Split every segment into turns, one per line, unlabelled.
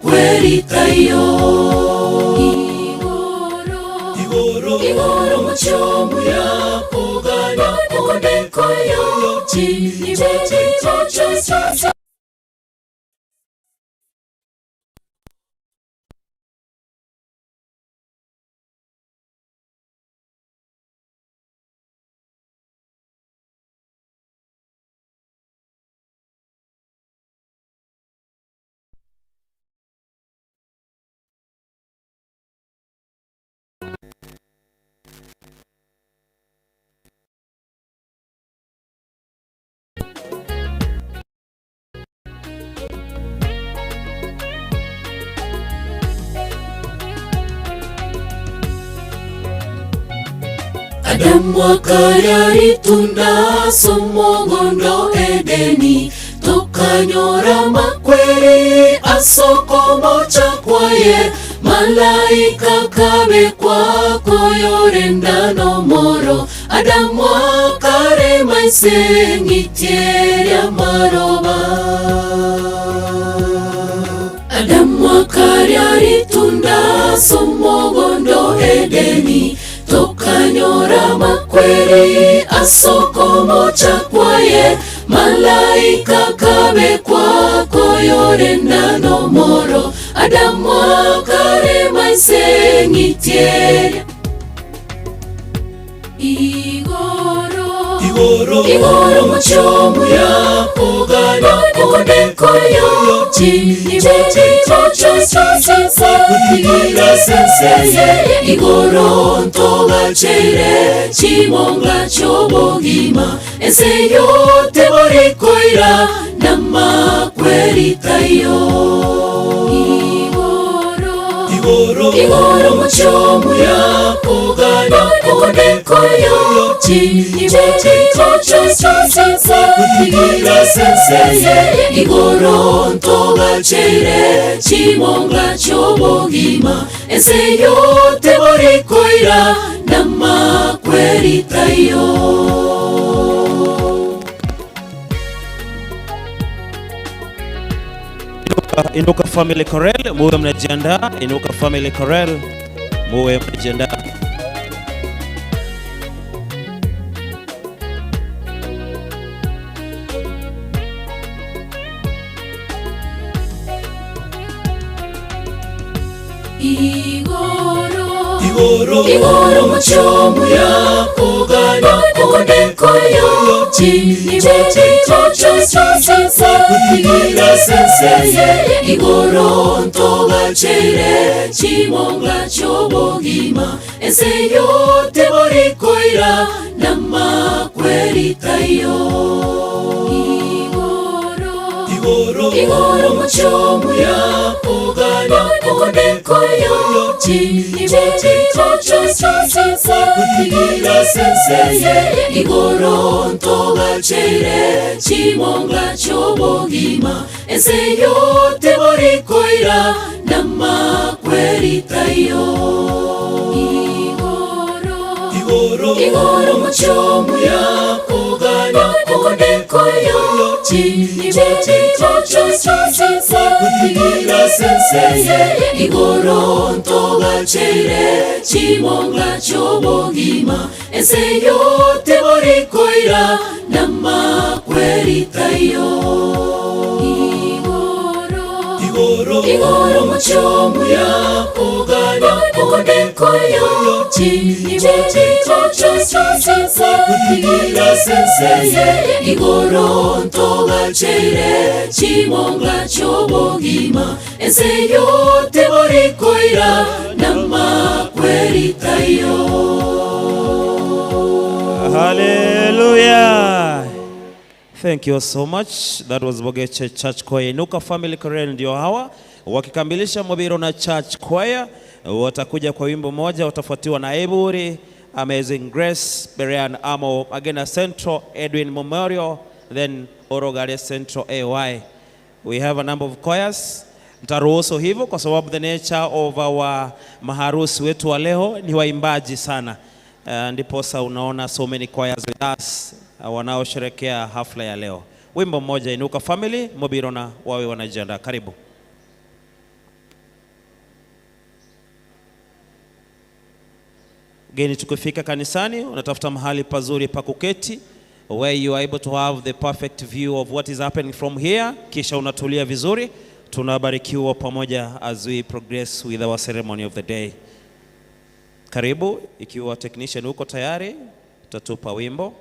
Kweritayo igoro igoro muchomu yakugana kudekoyo chini. Adamu akarya ritunda somogondo Edeni tukanyora makweri asoko mocha kwaye malaika kabe kwako yorenda no moro Adamu akare maise ngitieria maroba. Adamu akarya ritunda somogondo Edeni tukanyora makweri asoko mocha kwaye malaika kabe kwako yorenda no moro Adamu akare maise ngitieria igoro igoro igoro muchomu yakugana kudekoyo chini igoro ntogachere chimonga chobogima ese yote borekoira namakweritayo igoro igoro igoro muchomu yakugana kudekoyo chini igoro ntogachere chimonga chobogima ese yote borekoira namakweritayo.
Inuka Family Chorale, muwe mnajiandaa. Inuka Family Chorale, muwe mnajiandaa.
Igoro igoro igoro muchomu yakugana kudekoyo chini igoro ntogachere chimonga chobogima ese yote borekoira namakweritayo igoro igoro igoro muchomu yakugana kudekoyo chini igoro ntogachere chimonga chobogima ese yote borekoira namakweritayo igoro igoro igoro muchomu yakugana kudekoyo chini igoro ntogachere chimonga chobogima ese yote borekoira namakweritayo igoro igoro igoro muchomu yakugana kudekoyo chini igoro ntogachere chimonga chobogima ese yote borekoira namakweritayo.
Hallelujah. Thank you so much. That was Bogeche Church Choir. Inuka Family Chorale ndio hawa wakikamilisha Mobiro na Church Choir, watakuja kwa wimbo moja, watafuatiwa na Eburi, Amazing Grace, Berean Amo, Agena Central, Edwin Memorial, then Orogare Central AY. We have a number of choirs. Mtaruhusu hivyo kwa sababu the nature of our maharusi wetu wa leo ni waimbaji sana. Ndiposa unaona so many choirs with us wanaosherekea hafla ya leo. Wimbo mmoja, Inuka Family, Mobirona wawe wanajiandaa. Karibu. Geni, tukifika kanisani unatafuta mahali pazuri pa kuketi where you are able to have the perfect view of what is happening from here, kisha unatulia vizuri, tunabarikiwa pamoja as we progress with our ceremony of the day. Karibu, ikiwa technician uko tayari, utatupa wimbo.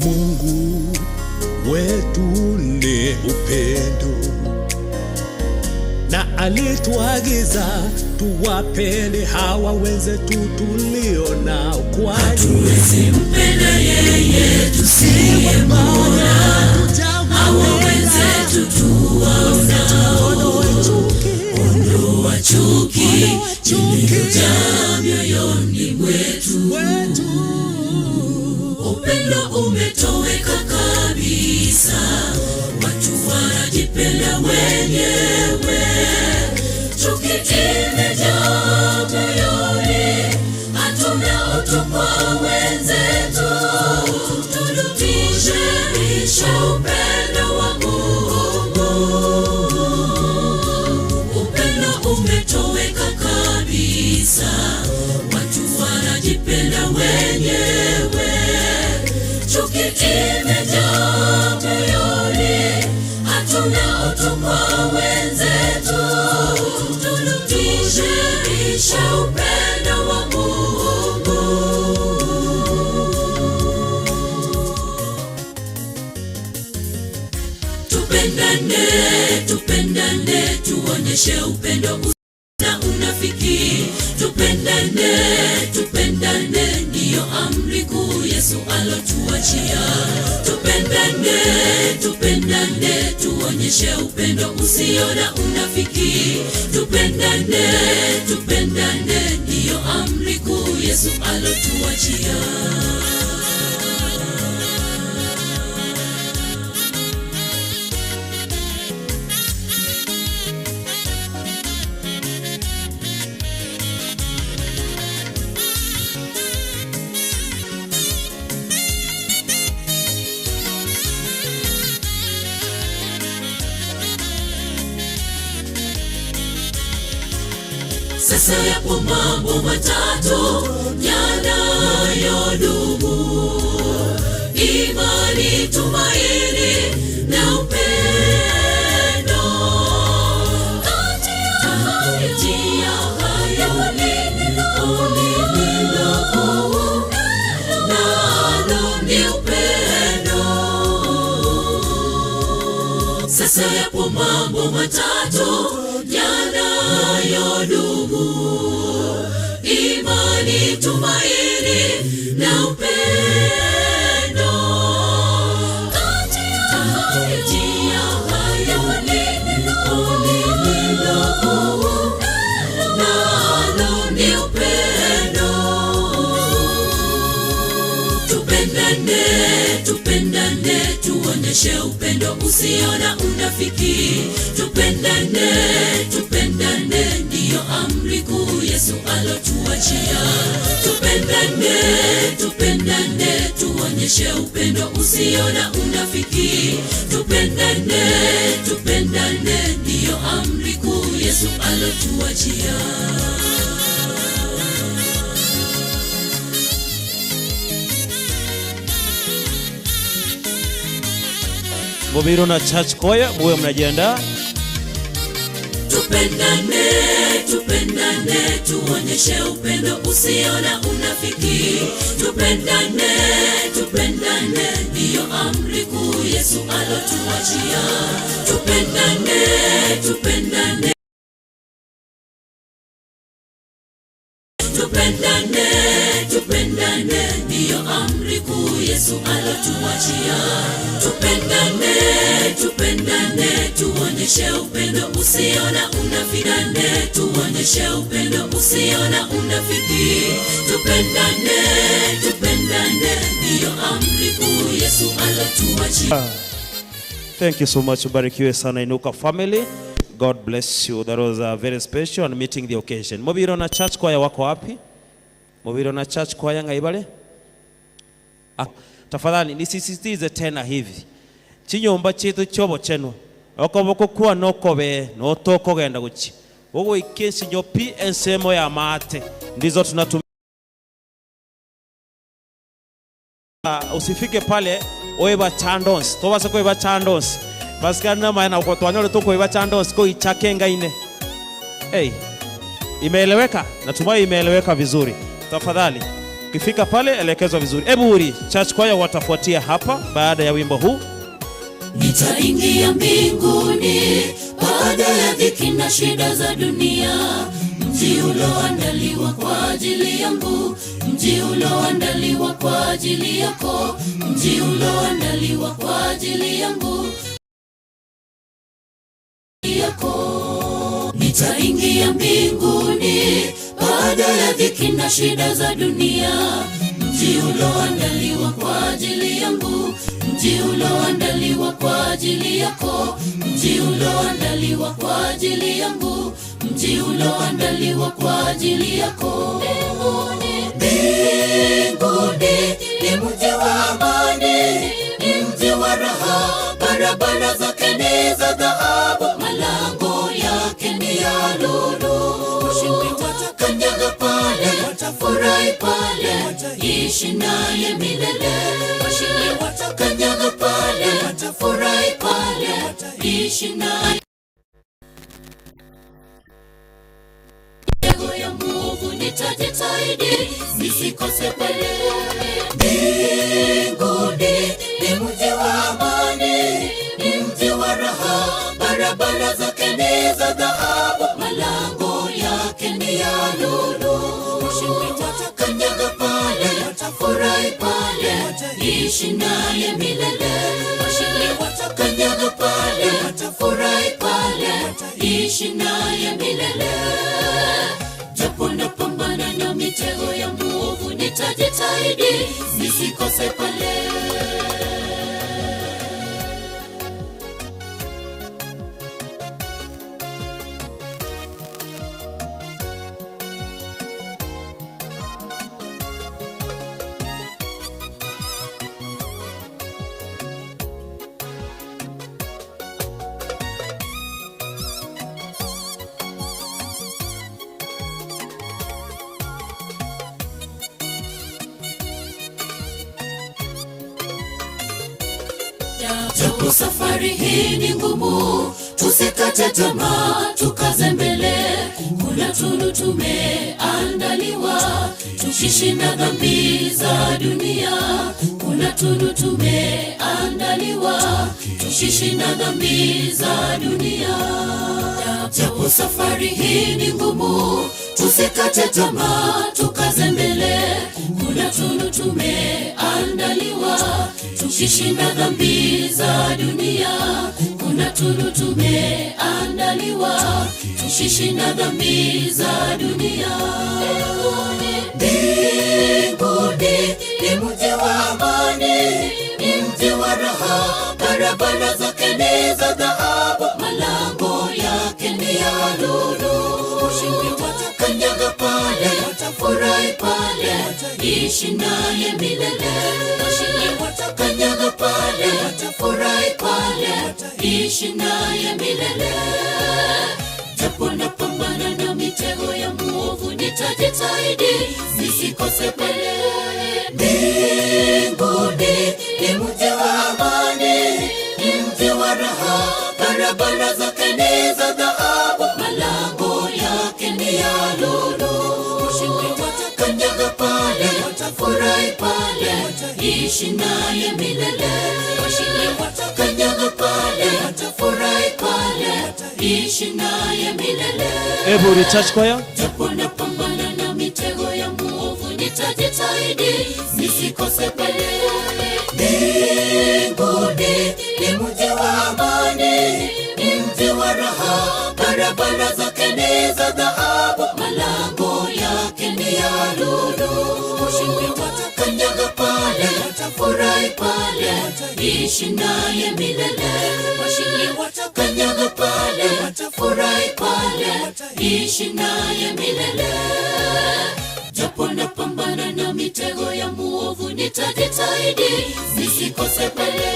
Mungu wetu ni upendo na alituagiza tuwapende hawa wenzetu tulio nao, kwani
Hatuwezi mpenda yeye tusiyemwona, hawa wenzetu tuwaonao. Ondoa chuki iliyojaa mioyoni mwetu. Upendo umetoweka kabisa, watu wanajipenda wenyewe. Chuki imejaa moyoni, hatuna utu kwa wenzetu. Tudumishe upendo wa Mungu. Upendo umetoweka kabisa, watu wanajipenda wenyewe. Chuki imejaa moyoni, hatuna utu kwa wenzetu. Tudumishe upendo wa Mungu. Tupendane, tupendane, tuonyeshe upendo na unafiki. Tupendane, tupendane, ndiyo amri kuu Yesu alotuachia. Tupendane, tupendane, tuonyeshe upendo usio na unafiki. Tupendane, tupendane, ndiyo amri kuu Yesu alotuachia. Sasa yapo mambo matatu yanayodumu: imani, tumaini na upendo. Kati ya hayo lililo kuu nalo ni upendo. Sasa yapo mambo matatu yanayodumu: imani, tumaini na upendo. Kati ya hayo lililo kuu nalo ni upendo. Tupendane, tupendane, tuonyeshe upendo usio na unafiki. Tupendane, tupendane, ndiyo amri kuu Yesu alotuachia. Tupendane, tupendane, tuonyeshe upendo usio na unafiki. Tupendane, tupendane, ndiyo amri kuu Yesu alotuachia.
Mobirona Church Choir, muwe mnajiandaa.
Tupendane, tupendane, tuonyeshe upendo usio na unafiki. Tupendane, tupendane, ndiyo amri kuu Yesu alotuachia. Tupendane, tupendane. Tupendane, tupendane, ndiyo amri kuu Yesu alotuachia. Tupendane, tupendane, tuonyeshe upendo usio na unafiki. Tuonyeshe upendo usio na unafiki. Tupendane, tupendane, ndiyo amri kuu Yesu alotuachia.
Thank you so much. Ubarikiwe sana, Inuka family. God bless you. That was a very special and meeting the occasion. Mobiro na church choir wako wapi? Mobiro na church choir ngaibale? Ah, tafadhali nisisitize tena hivi. Chinyomba chetu chobo chenu. Okoboko kuwa nokobe notoko genda guchi. Wogo ikensi nyopi ensemo ya mate. Ndizo tunatumia. Usifike pale oeba chandons tobasa koeba chandons pasikana maana uko twanyole tu koeba chandons ko ichakenga ine. Hey, imeeleweka? Natumai imeeleweka vizuri. Tafadhali ukifika pale elekezwa vizuri. Eburi Church Choir watafuatia hapa baada ya wimbo huu.
Nitaingia mbinguni baada ya dhiki na shida za dunia, mji uloandaliwa kwa ajili yangu, mji uloandaliwa kwa ajili yako, mji uloandaliwa kwa ajili yangu yako. Nitaingia mbinguni baada ya dhiki na shida za dunia, mji uloandaliwa kwa ajili yangu, mji uloandaliwa kwa ajili yako, mji uloandaliwa kwa ajili yangu, mji uloandaliwa kwa ajili yako. Mbinguni, mbinguni ni mji wa amani, ni mji wa raha, barabara zake ni za dhahabu, malango yake ni ya lulu. Washindi watakanyaga pale, watafurahi pale, ishi naye milele. Washindi watakanyaga pale, watafurahi pale, ishi naye. Mitego ya muovu nitajitahidi nisikose pale. Mbinguni ni mji wa amani, ni mji wa raha, barabara zake ni za dhahabu, malango yake ni ya lulu. Washindi watakanyaga pale, watafurahi pale, ishi naye milele. Washindi watakanyaga pale, watafurahi pale, ishi naye milele. Japo napambana na mitego ya muovu, nitajitahidi nisikose pale. Japo safari hii ni ngumu, tusikate tamaa, tukaze mbele. Kuna tunu tumeandaliwa, tukishinda dhambi za dunia. Kuna tunu tumeandaliwa, tukishinda dhambi za dunia. Japo safari hii ni ngumu, tusikate tamaa, tukaze mbele. Kuna tunu tumeandaliwa, tukishinda dhambi za dunia. Kuna tunu tumeandaliwa, tukishinda dhambi za dunia. Mbinguni ni mji wa amani, ni mji wa raha, barabara zake ni za dhahabu, malango yake ni ya lulu. Washindi watakanyaga pale, watafurahi pale, ishi naye milele. Washindi watakanyaga pale, watafurahi pale, ishi naye milele. Japo napambana na mitego ya muovu, nitajitahidi nisikose pale. Mbinguni ni mji wa amani, ni mji wa raha, barabara zake ni za dhahabu, malango yake ni ya lulu. Washindi watakanyaga pale, watafurahi pale, ishi naye milele. Washindi watakanyaga pale, watafurahi pale, ishi naye milele.
Eburi Church Choir.
Japo napambana na mitego ya muovu, nitajitahidi nisikose pale. Mbinguni ni mji wa amani, ni mji wa raha, barabara zake ni za dhahabu, malango yake ni ya lulu. Washindi watakanyaga pale, watafurahi pale, ishi naye milele. Washindi watakanyaga pale, watafurahi pale, ishi naye milele. Japo napambana na mitego ya muovu, nitajitahidi nisikose pale.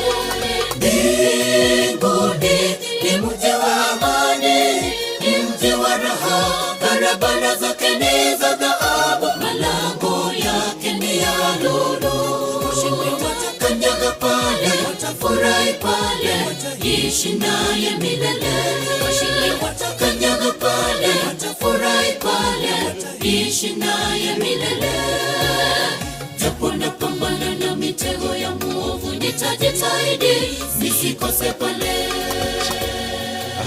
Mbinguni ni mji wa amani, ni mji wa raha, barabara zake ni za dhahabu, malango yake ni ya lulu. Washindi watakanyaga pale, watafurahi pale, ishi naye milele. Washindi watakanyaga pale, watafurahi pale, ishi naye milele. Japo napambana na mitego ya muovu, nitajitahidi nisikose pale.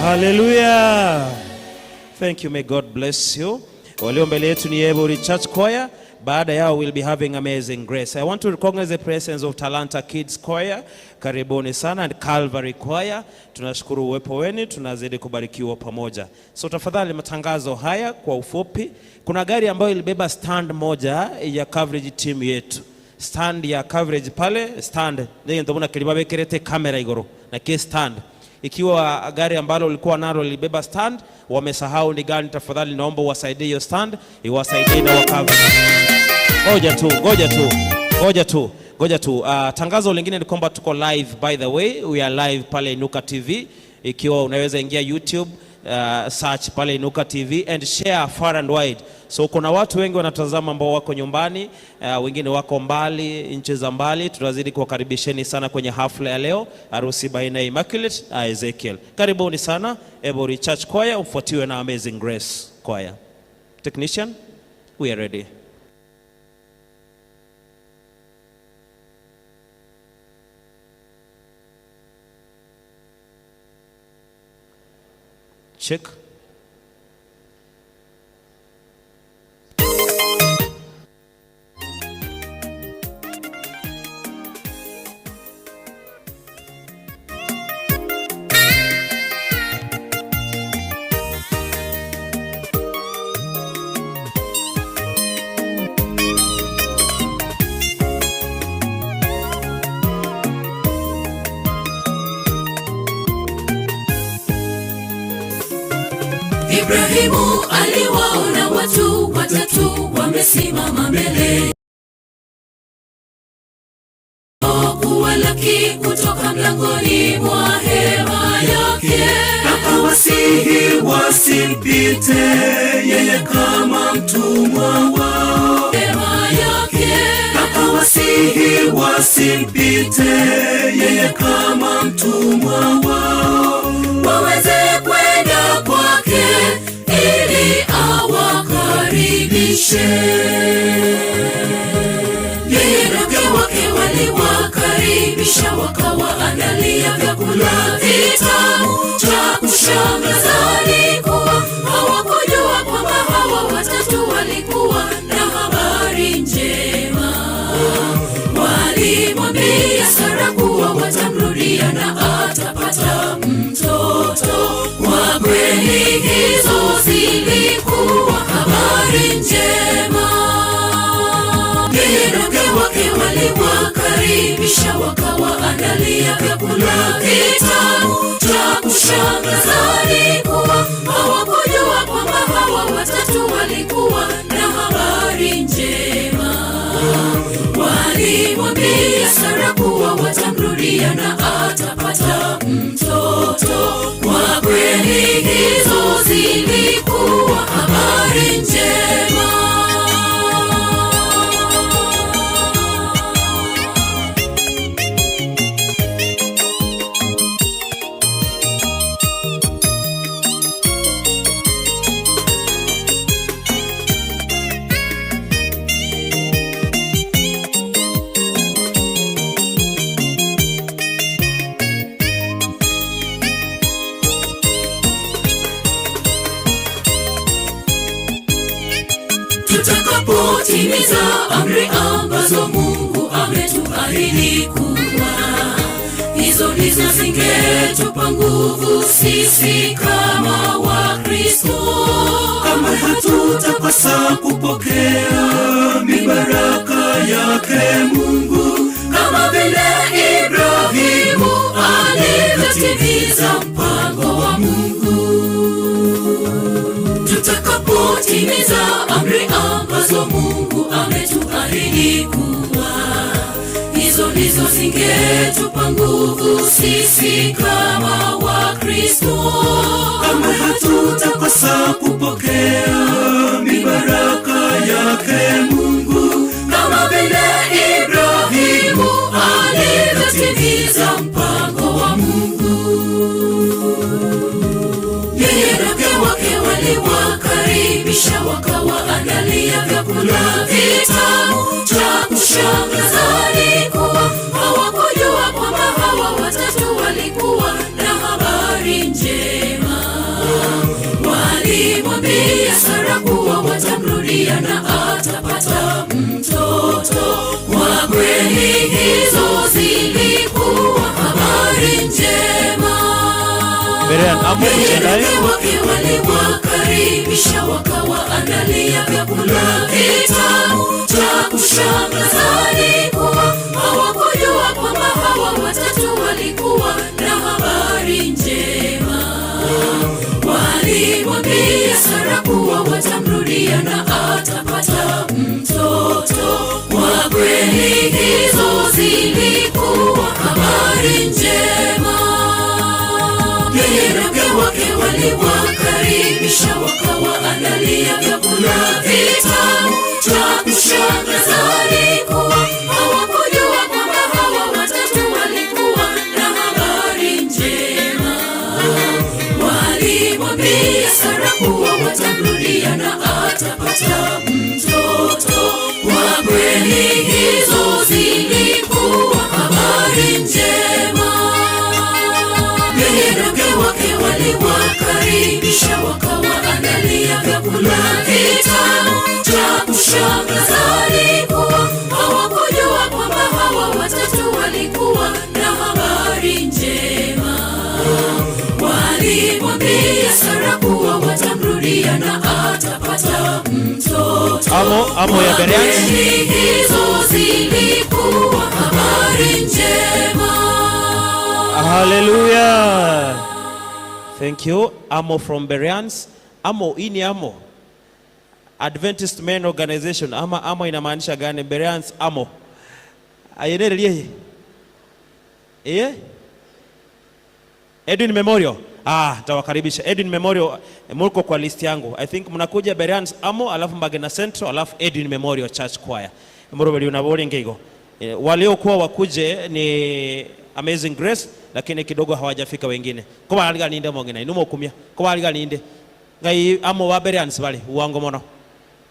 Hallelujah. Thank you. May God bless you. Walio mbele yetu ni Ebori Church Choir. Baada yao we'll be having Amazing Grace. I want to recognize the presence of Talanta Kids Choir. Karibuni sana, and Calvary Choir. Tunashukuru uwepo wenu, tunazidi kubarikiwa pamoja. So tafadhali, matangazo haya kwa ufupi. Kuna gari ambayo ilibeba stand moja ya coverage team yetu, stand ya coverage pale, stand ndio kiliba bekerete kamera igoro na ke stand. Ikiwa gari ambalo ulikuwa nalo lilibeba stand, wamesahau ni gani, tafadhali naomba uwasaidie hiyo stand, iwasaidie na wa-cover. Ngoja tu, ngoja tu, ngoja tu, ngoja tu. Tangazo lingine ni kwamba tuko live, by the way, we are live pale Inuka TV. Ikiwa unaweza ingia YouTube, search pale Inuka TV and share far and wide. So kuna watu wengi wanatazama ambao wako nyumbani, wengine wako mbali, nchi za mbali. Tunazidi kuwakaribisheni sana kwenye hafla ya leo, harusi baina ya Immaculate na Ezekiel. Karibuni sana Ebori Church Choir, ufuatiwe na Amazing Grace Choir. Technician, we are ready. Check.
Ibrahimu aliwaona watu watatu wamesimama mbele kuwalaki kutoka mlangoni mwa hema yake.
Akawasihi wasimpite yeye kama mtumwa wao.
Hema yake.
Akawasihi wasimpite yeye kama mtumwa wao,
waweze kwenda kwake ili awakaribishe. Yeye na mke wake waliwakaribisha, wakawaandalia vyakula vitamu. Cha kushangaza ni kuwa hawakujua kwamba hawa watatu walikuwa na habari njema. Walimwambia Sara kuwa watamrudia na atapata mtoto. Kwa kweli hizo zilikuwa habari njema. Yeye na mke wake waliwakaribisha, wakawaandalia vyakula vitamu. Cha kushangaza ni kuwa hawakujua kwamba hawa watatu walikuwa na habari njema. Walimwambia Sara kuwa watamrudia na atapata mtoto. Kwa kweli hizo zilikuwa habari njema. amri ambazo Mungu ametuahidi kuwa hizo ndizo zingetupa nguvu sisi kama Wakristo.
Kamwe hatutakosa kupokea mibaraka yake Mungu,
kama vile Ibrahimu alivyotimiza mpango wa Mungu. Tutakapotimiza amri ambazo Mungu ametuahidi kuwa hizo ndizo zingetupa nguvu sisi kama Wakristo.
Kamwe hatutakosa kupokea mibaraka yake Mungu,
kama vile Ibrahimu alivyotimiza mpango wa Mungu. Yeye na mke wake waliwakaribisha, wakawaandalia vyakula vitamu. Cha kushangaza ni kuwa hawakujua kwamba hawa watatu walikuwa na habari njema. Walimwambia Sara kuwa watamrudia na atapata mtoto. Kwa kweli hizo zilikuwa habari njema.
Berean Amo
Yeye
kujiandae.
na mke wake waliwakaribisha, wakawaandalia vyakula vitamu. Cha kushangaza ni kuwa hawakujua kwamba hawa watatu walikuwa na habari njema. Walimwambia Sara kuwa watamrudia na atapata mtoto. Kwa kweli hizo zilikuwa habari njema. Yeye na mke wake waliwakaribisha, wakawaandalia vyakula vitamu. Cha kushangaza ni kuwa hawakujua kwamba hawa watatu walikuwa na habari njema. Walimwambia Sara kuwa watamrudia na atapata mtoto. Kwa kweli hizo zilikuwa habari njema. Yeye na mke wake waliwakaribisha, wakawaandalia vyakula vitamu. Cha kushangaza ni kuwa hawakujua kwamba hawa watatu walikuwa na habari njema. Walimwambia Sara kuwa watamrudia na atapata mtoto.
Amo, Amo ya Bereans.
Kweli hizo zilikuwa habari njema.
Hallelujah. Thank you. Amo from Bereans. Amo, hii ni Amo. Adventist Men Organization. Ama Amo inamaanisha gani? Bereans Amo. Ayenerelie. Eh? Edwin Memorial. Ah, tawakaribisha. Edwin Memorial, muko kwa list yangu. I think mnakuja Bereans Amo, alafu Magena Central, alafu Edwin Memorial Church Choir. Murubeli unabori ngeigo. Waliokuwa wakuje ni Amazing Grace, lakini kidogo hawajafika wengine. Ko baliga ninde mongena inumo kumia. Ko baliga ninde. Ngai amo wa Bereans bali uwango mono.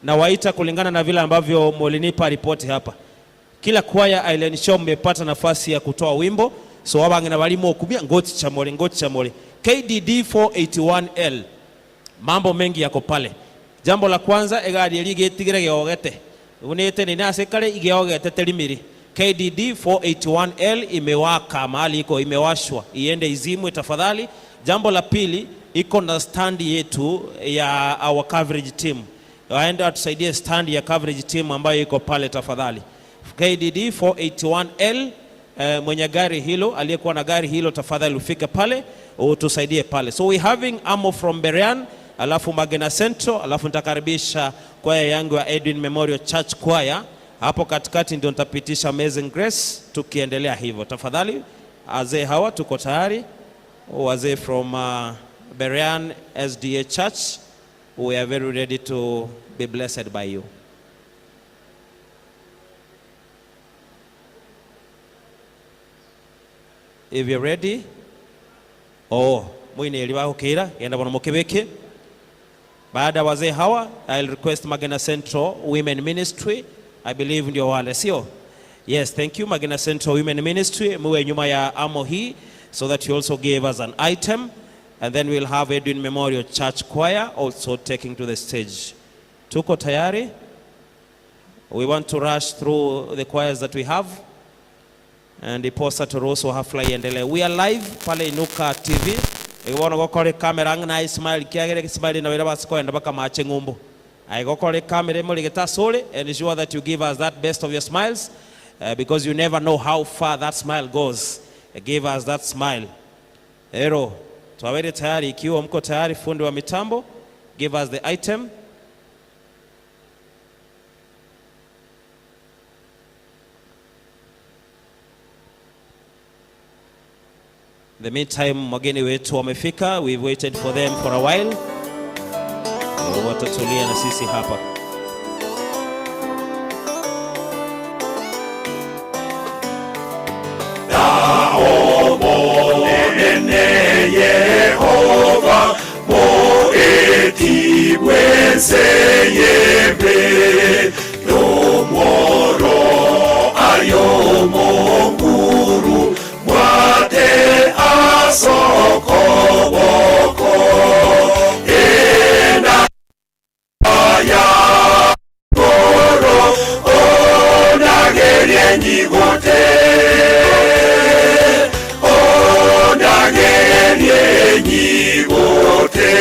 Na waita kulingana na vile ambavyo mulinipa ripoti hapa. Kila kwaya Island Show mmepata nafasi ya kutoa wimbo, so wabangena balimo okumia ngoti chamole, ngoti chamole. KDD 481L, mambo mengi yako pale. Jambo la kwanza, egari erigetigire geogete unete ni nasekale igeogete terimiri. KDD 481L imewaka mahali iko, imewashwa, iende izimwe tafadhali. Jambo la pili, iko na stand yetu ya our coverage team, waende watusaidie stand ya coverage team ambayo iko pale tafadhali. KDD 481L, mwenye gari hilo, aliyekuwa na gari hilo, tafadhali ufike pale utusaidie pale. So we having Amo from Berean, alafu Magena Central, alafu nitakaribisha kwaya yangu ya Edwin Memorial Church Choir. Hapo katikati ndio nitapitisha Amazing Grace, tukiendelea hivyo. Tafadhali wazee hawa tuko tayari. Wazee from Berean SDA Church, we are very ready to be blessed by you. If you're ready. Oh, mwine elibahukira genda bono mukibiki. Baada ya wazee hawa, I'll request Magena Central Women Ministry. I believe ndio wale, sio? Yes, thank you, Magena Central Women Ministry. Muwe nyuma ya amo hii so that you also gave us an item, and then we'll have Edwin Memorial Church Choir also taking to the stage. Tuko tayari? We want to rush through the choirs that we have ndiposa turuhusu hafla iendelee. We are live pale Inuka TV. Iwono gokore kamera ng'na Ismail kiagere Ismail na wira basikoenda baka mache ng'umbu. Aigokore kamera muri getasole, ensure that you give us that best of your smiles, because you never know how far that smile goes. Give us that smile. Ero, tuwawele tayari. Ikiwa mko tayari, fundi wa mitambo, give us the item. In the meantime, wageni wetu wamefika. We've waited for them for a while. Watatulia na sisi hapa.
Yehova moeti bweseyebe nomoro ayo monguru mwate asokoboko ena ya koro onagerie nyigote onagerie nyigote.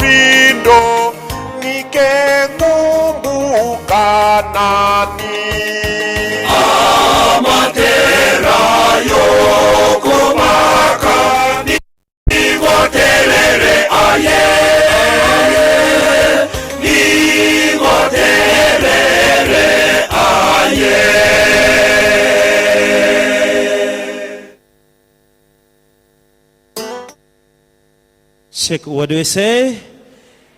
Rindo nikikumbuka nani
amatera yokomaka nigotelele aye nigotelele aye.
Check, what do we say?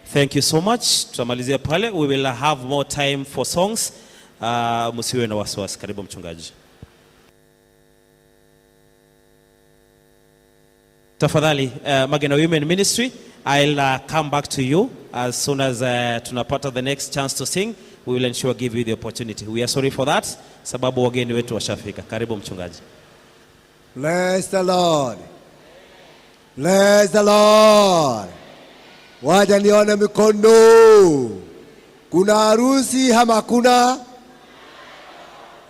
Thank you so much. Tutamalizia pale. We will have more time for songs. Msiwe na wasiwasi. Karibu mchungaji. Tafadhali, Magena Women Ministry, I'll come back to you as soon as tunapata the next chance to sing. We will ensure give you the opportunity. We are sorry for that, sababu wageni wetu washafika. Karibu mchungaji.
Bless the Lord. Bless the Lord. Waja nione mikono. Kuna harusi ama hakuna?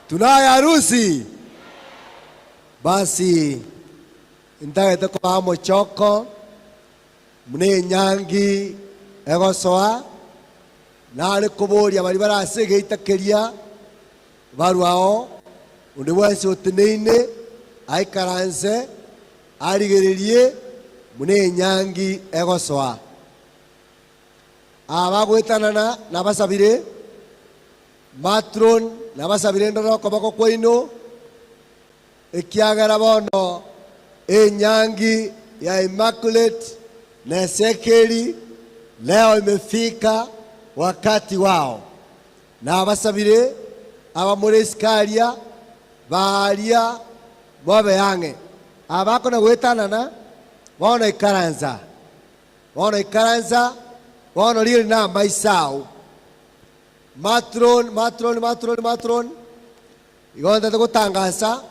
Tunaye harusi. Basi ntagete kwa mochoko mune nyangi egosoa nari kuburia bari barasigeitakeria barwao undi wese utineine aikaranse arigererie mune nyangi egosoa abagwetanana nabasabire matron nabasabire ndoro koboko kwaino ekiagera bono enyangi ya Immaculate na Ezekieli leo imefika wakati wao nabasabire abamuresikaria baria bobe yange abakona gwetanana bono ikaranza bono riri na maisao matron matron matron matron igonda gutangasa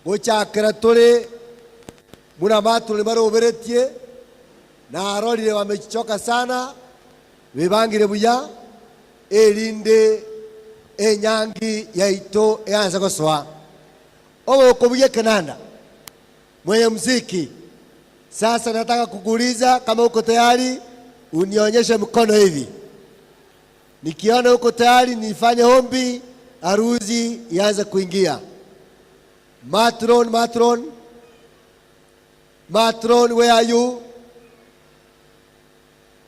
guchakira turi muna matron baroberetie na arorire wamechoka sana bibangire buya erinde enyangi yaito eanza gosoa. Owe ukobuye kenanda. Mwenye muziki. Sasa nataka kukuuliza kama uko tayari unionyeshe mkono hivi. Nikiona uko tayari nifanye ombi, harusi ianze kuingia. Matron, matron. Matron, where are you?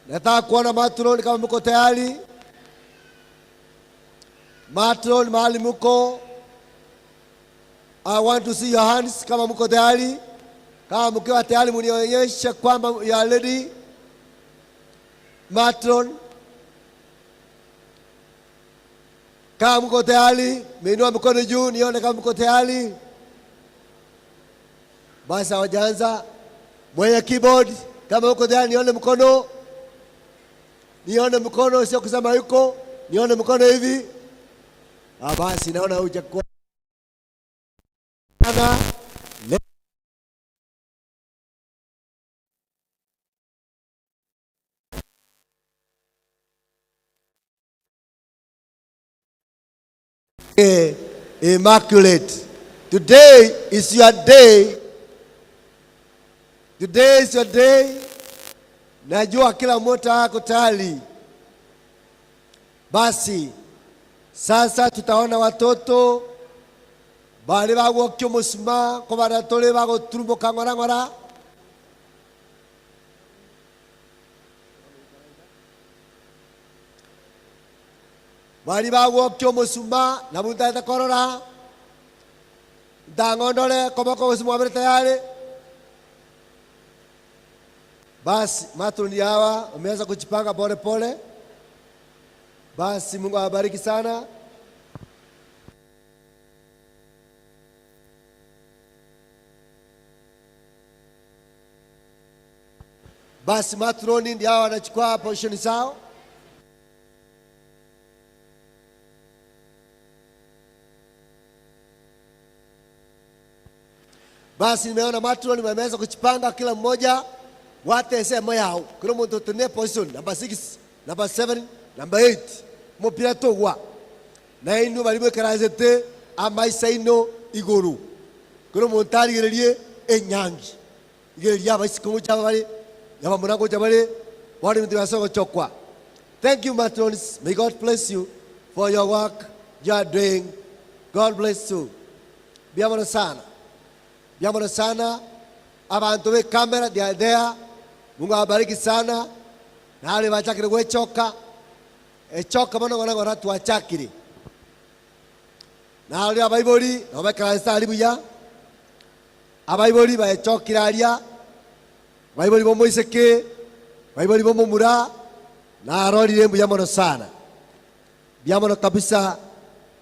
Nataka kuona matron kama mko tayari. Matron, mahali mko. I want to see your hands kama mko tayari. Kama mkiwa tayari mnionyeshe kwamba you are ready. Matron. Kama mko tayari, meinua mikono juu nione kama mko tayari. Basi hawajaanza. Mwenye keyboard, kama uko tayari nione mkono. Nione mkono, sio kusema yuko. Nione mkono hivi. Ah, basi naona hujakuwa. Immaculate. Today is your day. Today is your day. Najua kila mmoja ako tayari. Basi sasa tutaona watoto bali bagwokia omusuma ko baratore bagoturumboka ng'ora ng'ora. Bali bagwokia omusuma na buntaete korora ntang'ondore koboko omusuma wabere tayari. Basi matrundi hawa wameanza kujipanga pole pole. Basi Mungu awabariki sana. Basi matroni ndio hawa wanachukua position zao. Basi nimeona matroni wameanza kujipanga, kila mmoja watese moyao. Kila mtu tene position number 6, number 7, number 8. Mupira togwa. Na inu bali karazete amaisa ino iguru. Kila mtu arigererie enyangi. Igereria abaisiko chabale, yabamurango chabale, wali mtu basoko chokwa. Thank you matrons. May God bless you for your work you are doing. God bless you. Biamono sana. Biamono sana. Abantu be camera they are there. Mungu awabariki sana. Na wale bachakire gwechoka. Echoka mono ngona ngona twachakire. Na wale abaibori no bakarasa ari buya. Abaibori baechokira aria. Abaibori bomoiseke, abaibori bomomura na arorire mbuya mono sana. Biamono kabisa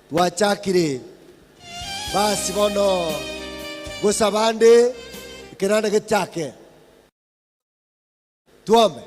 twachakire. Basi bono gusabande kinanda gechake. Tuombe.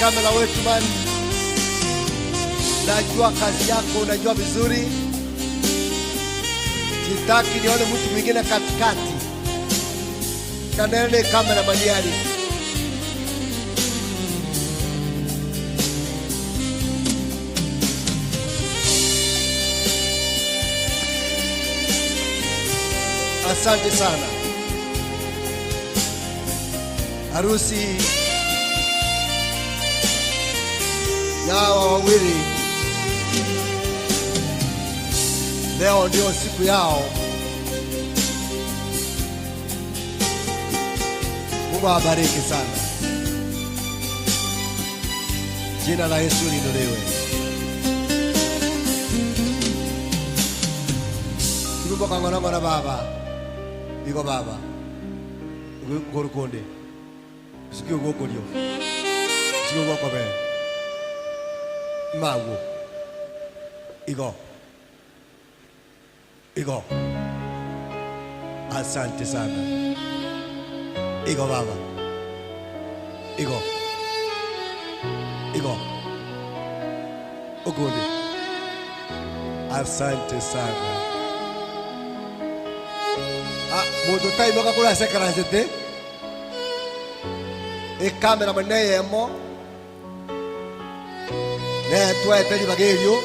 Kamera wetu man, najua kazi yako, unajua vizuri. Sitaki nione mtu mwingine katikati. Kanene kamera maniari. Asante sana. Harusi ya hawa wawili leo ndio siku yao. Mungu awabariki sana. Jina la Yesu liinuliwe. Turumbo kang'ora baba. Igo baba. Gorukonde. Sikio gokolio. Sikio gokobe. Mago. Igo. Igo. Asante sana. Igo baba. Igo. Igo. Okonde. Asante sana. Ah, moto tai moka kula sekaransete. E kamera maneyemo. Ne tuete libagelio.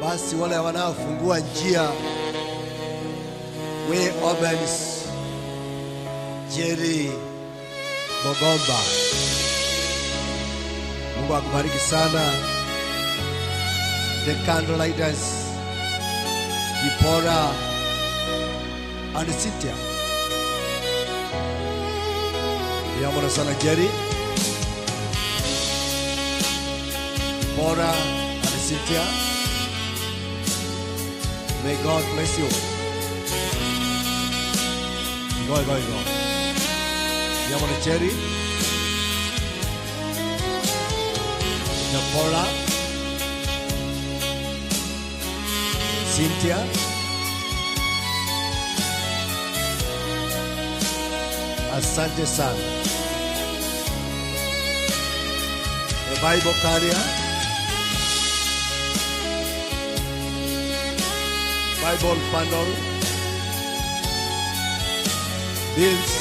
Basi wale wanaofungua njia, we opens Jerry Mogomba. Mungu akubariki sana. The candlelighters, Deborah and Cynthia. Niamona sana Jerry, Deborah and Cynthia. May God bless you. Go, go, go. Niamona Jerry, Deborah, Cynthia. Asante sana. The Bible carrier, Bible panel, bills,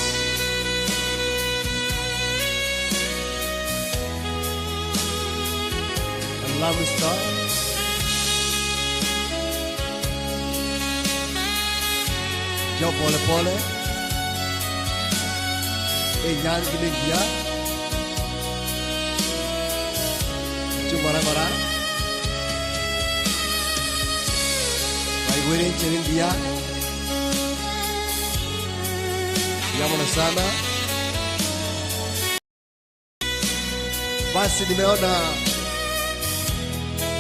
and love star. Jo pole pole. Enyangi nengia. Chumara mara. Baigwere cherengia. Yamona sana. Basi nimeona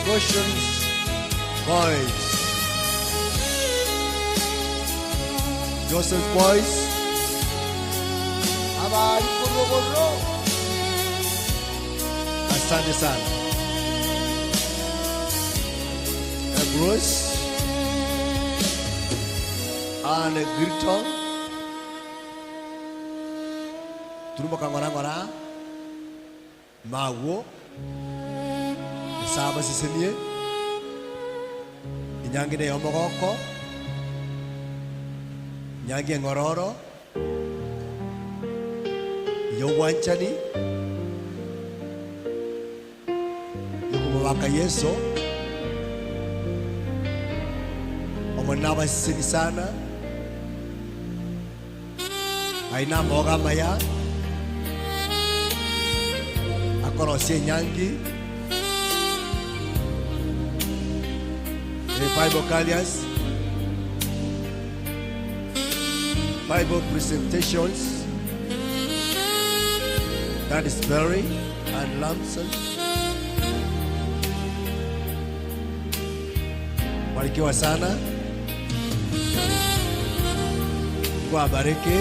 Goshen's Boys. Joseph's Boys. Habari korogoro. Asante sana. Bruce and Gilton. Turumba kangora ngora. Mawo. Saba sisenie. Inyangine yomogoko. Nyangi ngororo. Yowanchani. Yokumubaka Yesu. Omonaba siseni sana. Aina moga maya. Tokorosie nyangi Bible Carriers, Bible presentations, that is Barry and Lamson. Barikiwa sana. Mungu awabariki.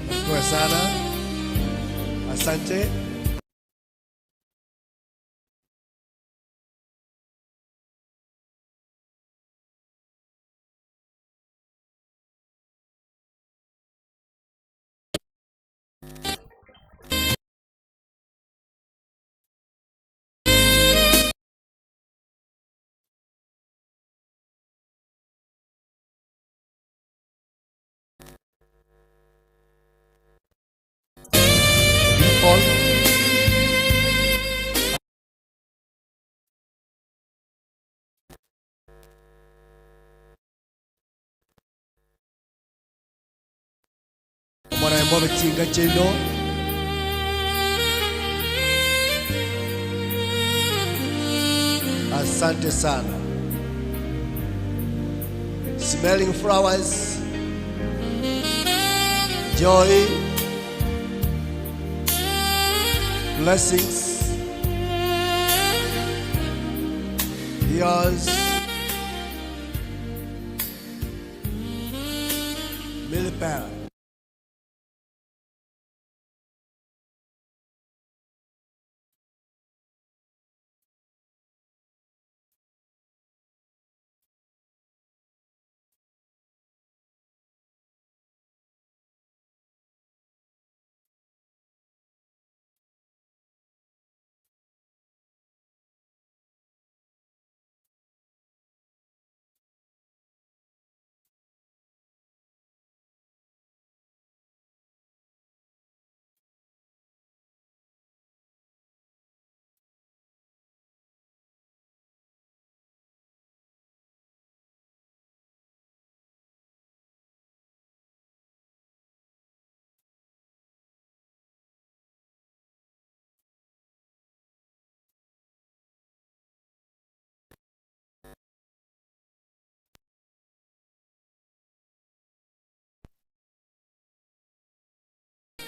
Barikiwa sana. Asante. Paul. Mwana mbe chinga chino. Asante sana. Smelling flowers, joy, blessings, yours, Milibel.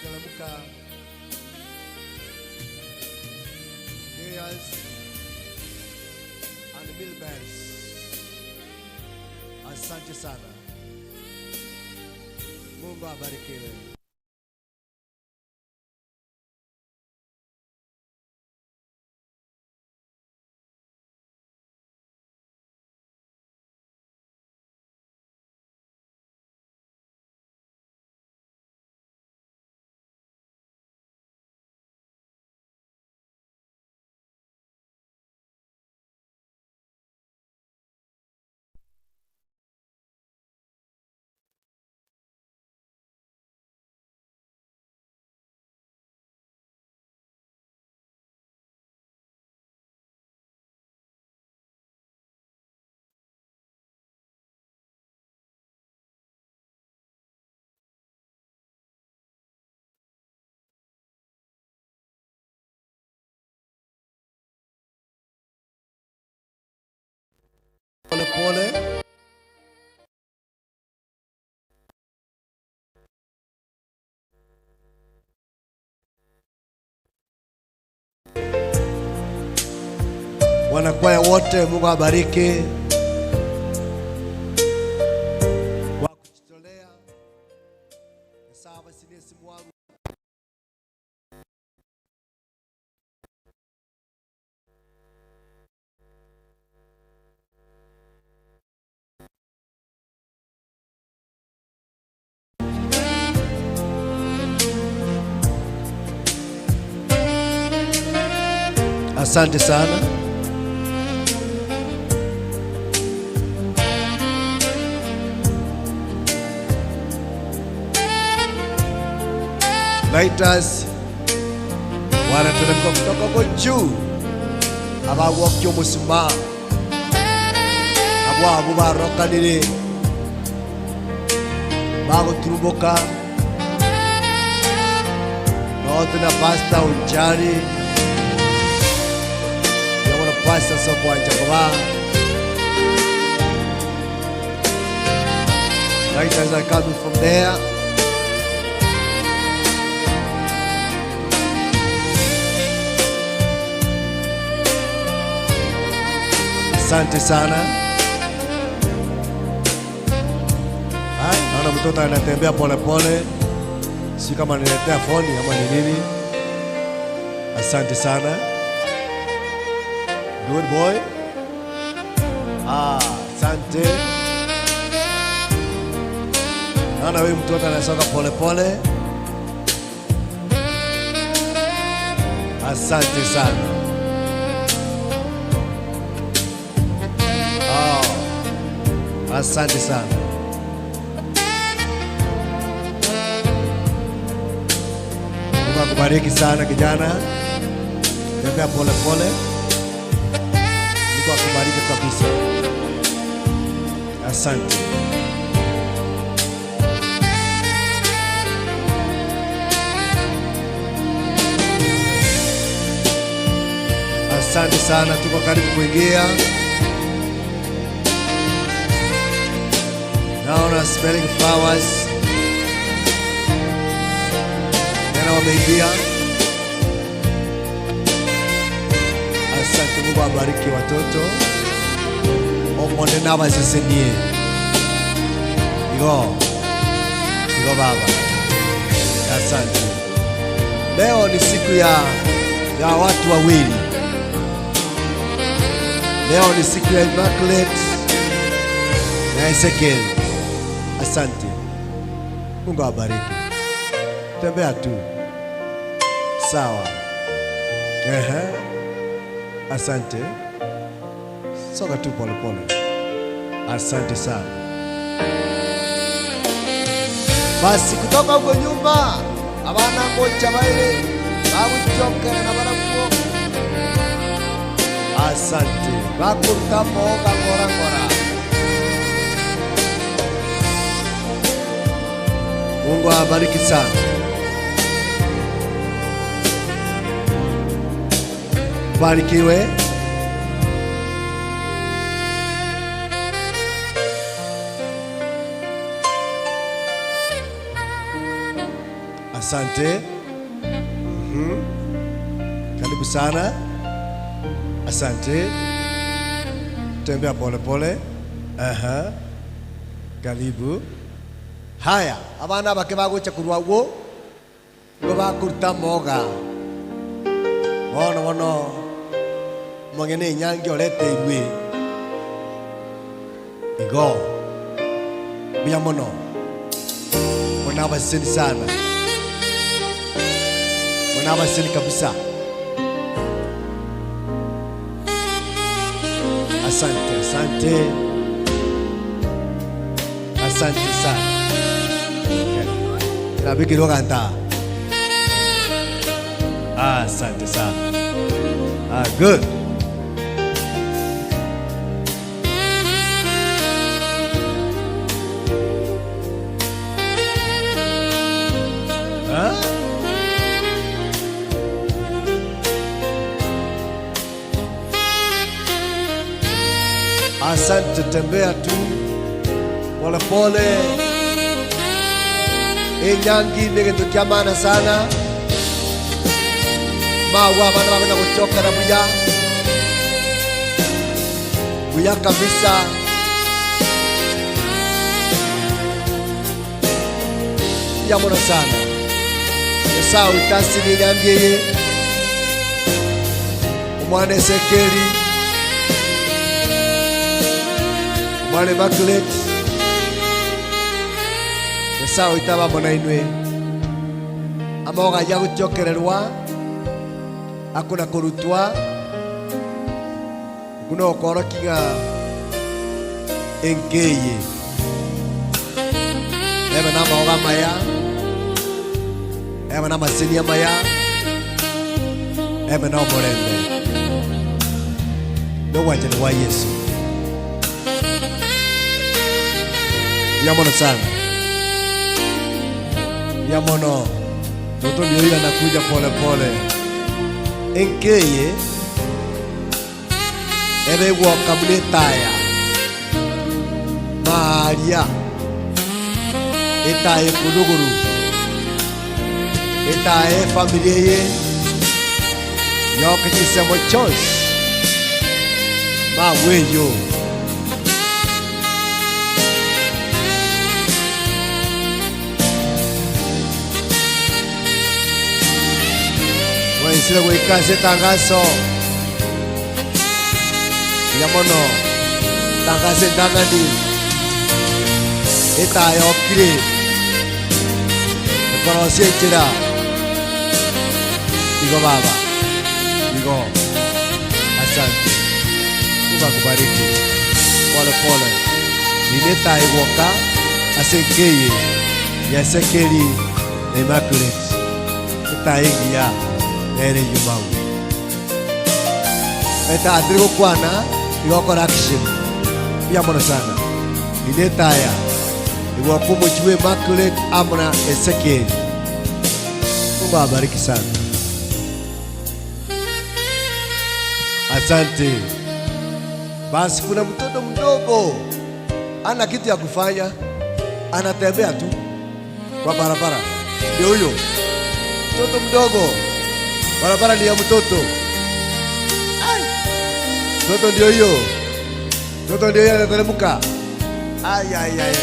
Teremka. Prayers and Milbers. Asante sana. Mungu abarikiwe. Pole pole. Wanakwaya wote, Mungu awabariki kwa kujitolea. Sawa, sinesi mwangu. Asante sana. Lighters wanateremka kutoka huko juu, abagwokya omusuma abo abo barokanire. Bagoturumboka note na Pastor Unjari yabona Pastor Sokwanja kwa right as I coming from there. Asante sana. Naona mtoto anatembea polepole, si kama niletea foni ama ni nini. Asante sana. Good boy. Asante. Naona huyu mtoto anasonga polepole. Asante sana. Oh, asante sana. Mungu akubariki sana kijana. Tembea pole pole. Mungu akubariki kabisa. Asante. Asante sana, tuko karibu kuingia. Naona smelling flowers tena wameingia. Asante, Mungu abariki watoto. Omonde nabasesenie. Igo igo baba, asante. Leo ni siku ya watu wawili. Leo ni siku ya Immaculate na Ezekiel. Asante. Mungu awabariki. Tembea tu. Sawa. Ehe. Asante. Soka tu pole pole. Asante sana. Basi kutoka huko nyumba abana ngocha baile babuchokera na barakuo. Asante. Bakuta moga ngora ngora. Mungu awabariki sana. Barikiwe. Asante. Karibu sana. Asante. Tembea pole pole. Aha. Karibu. Haya, abana bake bagocha kurwa ugo ngo bakuruta moga. Bono bono mongene nyangi orete igwe. Igo. Buya mono. Mwana baseni sana. Mwana baseni kabisa. Asante, asante. Asante sana. Inabidi kanta. Asante sana. Good. Huh? Asante, tembea tu pole pole. Enyangi ni kitu kia maana sana. Mawa bana bakona kuchoka na buya. Buya kabisa. Ya mono sana. Esau itasi ni nyangi. Umwane Sekeli. Umwane Immaculate. Esau itaba mona inwe. Amoga ya guchokererwa. Akuna kurutwa. Kuno okorokiga enkeye. Ebe na maoga maya. Ebe na masinia maya. Ebe na omorembe. Nogwanjani wa Yesu. Yamono sana. Ya mono. Mtoto ndio huyo anakuja pole pole. Enkeye ebe gwoka mune taya. Maria etaye kuluguru. Etaye familia ye. Yoke chisemo choice. Maweyo. Sile kuikase tangazo yamono tangazo ndangani etayokire ekorosie enchera igo baba igo asante. Mungu akubariki. Pole pole ninetaigwoka ase nkeye ya Ezekieli na Immaculate etaingia nere yumau eta andiri gukwana igokora action pia mono sana inetaya igwakumujue Immaculate amna Ezekiel. Mungu awabariki sana. Asante. Basi kuna mtoto mdogo ana kitu ya kufanya, anatembea tu kwa barabara. Ndio huyo mtoto mdogo. Barabara ni ya mtoto. Ai. Mtoto ndio hiyo. Mtoto ndio hiyo anateremka. Ai ai ai.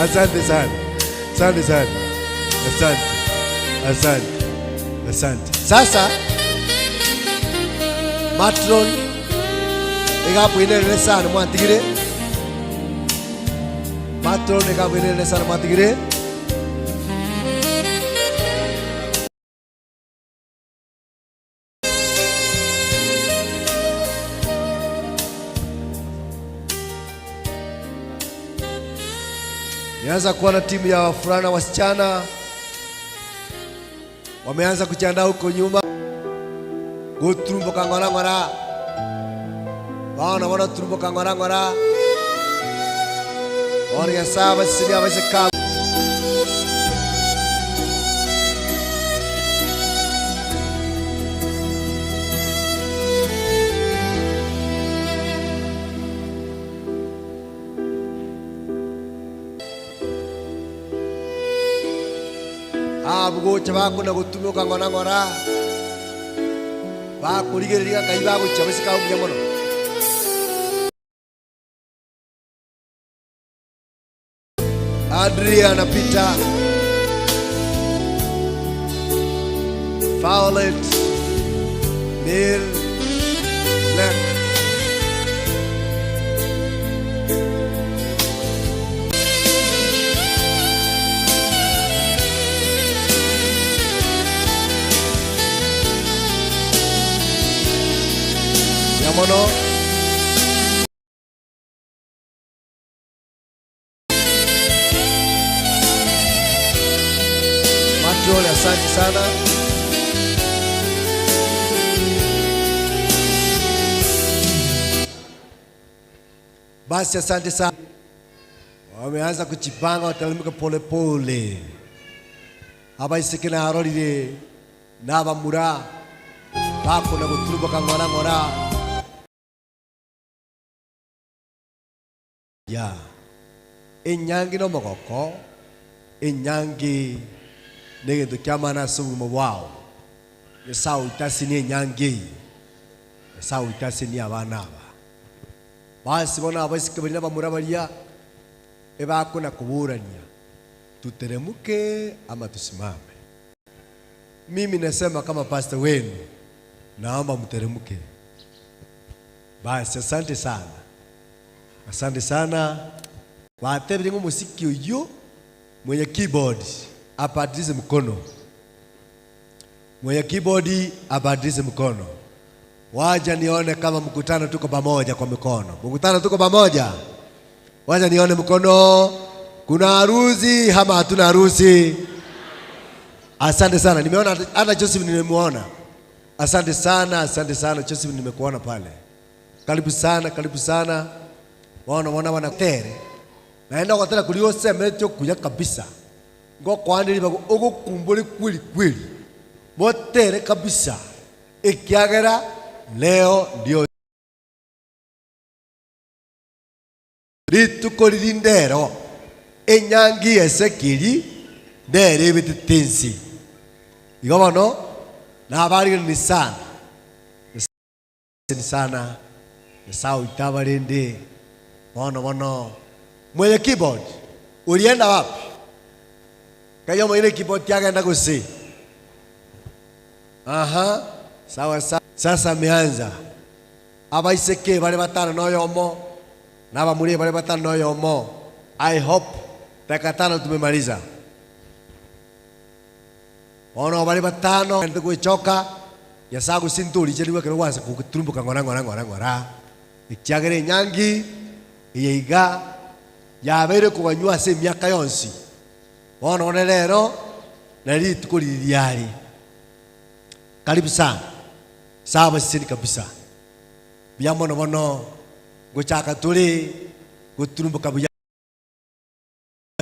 Asante sana. Asante sana. Asante. Asante. Asante. Sasa matron igapuinere sana mwantigire. Matron igapuinere sana mwantigire. Nianza kuona timu ya wavulana wasichana wameanza kujiandaa huko nyuma. Guturumbuka ng'ora ng'ora. Wana wana turumbuka ng'ora ng'ora. Wana saba sisi abaseka. Abugocha bakuna gutumbuka ng'ora ng'ora. Bakurigereria kai bagucha basika buya mono. Adria anapita. Violet Mill Black. Yamono. Matrole, asante sana. Basi asante sana. Wameanza kujipanga, watalimika pole pole. Haba isikina arorire naba mura bako na guturuka ngora ngora. Ya. Enyangi no mogoko, enyangi negintu kiamana sumo wao. Esau itasini enyangi. Esau itasini abana aba. Basi bona abasikabirina bamurabaria ebako na kuburania. Tuteremuke ama tusimame. Mimi nasema kama pastor wenu, naomba mteremuke. Basi asante sana. Asante sana. Watebiri musiki uyu mwenye keyboard apadize mkono. Mwenye keyboard apadize mkono. Waja nione kama mkutano tuko pamoja kwa mikono. Mkutano tuko pamoja. Waja nione mkono. Kuna harusi ama hatuna harusi? Asante sana. Nimeona hata Joseph nimemuona. Asante sana, asante sana Joseph, nimekuona pale. Karibu sana, karibu sana. Waona wana wana tere. Naenda gwatera kuri osemerete okuya kabisa. Ngokwanĩria bago ũgũkumbũri kweli kweli. Motere kabisa. Ikiagera leo ndio rituko riri ndero enyangi Ezekieli ndere ebete tensi. Igo bono nabarigani sana. Ni sana. Esau itabarende. Bono bono. Mwenye keyboard ulienda wapi? Kaya mwenye keyboard yake kusi. Aha, sawa sawa. Sasa ameanza. Abaiseke bale batano noyomo na abamulie bale batano noyomo. I hope dakika 5 tumemaliza. Ono bale batano ndi kuichoka yasagu sinturi cheliwe kero kwanza kuturumbuka ngora ngora ngora ngora. Ikiagere nyangi iyeiga yabere kuganywa se miaka yonsi. Ono one lero na rituko liliali. Karibu sana. Sawa sisi kabisa. Biamono bono gochaka tuli guturumbuka buya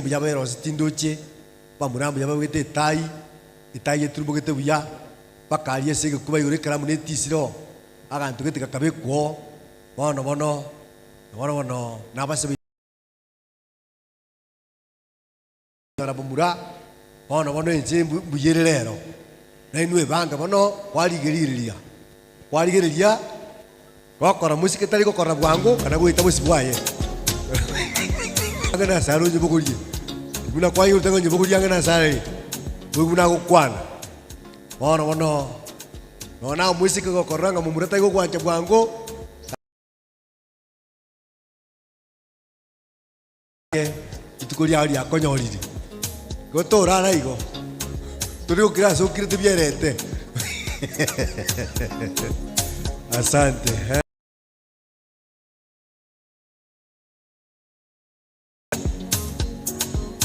buya bero sitindoche bamurambu yabagete tai itai yeturumbukete buya bakarie sege kuba yore karamu netisiro agantu gete kakabekwo bono bono bono bono nabase bamura bono bono enje mbuyere lero nainwe banga bono kwarigereria kwarigereria gokora musike tari gokora bwangu kana gwita busi bwaye angana saro nyibugurie buna kwayurute ngo nyibugurie angana sare buna gukwana bono bono nona musike gokora nga mumura tari gokwancha bwangu ituko ria ria konyorire gotora na igo turi gukira sukirite byerete. Asante.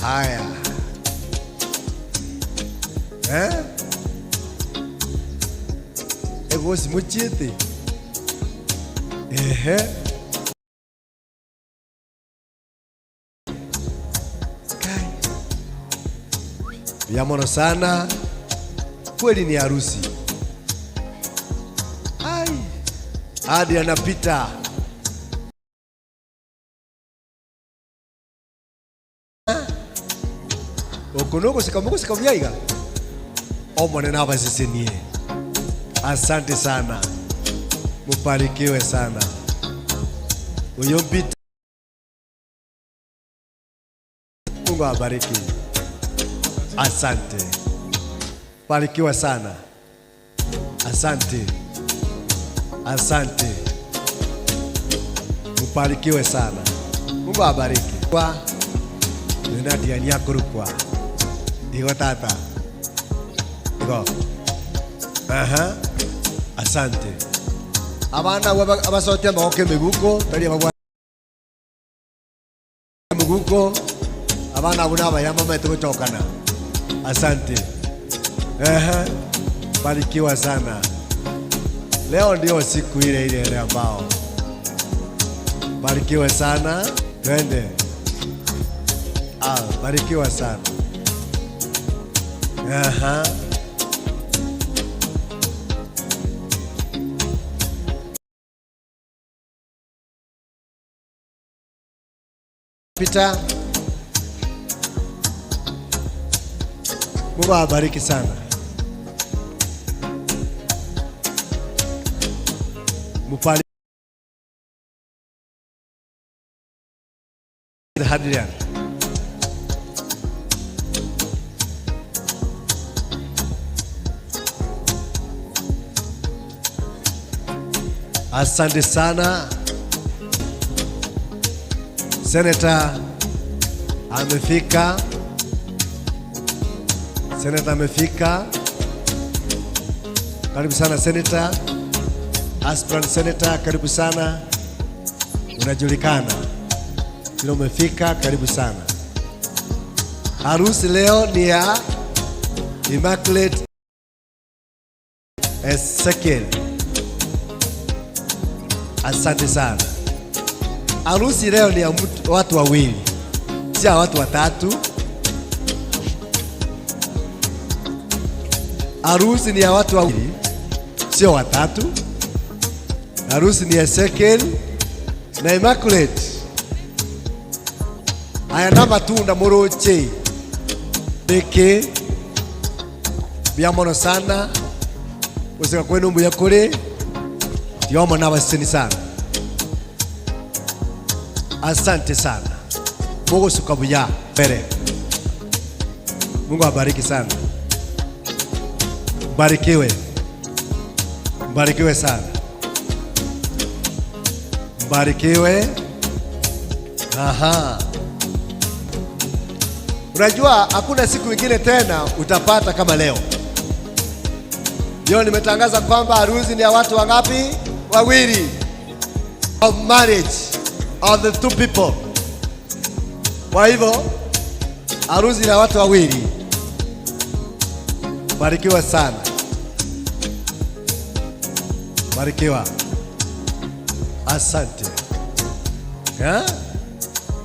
Haya. Eh? Egosi muchite. Ehe. Kai. Yamono sana. Kweli ni harusi. Ai. Hadi anapita. Okonoko sikamoko sikamyaiga. Omone na basisenie. Asante sana. Mubarikiwe sana. Uyo mpita. Mungu awabariki. Asante. Barikiwa sana. Asante. Asante. Mubarikiwe sana. Mungu awabariki. Kwa Nina yakurukwa. Igo tata. Igo. Aha. Asante. Abana abasote amaboko emiguko tari abagwa emiguko abana abo nabayamba bamaete gochokana. Asante. Aha. Barikiwa sana. Leo ndio siku ile ile ile ambao. Barikiwa sana. Twende. Ah, barikiwa sana. Aha. Peter. Mungu awabariki sana. Mupali Hadrian. Asante sana. Senator amefika. Senator amefika. Karibu sana Senator. Aspirant Senator, karibu sana. Unajulikana. Vile umefika, karibu sana. Harusi leo ni ya Immaculate Ezekiel. Asante sana. Harusi leo ni ya watu wawili. si ya watu watatu. Harusi ni ya watu wawili, sio watatu. Harusi ni Ezekiel na Immaculate. Aya na matunda muruche beke bya mono sana usika kwenu mbuya kuri yomo na basini sana. Asante sana. Mungu sukabuya mbere. Mungu abariki sana. Mbarikiwe. Mbarikiwe sana. Mbarikiwe. Aha. Unajua hakuna siku ingine tena utapata kama leo. Leo nimetangaza kwamba harusi ni ya watu wangapi? Wawili. Of marriage of the two people. Kwa hivyo harusi ni ya watu wawili. Barikiwa sana. Barikiwa. Asante. Eh?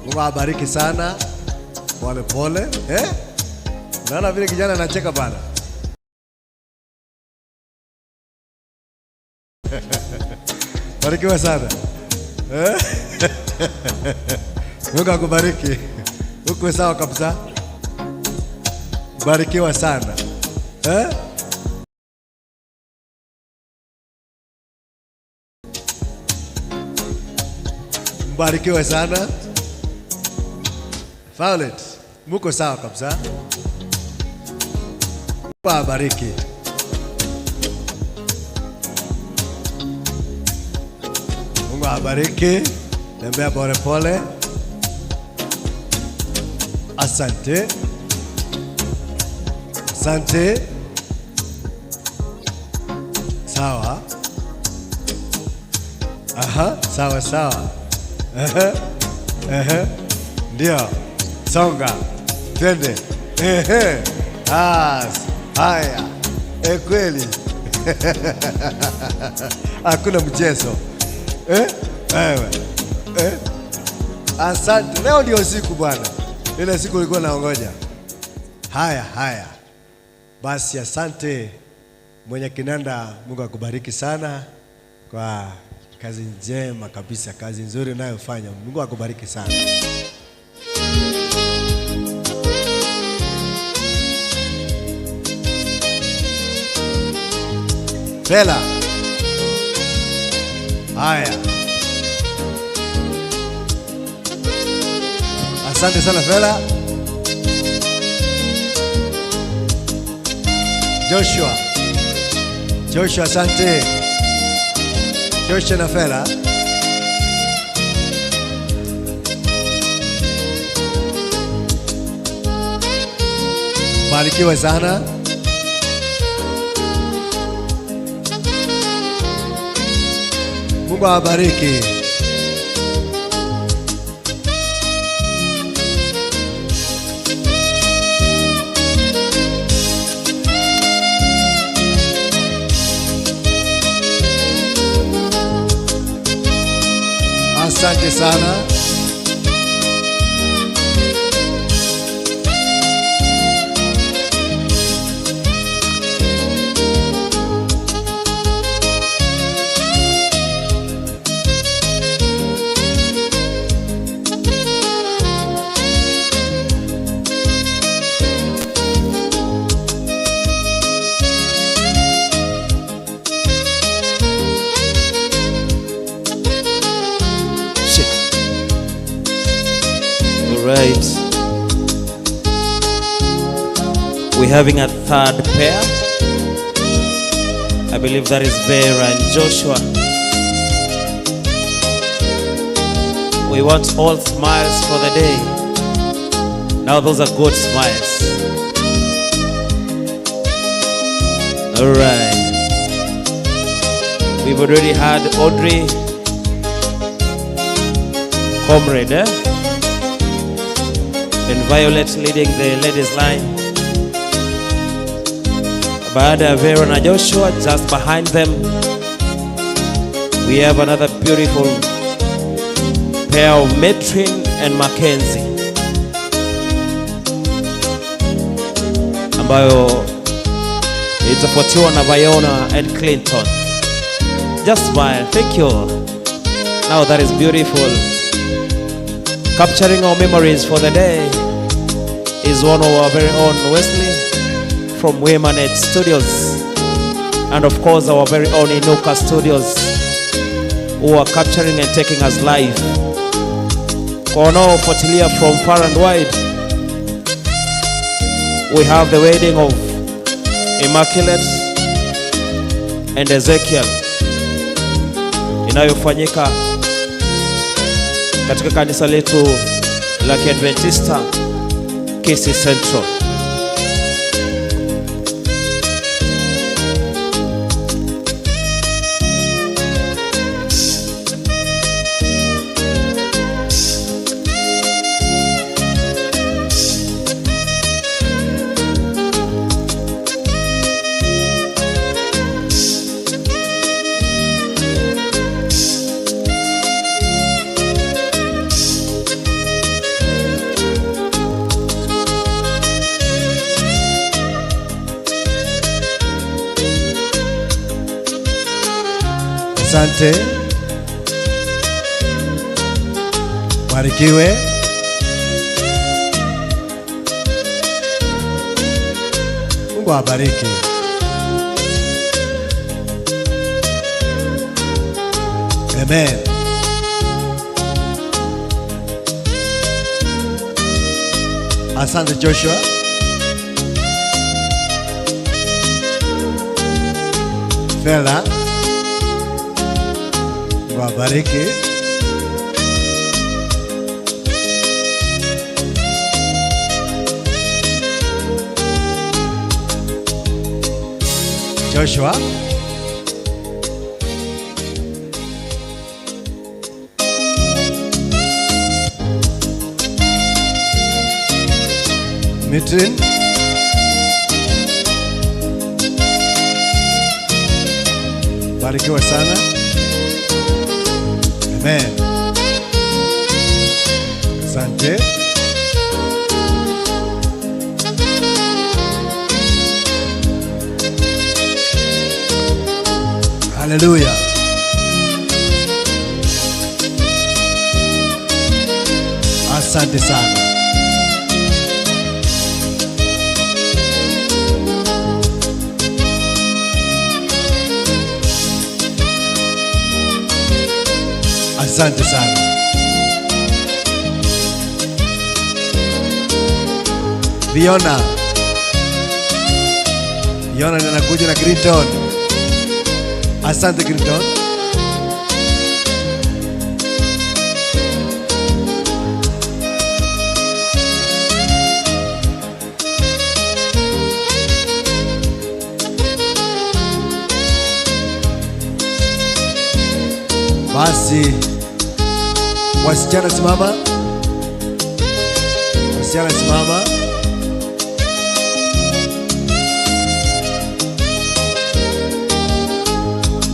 Mungu awabariki sana. Pole pole. Eh? Naona vile kijana anacheka bana. Barikiwa sana. Eh? Mungu akubariki. Uko sawa kabisa. Barikiwa sana. Eh? Mbarikiwe sana. Violet, muko sawa kabisa. Mungu awabariki. Mungu awabariki. Tembea pole pole. Asante. Asante. Sawa. Aha, sawa sawa. Aha. Aha. Ndio. Songa. Twende. Ehe. Ah, haya. E, kweli. Hakuna mchezo. Eh? Wewe. Eh? Asante. Leo ndio siku bwana. Ile siku ulikuwa naongoja. Haya, haya. Basi asante mwenye kinanda, Mungu akubariki sana kwa kazi njema kabisa, kazi nzuri unayofanya. Mungu akubariki sana. Bella. Haya. Asante sana Fela. Joshua. Joshua, asante. Joshua na Fela. Barikiwe sana. Mungu awabariki. Asante sana.
Shake. All right. We're having a third pair. I believe that is Vera and Joshua. We want all smiles for the day. Now those are good smiles. All right. We've already had Audrey, Comrade, eh? And Violet leading the ladies line. Baada ya Vera na Joshua, just behind them, we have another beautiful pair of Metrin and Mackenzie. ambayo itafuatiwa na Viona and Clinton. Just smile, thank you. Now that is beautiful. Capturing our memories for the day is one of our very own Wesley from Wemanet Studios, and of course our very own Inuka Studios, who are capturing and taking us live. Kwa wanaofuatilia from far and wide, we have the wedding of Immaculate and Ezekiel inayofanyika katika kanisa letu la Kiadventista Kisii Central.
Asante, barikiwe. Mungu awabariki. Amen. Asante Joshua. Fela. Mungu awabariki. Joshua. Mitrin. Barikiwa sana. Amen. Asante. Haleluya. Asante sana. Asante sana. Viona. Viona anakuja na Clinton. Asante Clinton. Basi wasichana simama. Wasichana simama.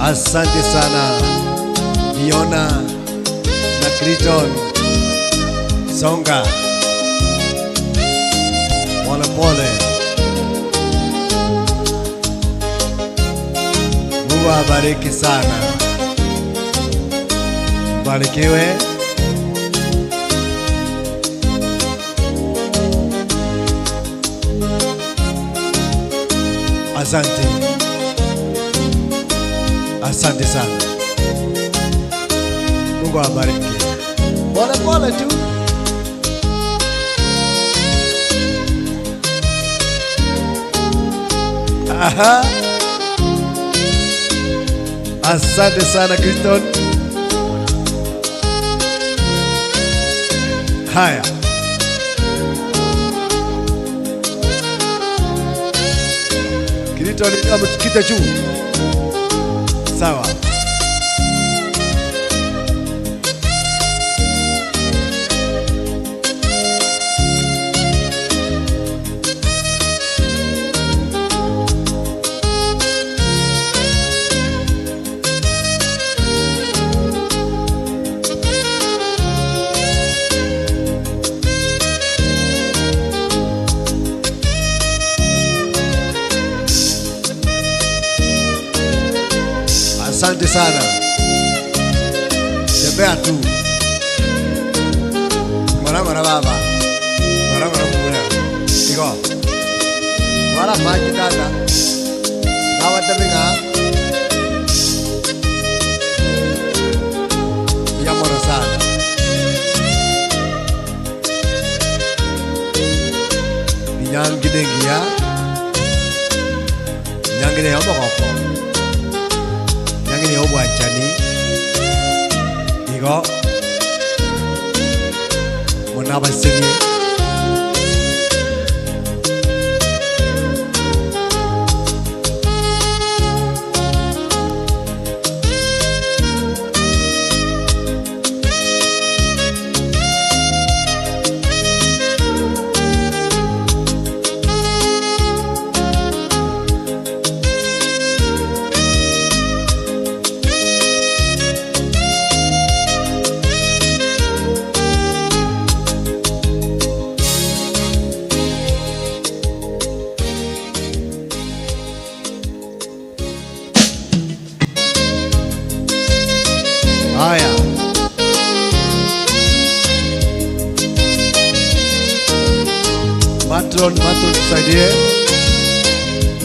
Asante sana Fiona na Clinton. Songa pole pole. Mungu awabariki sana. Barikiwe. Asante. Asante sana. Mungu awabariki. Pole pole tu. Aha. Asante sana Clinton. Haya. Clinton amekita juu. Sawa. Asante sana. Tembea tu. Mara mara baba. Mara mara mura. Igo. Mara maji tata. Nawa taminga. Ya moro sana. Nyangi nengia. Nyangi ne omogoko. Nyangi ne obwanchani. Igo. Monabasenie. Haya. Matron, matron tusaidie.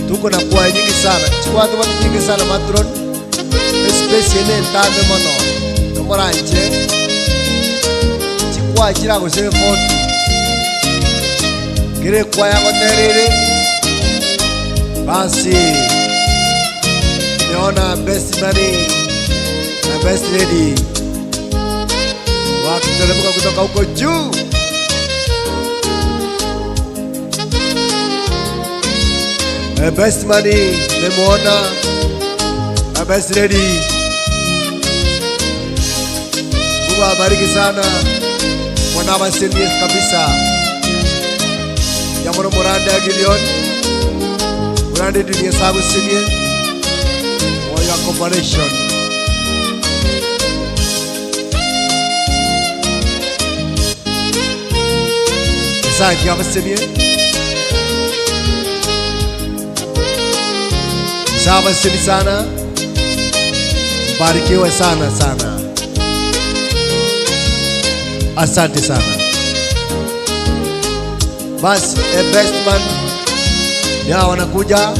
Tuko na kwaya nyingi sana. Chukua watu nyingi sana matron. Space yene ntame mono. Nomoranche. Chikwa chira go se foto. Kire kwaya goterere. Basi. Niona best money. Best lady wakiteremka kutoka huko juu. Best money nimeona, best lady. Mungu awabariki sana mwana kabisa. Yamono Moranda Gideon Moranda dunia sabu senior for your cooperation. Sasa abasenie. Sawa sana. Mbarikiwe sana sana. Asante sana. Basi best man ya wanakuja.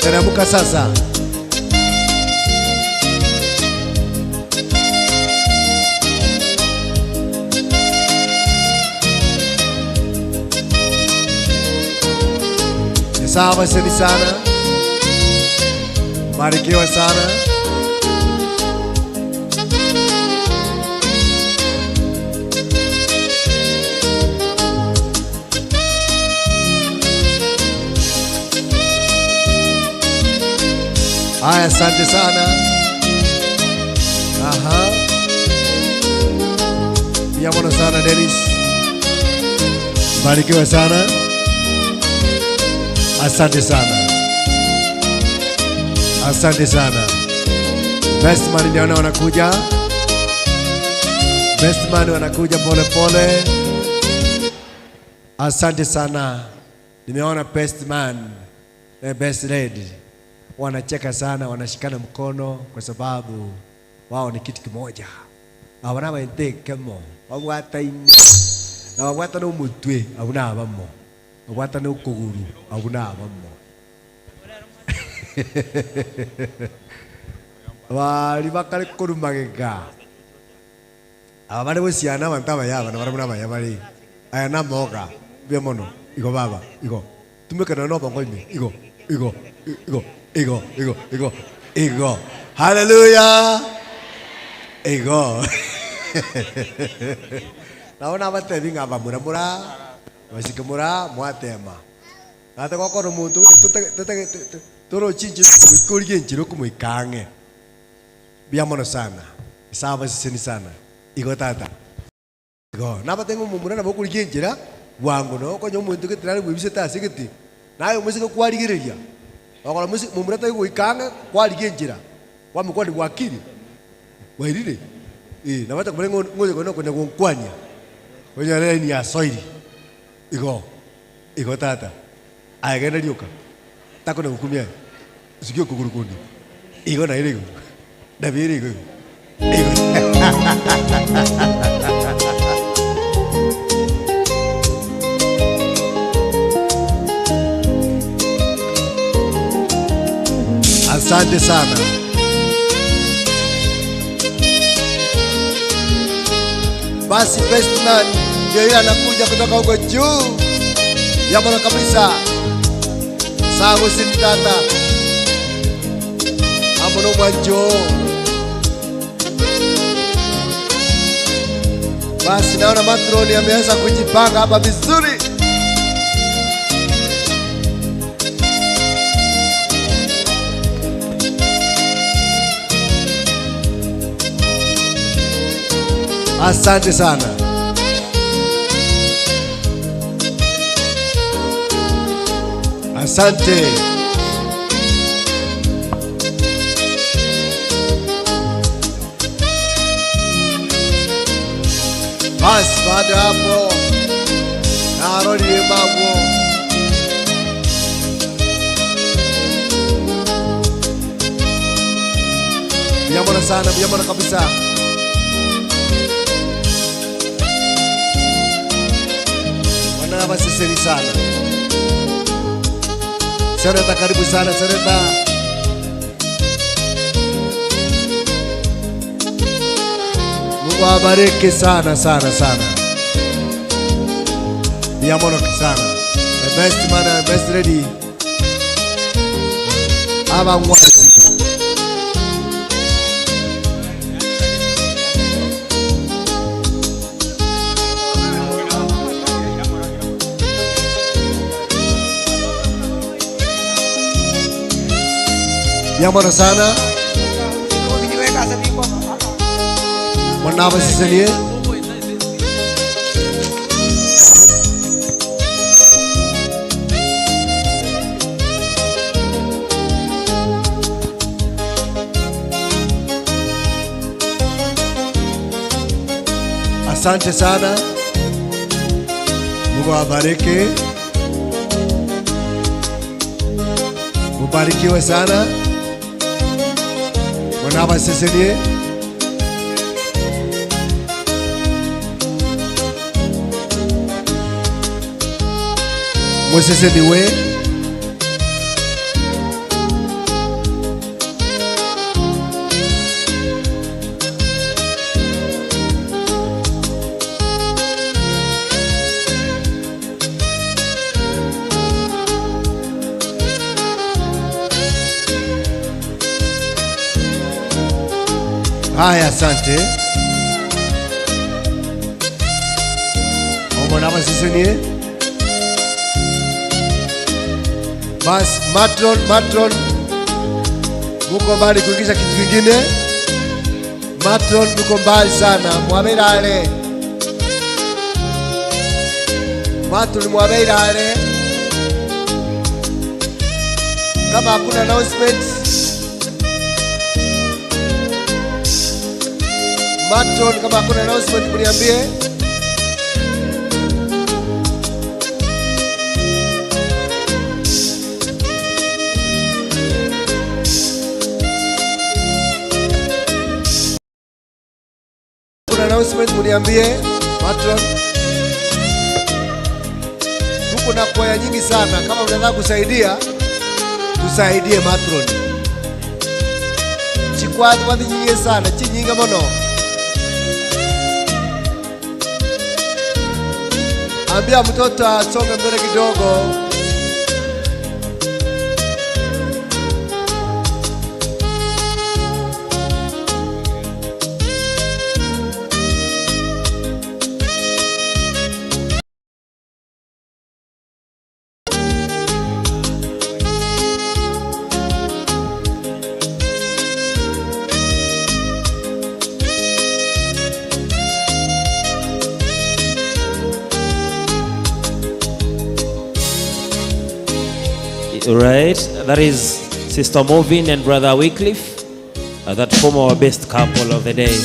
Teremka sasa. Sawa sana. Barikiwa sana. Haya, asante sana. Aha. Yamono sana Dennis. Barikiwa sana. Asante sana. Asante sana. Best man ndio wanakuja. Best man wanakuja pole pole. Asante sana. Nimeona best man na best lady wanacheka sana, wanashikana mkono kwa sababu wao ni kitu kimoja. Hawana wente kemo. Wabwata ine. Na wabwata no mutwe, abuna abamo. Wabwata no kuguru, abuna abamo. Bari bakare kurumagega. Abare bosiana bantaba ya bana barabuna baya bari. Aya na moga. Bia mono. Igo baba, igo. Tumeka no bongo ime. Igo, igo, igo, igo, igo, igo, igo. Hallelujah. Igo. Naona batebi ngaba mura mura. Basikamura mwatema. Nata kokoro muntu tete toro chinchi kuikorige nchiro kumuikange. Bia mono sana. Sawa siseni sana. Igo tata. Igo. Naba tengo mumura na bokurige nchira wangu no konyo muntu kitirari gwibisete ase geti. Nayo musike kwarigereria. Okora musike mumura tai goikange kwarige nchira. Wamukwani gwakiri. Wairire. Na bata kumare ngoje kono konya gonkwanya. Konya reni ni asoiri. Igo. Igo tata. Agenda rioka. Takona gukumia. Sikio kuguru kundi. Igo na irego. Dabiri go. Asante sana. Basi best man ndio yule anakuja kutoka huko juu ya mwana kabisa. Sawa sintata. Amono mwanjo. Basi naona matroni ameanza kujipanga hapa vizuri. Asante sana. Asante. Basi baada hapo narudi mambo. Biyamona sana, biyamona kabisa. Wanawasiseni sana. Seneta, karibu sana Seneta. Mungu awabariki sana sana sana. Biyamona sana. The best man and best lady. Abangwazi. Biyamona sana. Mwanawasisenie. Asante sana. Mungu awabariki. Mubarikiwe sana. Mwanawasisenie. Musiseniwe. Haya, asante. Mwanawasisenie. Bas, matron, matron, muko mbali kuingiza kitu kingine. Matron, muko mbali sana. Mwabeirale. Matron, mwabeirale. Kama hakuna announcement, matron, kama hakuna announcement mniambie. Announcement mniambie matron. Tuko na kwaya nyingi sana, kama unataka kusaidia tusaidie matron. Chikwatu wadi nyingi sana, chinyinga mono. Ambia mtoto asonge mbele kidogo.
Right, that is Sister Movin and Brother Wycliffe, that form our best couple of the day.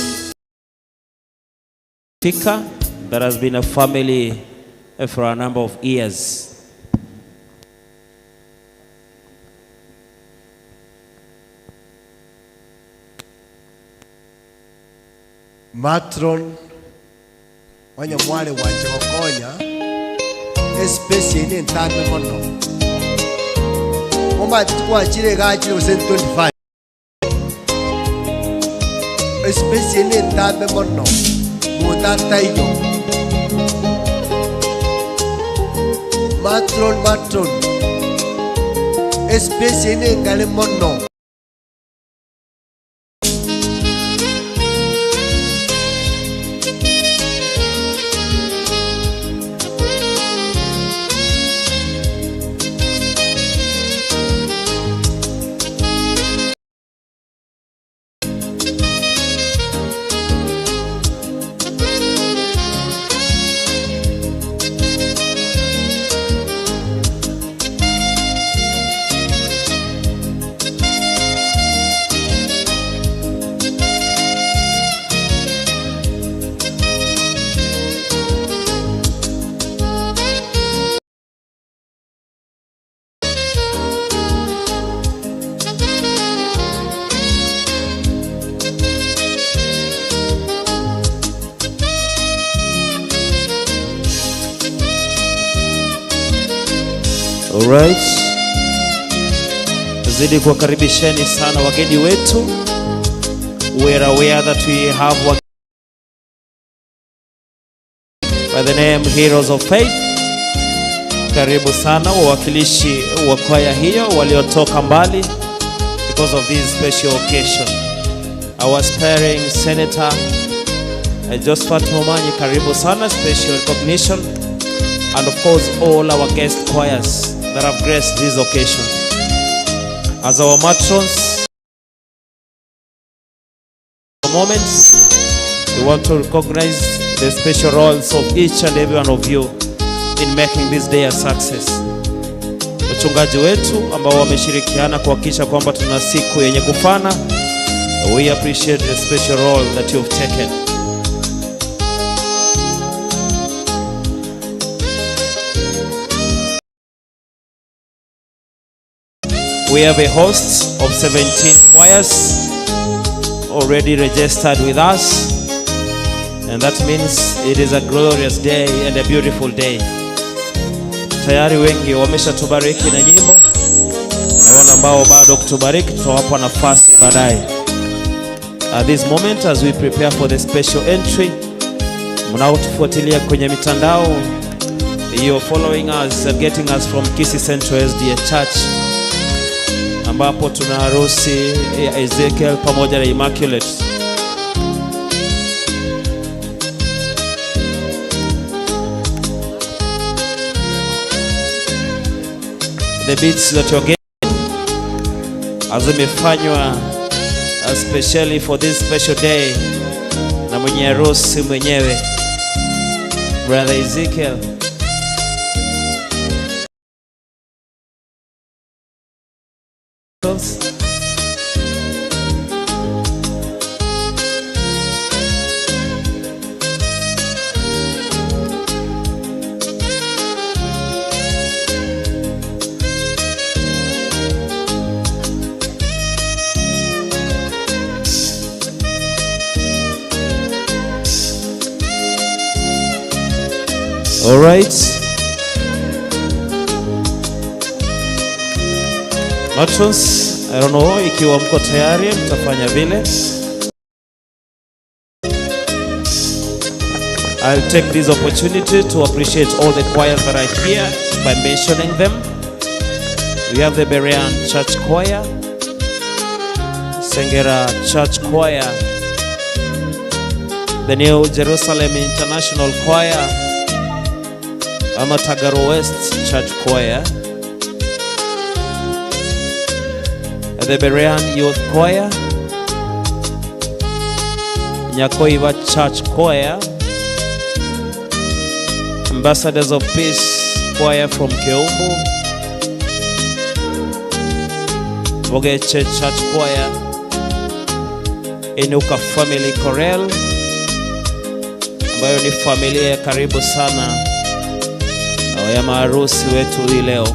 Fika, that has been a family for a number of years.
Matron wanyamwale wachokonya especially ni ntambe mono omba twachire gachire 25 especially ni ntambe mono mutataiyo matron especially ni ngale mono.
Alright. Zidi kuwakaribisheni sana wageni wetu. We are aware that we have by the name Heroes of Faith. Karibu sana wawakilishi wa kwaya hiyo waliotoka mbali because of this special occasion. Our sparing Senator Josephat Momanyi, karibu sana, special recognition, and of course all our guest choirs that have graced this occasion. As our matrons, moments, we want to recognize the special roles of each and every one of you in making this day a success. Wachungaji wetu ambao wameshirikiana kuhakikisha kwamba tuna siku yenye kufana, we appreciate the special role that you've taken. We have a host of 17 choirs already registered with us, and that means it is a glorious day and a beautiful day. Tayari wengi wameshatubariki na nyimbo, na wale ambao bado kutubariki tutawapa nafasi baadaye. At this moment, as we prepare for the special entry, mnaotufuatilia kwenye mitandao, you're following us and getting us from Kisii Central SDA Church, ambapo tuna harusi ya Ezekiel pamoja na Immaculate. The beats that you're getting zimefanywa especially for this special day na mwenye harusi mwenyewe Brother Ezekiel. All right. Matrons, I don't know ikiwa mko tayari mtafanya vile. I'll take this opportunity to appreciate all the choirs that are here by mentioning them. We have the Berean Church Choir, Sengera Church Choir, the New Jerusalem International Choir, Amatagaro West Church Choir, the Berean Youth Choir, Nyakoiba Church Choir, Ambassadors of Peace Choir from Keumbu, Bogeche Church Choir, Inuka Family Chorale, ambayo ni familia ya karibu sana ya maharusi wetu hii leo.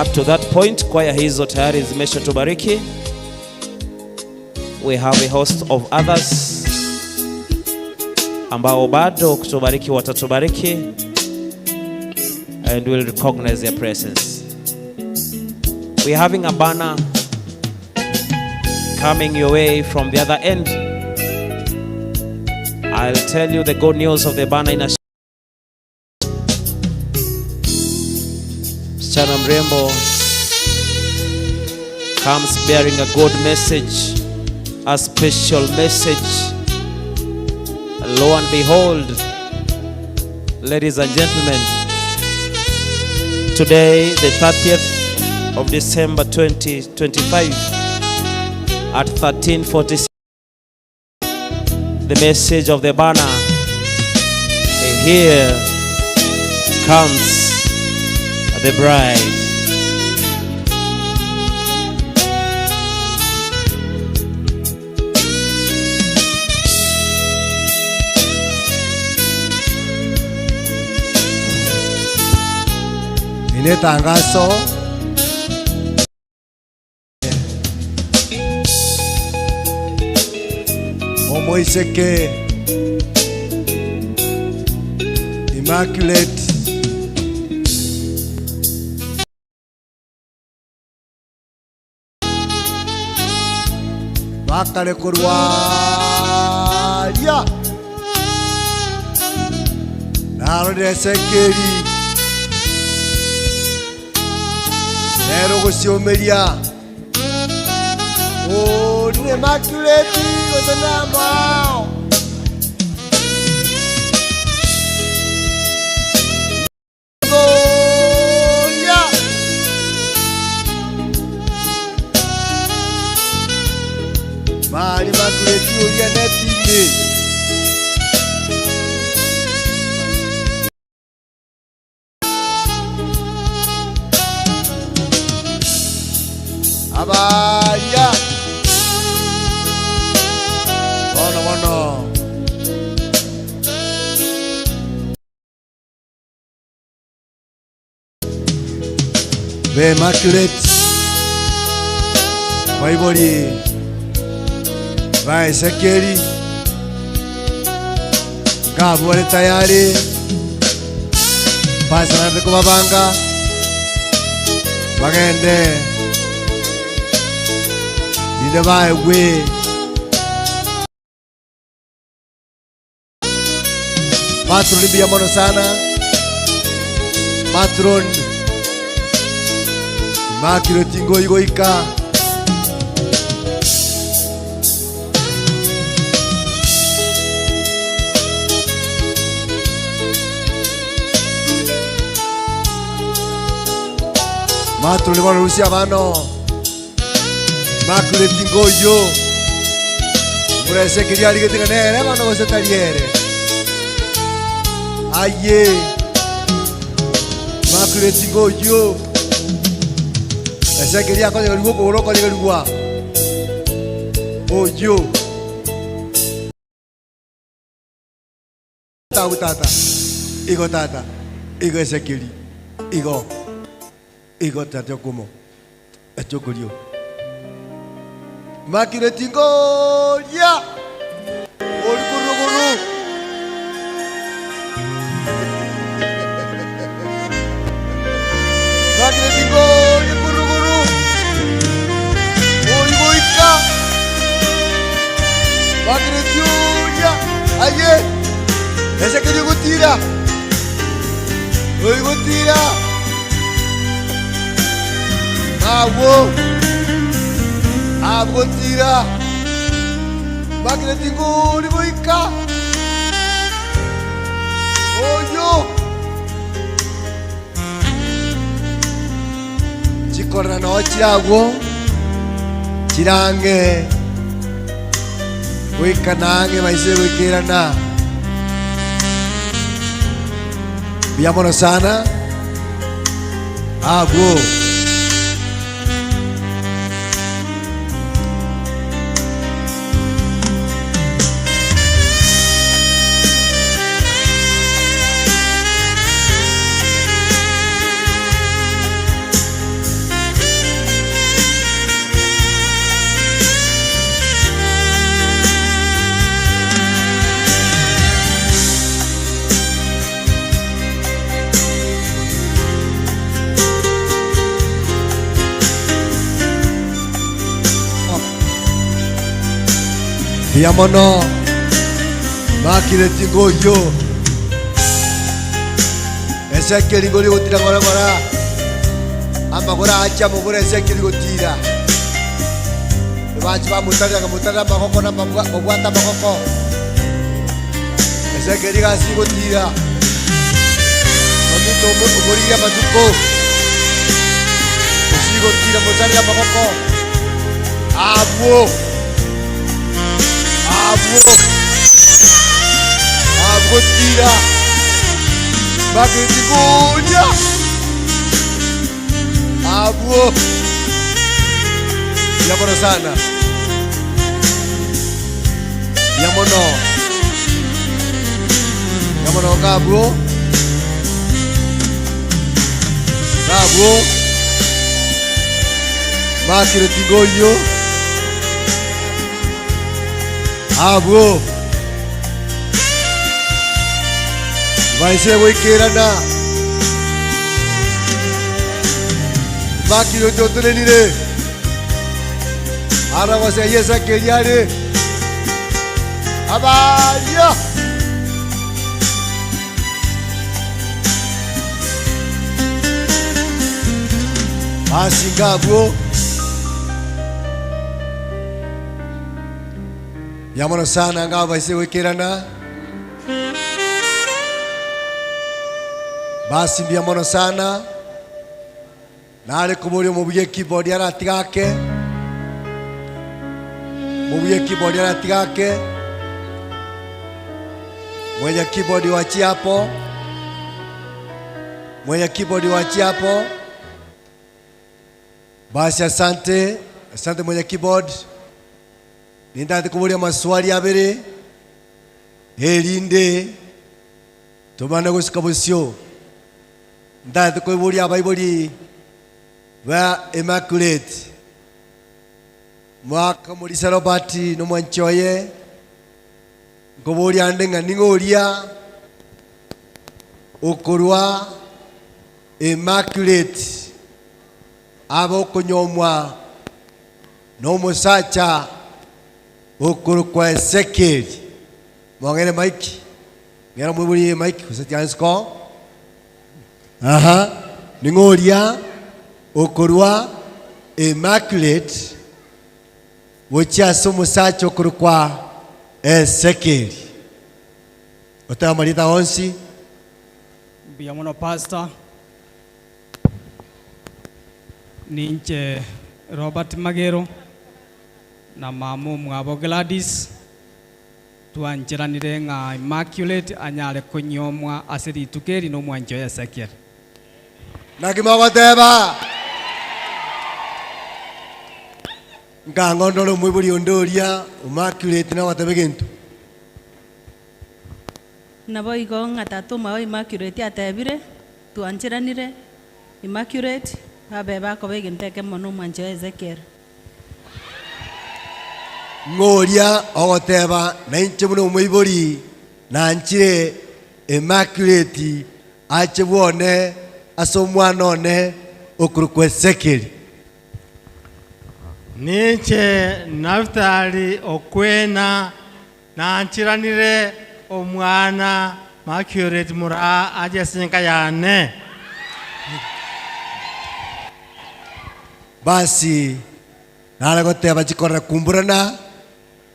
Up to that point, kwaya hizo tayari zimeshatubariki. We have a host of others ambao bado kutubariki watatubariki, and we'll recognize their presence. We're having a banner coming your way from the other end. I'll tell you the good news of the banner in a msichana mrembo comes bearing a good message, a special message. Lo and behold, ladies and gentlemen, today, the 30th of December 2025, at 13:46, the message of the banner, here comes the bride.
Ine tangazo omoiseke Immaculate bakale kurwaria narorire Ezekieli rero guciumiria urire Immaculate gotenama. Gloria. Mari Immaculate uria netini. Abaya. Bono bono. Be Immaculate. Baibori. Ba Ezekieli. Ngabu wale tayari. Pasa kubabanga. Bagende. Inde baegwe. Matron mbuya mono sana. Matron Immaculate ngoigoika. Matron bono rusia bano. Immaculate ngoyo. Murese kiria rigete nere bano gose tariere. Aye. Immaculate ngoyo. Ezekieli akonyegerigwa okogoro okonyegerigwa oyo tabu tata igo tata igo Ezekieli igo igo tata okumo echokurio Immaculate ngoria orikuruguru. Immaculate ngoria kuruguru oigoika. Immaculate uria aye Ezekieli gutira oigutira awo agutira. Immaculate ngori goika oyo chikorana no chiragwo chirange goika nange maise goikirana. Mbuya mono sana agwo. Biamono makire tingoyo Ezekiel ngori gotira ngora ngora amagora acha mugore Ezekiel gotira bachi bamutarira mutarira magoko na mabwata magoko Ezekiel gasi gotira mamuto omoriya matuko gotira mutarira magoko abwo abwo abwo tira bakitikunya abwo yamono sana yamono yamono kabwo kabwo makiretigoyo abwo vaise goikerana makiretigotenenire aragose Ezekiel abaria asingabwo yamono sana ngabo vaise goikerana basi mbiamono sana nare kuborio mubuye keyboard aratigake mubuye keyboard aratigake mwenye keyboard wachi hapo mwenye keyboard wachi hapo basi asante asante mwenye keyboard nindate kuboria maswali abere erinde tumane gusika busio ndate kuboria abaibori ba Immaculate mwaka mulisa Robert nomwanchoye nkoboria ande ng'a ning'oria okorwa Immaculate abo okonyomwa nomosacha okorokwa Ezekiel mwang'ere Mike ng'era mwiburie Mike gose aha ning'oria okorwa Immaculate gochia ase omosacha okorokwa Ezekiel oteba marita onsi
Mbiamono pastor ninche Robert Magero na mamu mwabo Gladys twancheranire ng'a Immaculate anyare kunyomwa ase ritukeri no mwancho Ezekiel
nakimogoteba nkang'ondore omwibori onde oria Immaculate nagoteba egento
nabo igo ng'a tata omwabo Immaculate atebire twancheranire Immaculate babe bakoba egento ekemo na omwancho Ezekiel
ng'oria ogoteba nainche buna omwibori nanchire Immaculate ache bwone ase omwana one okorokwa Ezekiel
ninche Naftali okwena nanchiranire omwana Immaculate mura aje sinka yane
basi naragoteba chikorera kumburana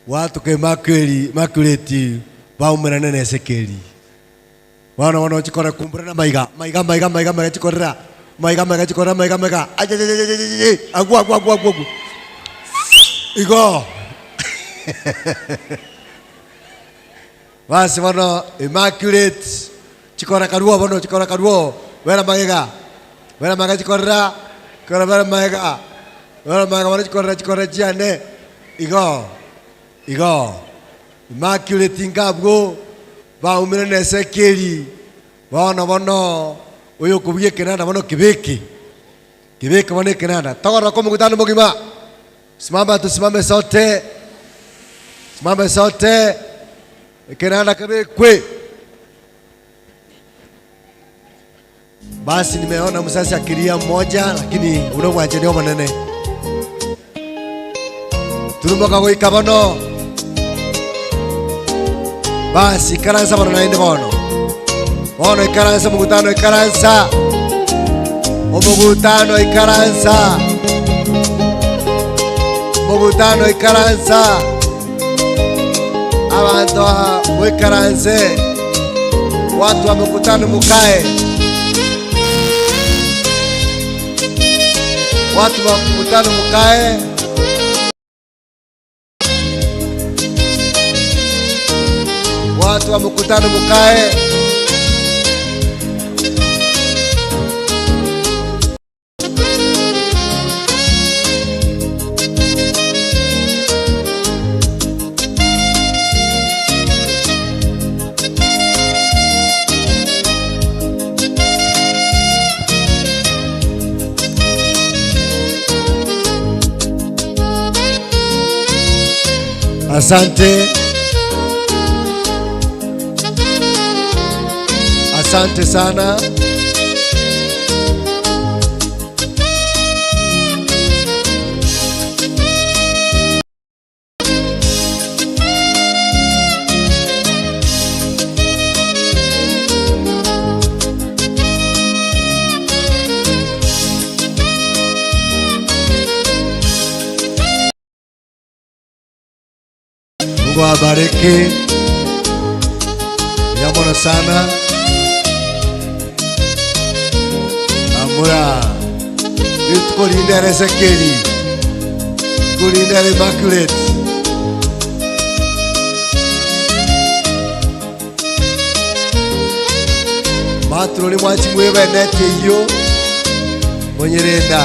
watuke Immaculate baumerane na Ezekiel wana wana chikorera kumburana maiga maiga maiga maiga maiga chikorera maiga maiga chikorera maiga maiga aje aje agu agu agu agu agu igo basi bono Immaculate chikora karuo bono chikora karuo wera magega chikorera chikora wera magega bono chikora chikora chiane igo igo Immaculate ngabwo baumire na Ezekiel bono bono oyo kubuye kenanda bono kibiki kibiki bono kenanda togora ko mukutano mugima simama tusimame sote simame sote kenanda kibikwe basi nimeona msasi akilia mmoja lakini unomwache manene turumboka goika bono Basi ikaransa bono naende bono. Bono ikaransa mukutano ikaransa. Omukutano ikaransa. Mukutano ikaransa. Abantu mwikaranse. Watu wa mkutano mukae. Watu wa mkutano mukae. Watu wa mkutano mukae. Asante. Asante sana. Mungu awabariki. Yamono sana. Amura. Tukulinde Ezekieli. Tukulinde Immaculate. Matroli mwachi mwewe nete iyo. Mwenyerenda.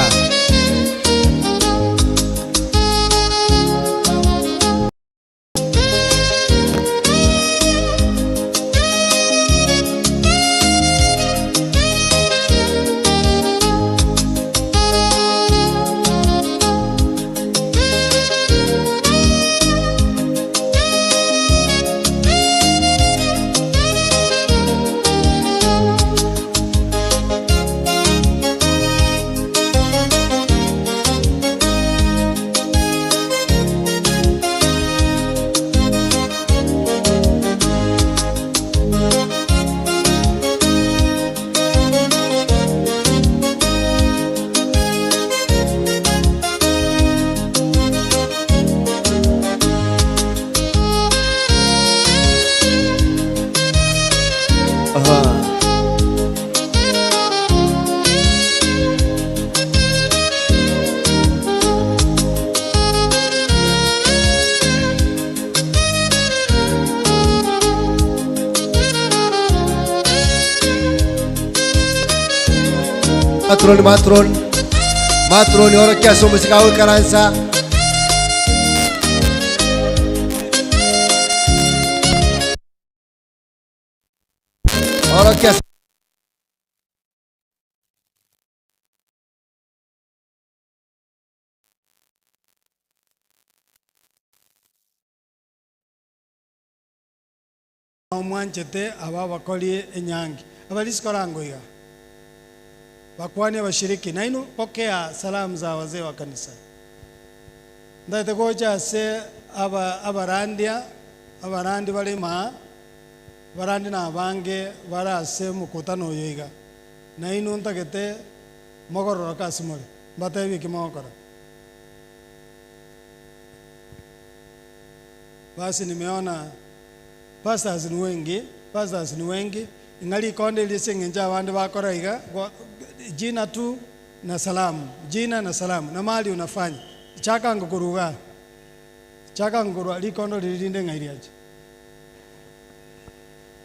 Matron, matron, matron, ahora que hacemos karansa. Ahora que hacemos.
Omwanchete aba bakoli enyangi abalisikorango iga bakwani abashiriki nainu pokea salamu za wazee wa kanisa ndaite gocha se aba abarandia abarandi balima barandi na bange barase mukutano yoiga nainu ntagete mogorora kasimore batebi kimokora. Basi nimeona pastors ni wengi, pastors ni wengi ingali konde lisingenja abandi bakora iga jina tu na salamu, jina na salamu na mali unafanya chaka ngukuruga chaka ngurwa likondo lilinde ngairiaje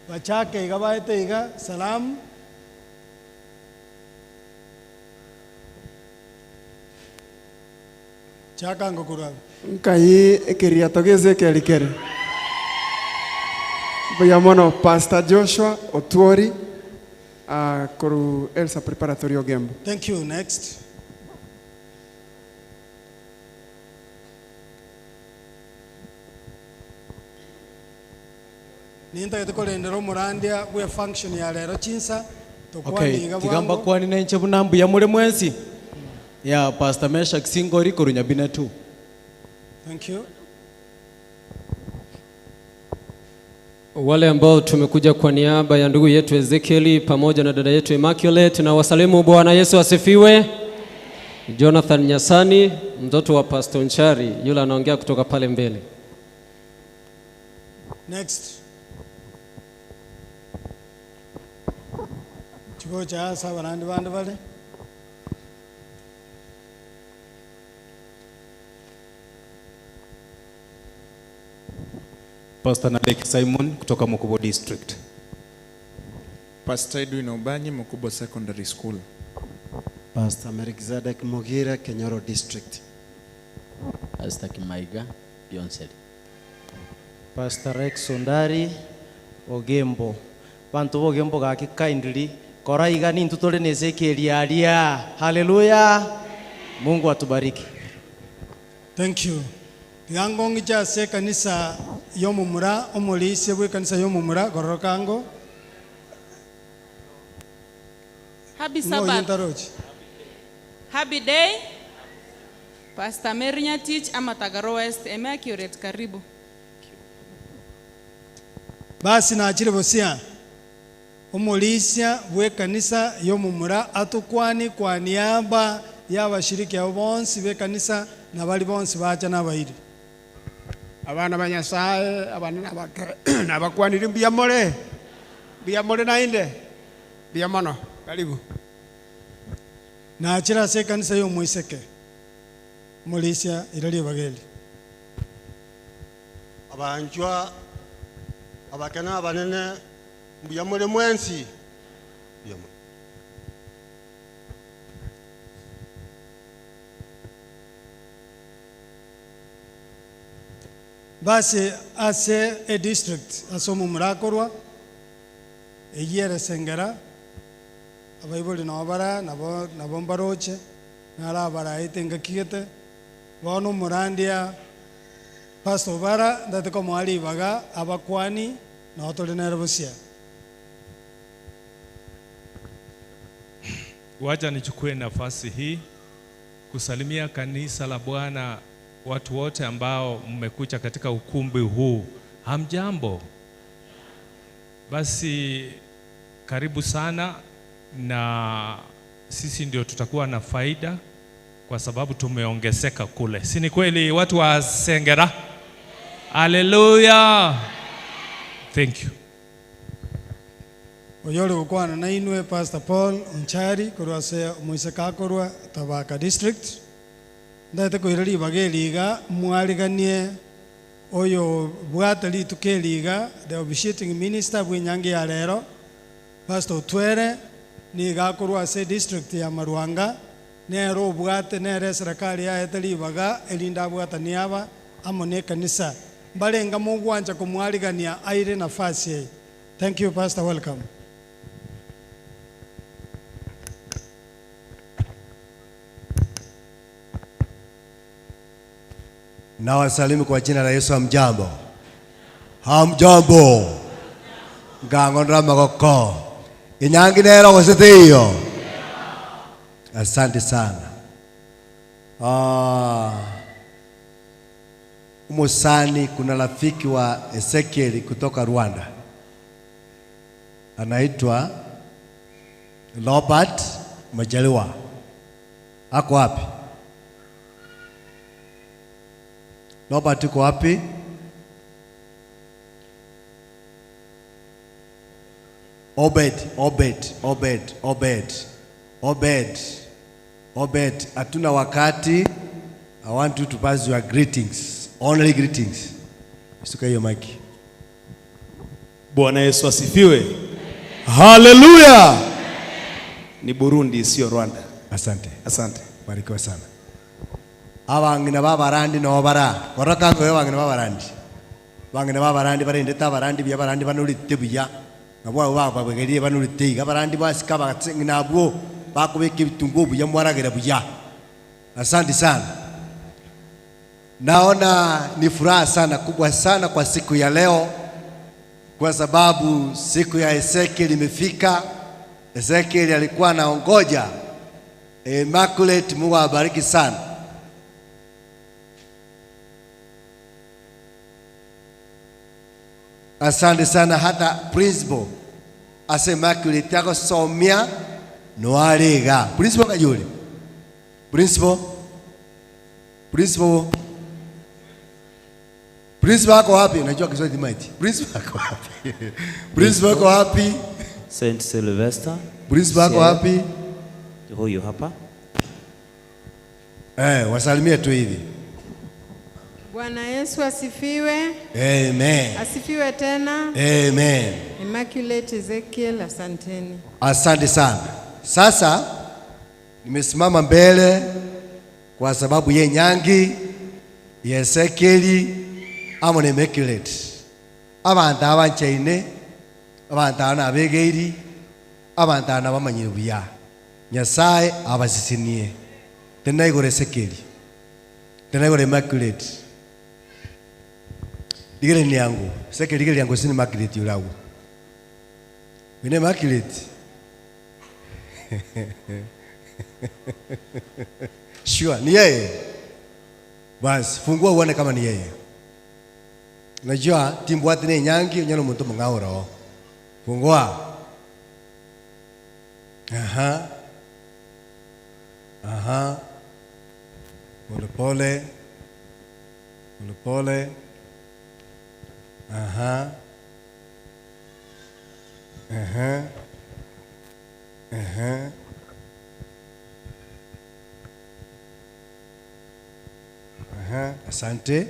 bachake iga baete iga salamu. Chaka ngukuruga
nkai ekeria togeze kelikere. Vogliamo Pastor Joshua Otuori koru Elsa Preparatory Ogembo.
Thank you. Next. Ninta yatukolendera omurandia we function ya lero chinsa
Okay, tigamba kwani nenche bunambu ya mule mwensi. Ya Pastor Mesha Singori koru Nyabina 2.
Thank you.
Wale ambao tumekuja kwa niaba ya ndugu yetu Ezekieli pamoja na dada yetu Immaculate, na wasalimu. Bwana Yesu asifiwe. Jonathan Nyasani, mtoto wa Pastor Nchari, yule anaongea kutoka pale mbele.
Next. Chigocha asa abarandi bande bale.
Pastor Naleki Simon kutoka Mukubo District.
Pastor Edwin Obanyi, Mukubo Secondary School.
Pastor Melkizedek Mugira, Kenyoro District.
Pastor Kimaiga, Beyonce.
Pastor Rex Sondari, Ogembo. Bantu bogembo gaki kindly koraiga nintu tole na Ezekiel aria. Haleluya. Mungu atubariki.
Thank you. Tigangongicha ase kanisa yomumura omulisia bwe kanisa yomumura gororokango.
Happy
Ng'o
Sabbath.
yintarochi.
Happy day. Pastor Mary Nyatich ama Tagaro West Immaculate, karibu.
Basi nachire bosia omulisia bwe kanisa yomumura atukwani kwa niaba y'abashiriki abo bonsi be kanisa nabali bonsi bacha nabairi.
Abana ba Nyasaye abana nabakwanire mbiyamole mbiyamole nainde mbiyamono karibu.
Nachira ase kanisa yomwiseke mulisia irali bageli.
Abanjwa abakena abanene mbiyamole mwensi mbiyamole.
Basi ase e district asomo murakorwa eyere sengera abaiboli nabara nabo nabo mbaroche nara baraite ngakigete bono murandia pastor bara ndateko mwali baga abakwani na otole nervosia.
Wacha nichukue nafasi hii kusalimia kanisa la Bwana, watu wote ambao mmekuja katika ukumbi huu. Hamjambo? Basi karibu sana, na sisi ndio tutakuwa na faida kwa sababu tumeongezeka kule. Si ni kweli watu wa Sengera? Hallelujah. Thank you.
Oyole gukwana na inwe Pastor Paul Onchari korwa ase Moiseka korwa Tabaka District. Ndaete koireri ibageliga mwariganie oyo bwate litukeliga the officiating minister bwinyangi ya lero Pastor Twere niga korwa ase district ya Maruanga nero bwate nere serikali yaete libaga elinda bwata niaba amo ne kanisa mbalenga mugwanja kumwarigania aire nafasi. Thank you Pastor, welcome.
Na wasalimu kwa jina la Yesu. Hamjambo? Hamjambo? Ngangondra magoko inyangi nero gosetiyo. Asante sana. Umusani kuna rafiki wa Ezekiel kutoka Rwanda anaitwa Robert Majaliwa. Ako wapi? Robert uko wapi? Obed, Obed, Obed, Obed, Obed, Obed. Hatuna wakati. I want you to pass your greetings. Only greetings. Suka hiyo mic.
Bwana Yesu asifiwe. Hallelujah. Ni Burundi sio Rwanda.
Asante.
Asante.
Barikiwa sana. Abangina babarandi no bara. Korokango abangina babarandi. Bangina babarandi barendeta abarandi bya barandi banulite buya. Nabo babagerie banulite iga barandi basika batsingina bwo bakubeka bitungo buya mwaragera buya. Asante sana. Naona ni furaha sana kubwa sana kwa siku ya leo, kwa sababu siku ya Ezekiel imefika. Ezekiel alikuwa anaongoja. Immaculate, Mungu awabariki sana. Asante sana hata principal ase Immaculate agosomia noarega. Principal kayuri. Principal. Principal. Principal ako wapi? Unajua Kiswahili maiti. Principal ako wapi? Principal ako wapi?
Saint Sylvester.
Principal ako wapi?
Huyu hapa.
Wasalimie tu hivi.
Bwana Yesu asifiwe.
Amen.
Asifiwe tena.
Amen.
Immaculate Ezekiel, asanteni.
Asante sana. Sasa nimesimama mbele kwa sababu ye nyangi ye Ezekiel amo ne Immaculate. Abantu abanchaine, abantu abegeiri, abantu abamanyire buya. Nyasaye abasisinie. Tena igore Ezekiel. Tena igore Immaculate. Ligere ni yangu. Ezekiel ligere yangu sini Immaculate yulawo. Wine Immaculate. Sure, ni yeye. Basi fungua uone kama ni yeye. Unajua timbwati ne nyangi unyano muntu mung'auro. Fungua. Aha. Aha. Pole pole. Pole pole. Aha. Aha. Aha. Aha, asante.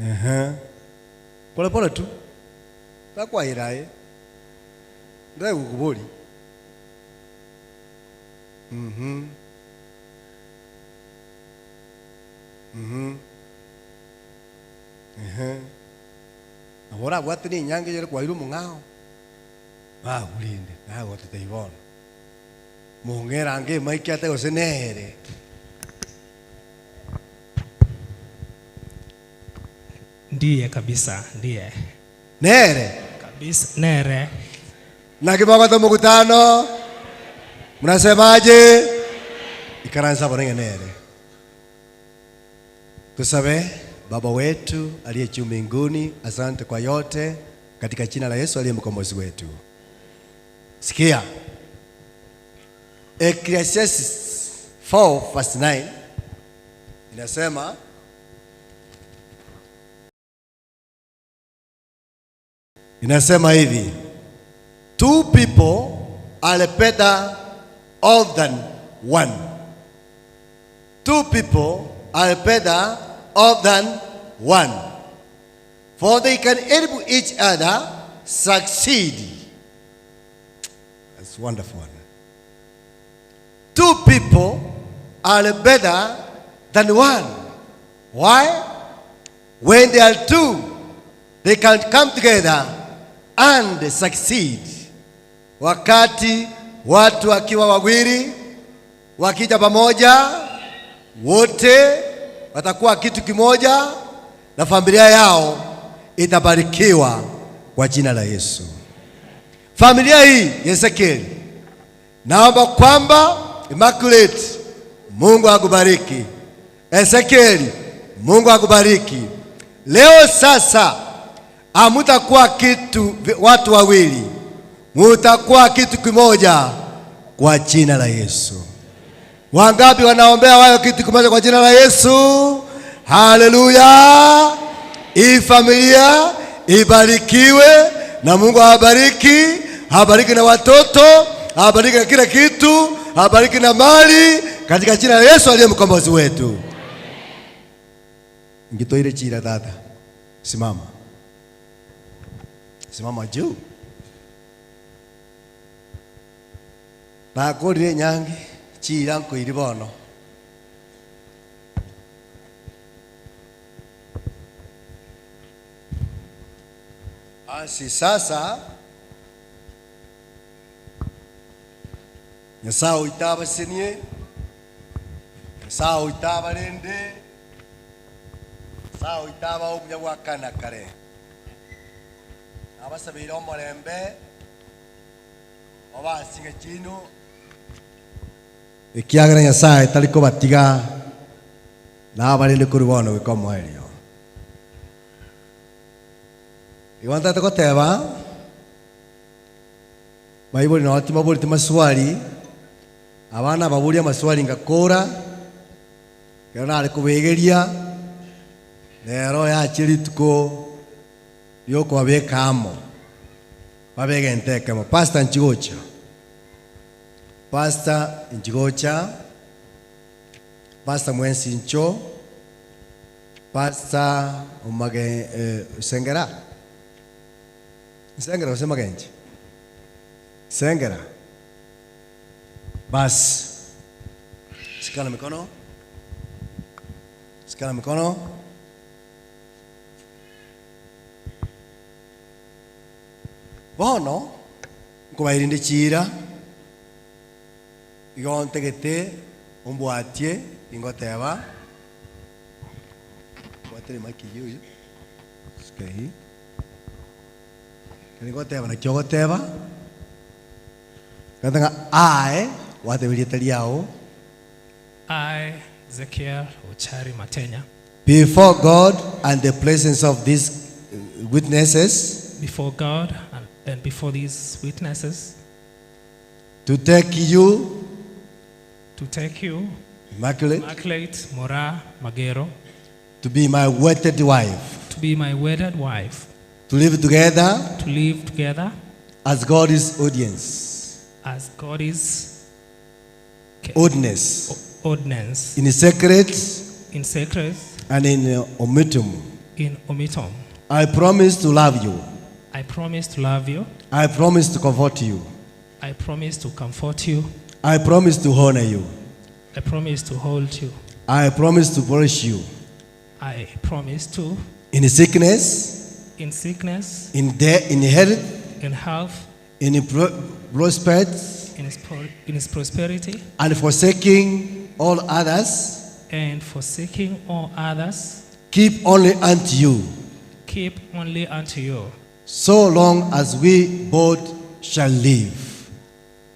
Aha. Pole pole tu. Takwa irae. Ndaye kukubuli. Mhm. Mhm. Aha. Ahora gwatini nyange yere kwa irumu ngao. Ah, ulinde. Na gotete ibono. Mungera ange maiki ate gose nere.
Ndiye kabisa, ndiye.
Nere?
Kabisa, nere.
Na kiboko mkutano. Mnasemaje? Ikaranza bonenge nere. Tusabe Baba wetu aliye juu mbinguni, asante kwa yote katika jina la Yesu aliye mkombozi wetu. Sikia. Ecclesiastes 4 verse 9 inasema, hivi, two people are better off than one. Two people are better off than one, for they can help each other succeed. That's wonderful. Two people are better than one. Why? When they are two, they can come together and succeed. Wakati watu wakiwa wawili wakija pamoja, wote watakuwa kitu kimoja na familia yao itabarikiwa kwa jina la Yesu. Familia hii Ezekiel, naomba kwamba Immaculate, Mungu akubariki. Ezekiel, Mungu akubariki. Leo sasa hamutakuwa kitu watu wawili, mutakuwa kitu kimoja kwa jina la Yesu. Wangapi wanaombea wao kitu kimoja kwa jina la Yesu? Haleluya! Hii familia ibarikiwe na Mungu awabariki, awabariki na watoto, awabariki na kila kitu, awabariki na mali katika jina la Yesu aliye mkombozi wetu. Ngitoire chira tata. Simama. Simama juu. Bakorire nyangi chira nkoiri bono. Asi sasa Nyasaye oitabasenie, Nyasaye oitabarende, Nyasaye oitaba obuya bwa kana kare. Abasabire omorembe obasinge chino ekiagera Nyasaye tari kobatiga na abarende kori bono gikomoerio. Iwantate koteba maibori na wati mabori maswali abana baburia maswali ngakora kero nare kubegeria rero yachirituko lyokobabekamo babegentekemo. Pastor Nchigocha, Pastor Nchigocha, Pastor Mwensincho, Pastor Omage Sengera Sengera usema genji Sengera. Basi shikana mikono, shikana mikono. Bono nkubairinde chira igo ntegete ombwatie ingoteba bwatere maki yuyu sikehi ingoteba na kyogoteba katanga ae wateberia liao.
I, Ezekiel Ochari Matenya,
before God and the presence of these witnesses,
before God and before these witnesses,
to take you, Immaculate,
Immaculate Mora Magero,
to be my wedded wife,
to be my wedded wife,
to live together,
as
God is audience,
as God is
ordinance,
ordinance,
in secret,
and
in omitum.
In omitum.
I promise to love you.
I promise to love you.
I promise to comfort you.
I promise to comfort you.
I promise to honor you.
I promise to hold you.
I promise to flourish you.
I promise to,
in sickness,
in sickness,
in death, in health,
in health,
in prosperity,
in his prosperity,
and forsaking all others,
and forsaking all others,
keep only unto you,
keep only unto you,
so long as we both shall live.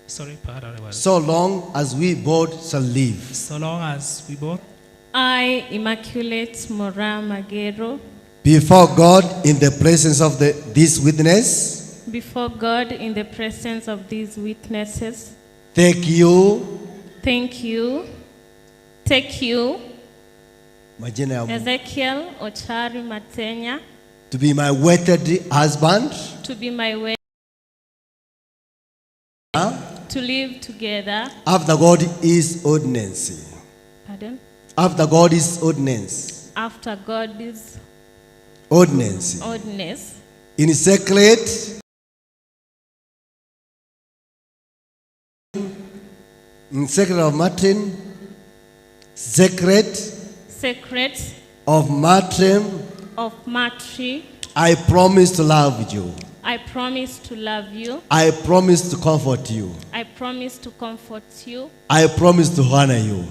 Sorry, pardon.
So long as we both shall live.
So long as we both.
I, Immaculate Mora Magero,
before God in the presence of this witness,
before God in the presence of these witnesses,
take you,
thank you, take you,
Majina,
Ezekiel Ochari Matenya,
to be my wedded husband,
to be my wedded, to live together
after God is ordinance.
Pardon?
After God is ordinance.
After God is
ordinance.
Ordinance.
In secret, in secret of Martin, secret,
secret
of Martin,
of Matri.
I promise to love you.
I promise to love you.
I promise to comfort you.
I promise to comfort you.
I promise to honor you.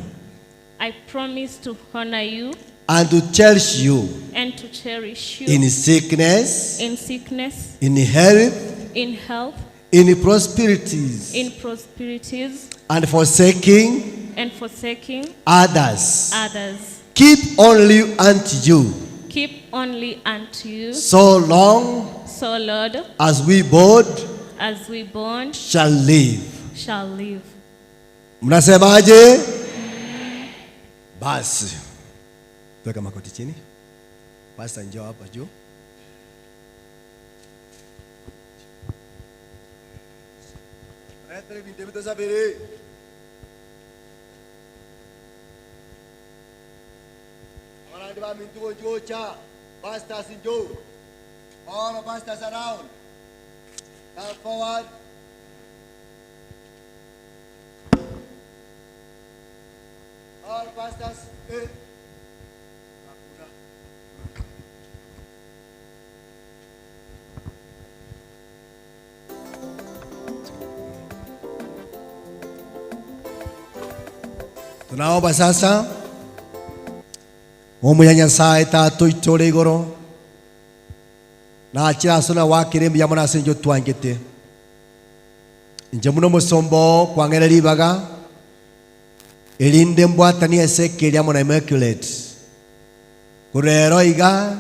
I promise to honor you.
And to cherish you.
And to cherish you.
In sickness.
In sickness.
In health.
In health.
In prosperities.
In prosperities.
And forsaking.
And forsaking.
Others.
Others.
Keep only unto you.
Keep only unto you.
So long.
So Lord.
As we both.
As we bond.
Shall live.
Shall live.
Mnasemaje? Basi. Tuweka makoti chini. Pastor njoo hapa juu. Pastors njoo. All of pastors around. Come forward. All pastors. Tunaomba sasa omuya Nyasaye tatu itore igoro na achira wakire mbuya mono ase inche twangete inche muno musombo kwang'era ribaga erinde mbwatani ase ekeria mono Immaculate kurero iga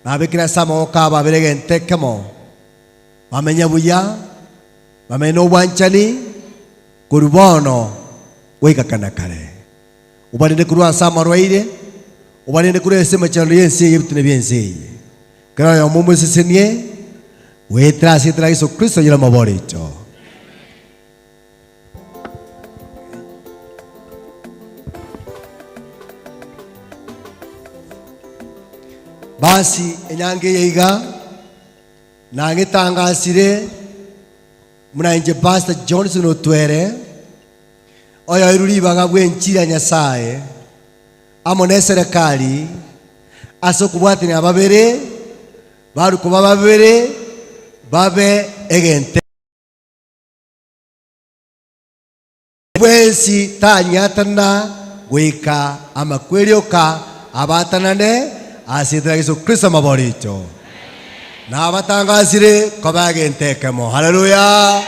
Nabikira samo kaba birege ntekemo. Bamenya buya, bamenya obwanchani, kurubono goika kare. Ubarinde kurwa sama rwaire, ubarinde kurwa esema chalo yensi yebitune byensi. Kera yo mumu sesenie, wetra sitra Yesu Kristo yela maboricho. Basi enyange yeiga nangitangasire munainje Pastor Johnson Otwere oyo iruribaga bwenchira Nyasaye amo ne serikali ase okobwatania babere barukuba babere babe egente bwensi tanyatana goika amakwerioka abatanane asitira Yesu Kristo maboricho na abatangasire kobagentekemo. Haleluya.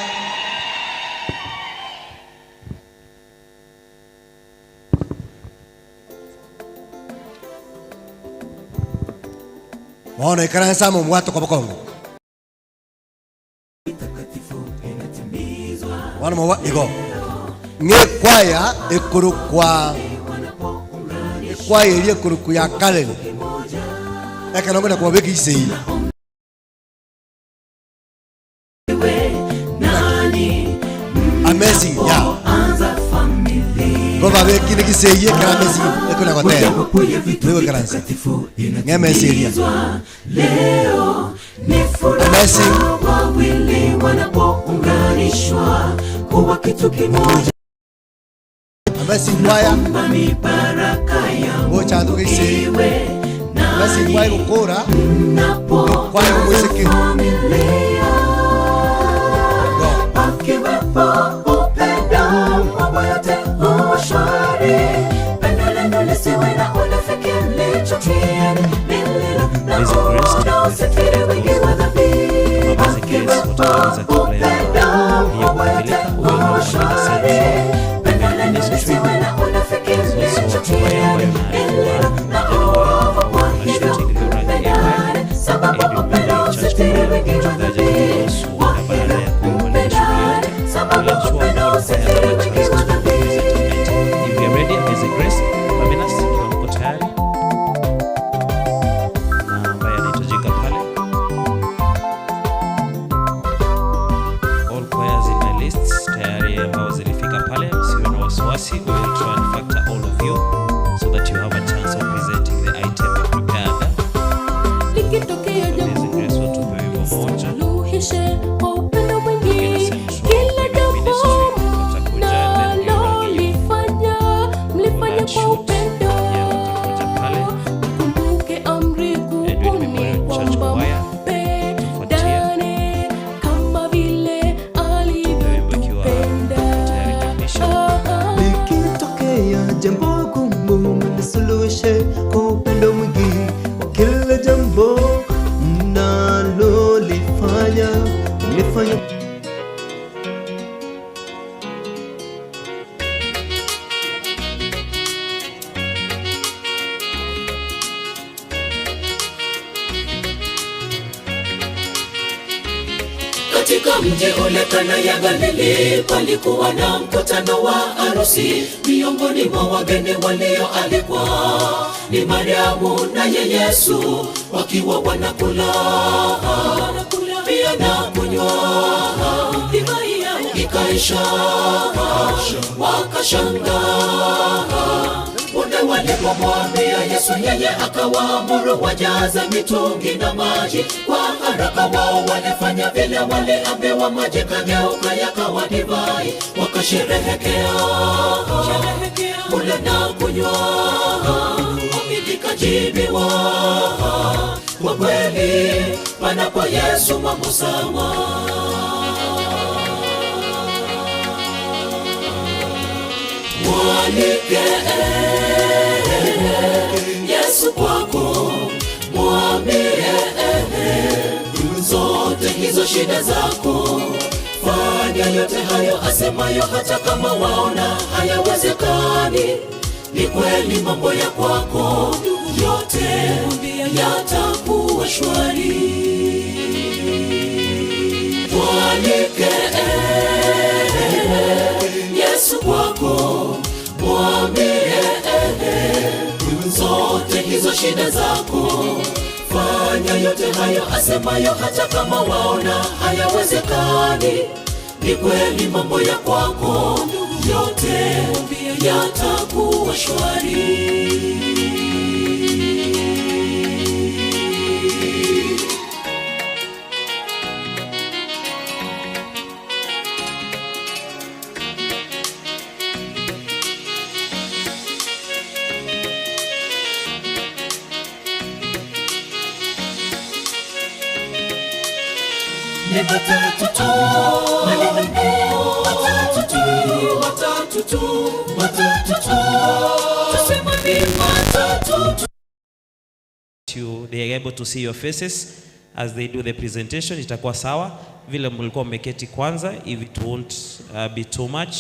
Bono ikaransa mu mwato kwa bokongo wana mwa igo nge kwaya ekurukwa ekwaya eri ekuruku ya Karen ekanongo na kubabeka isei amazing ya go babeki ni kisei ekara amazing ekona gotera niwe karansa ngeme seria
leo ni furaha wawili wanapounganishwa kuwa kitu kimoja.
Amazing kwaya go chandu kisei amazing kwaya gukora kwaya muziki
akiwepo upendo mambo yote huwa shwari. Pendo lenu lisiwe na unafiki, mlichukiane lililo na uono, usitiri wingi wa dhambi. Akiwepo upendo mambo yote huwa shwari. Pendo lenu lisiwe na unafiki, mlichukiane lililo na uovu, kwa hivyo mpendane, sababu upendo usitiri wingi wa dhambi. Kwa hivyo mpendane, sababu upendo usitiri wingi wa dhambi.
If you are ready, Amazing Grace, Fabulous, kama mko tayari na ambaye anahitajika pale. All choirs in my list tayari ambao zilifika pale, msiwe na wasiwasi, we will try and factor all of you so that you have a chance of presenting the item you prepared.
Likitokea jambo
Amazing Grace, watupe wimbo mmoja.
suluhishe kwa upendo mwingi. Kila jambo mnalolifanya, mlifanye kwa upendo. Mkumbuke amri kuu ni kwamba mpendane kama vile alivyotupenda.
Likitokea jambo gumu, mlisuluhishe kwa upendo mwingi. Kwa kila jambo mnalolifanya, mlifanye.
Katika mji ule Kana ya Galili palikuwa na mkutano wa harusi. Miongoni mwa wageni walioalikwa ni Mariamu naye Yesu, wakiwa wanakula pia na kunywa. Divai yao ikaisha, wakashangaa. Punde walipomwambia Yesu, yeye akawaamuru wajaze mitungi na maji. Kwa haraka wao walifanya vile waliambiwa, maji kageuka yakawa divai. Wakasherehekea kula na kunywa, ombi likajibiwa. Kwa kweli panapo Yesu mambo sawa. Mwalike Yesu kwako, mwambie zote hizo shida zako. Fanya yote hayo asemayo, hata kama waona hayawezekani. Ni kweli mambo ya kwako yote yatakuwa yatakuwa shwari. Mwalike Yesu kwako, mwambie zote hizo shida zako. Fanya yote hayo asemayo, hata kama waona hayawezekani. Ni kweli mambo ya kwako yote yatakuwa shwari. Ni matatu tu, maneno ni matatu tu, matatu tu, matatu tu. Tuseme ni matatu tu.
They are able to see your faces as they do the presentation. Itakuwa sawa vile mlikuwa mmeketi kwanza. If it won't be too much,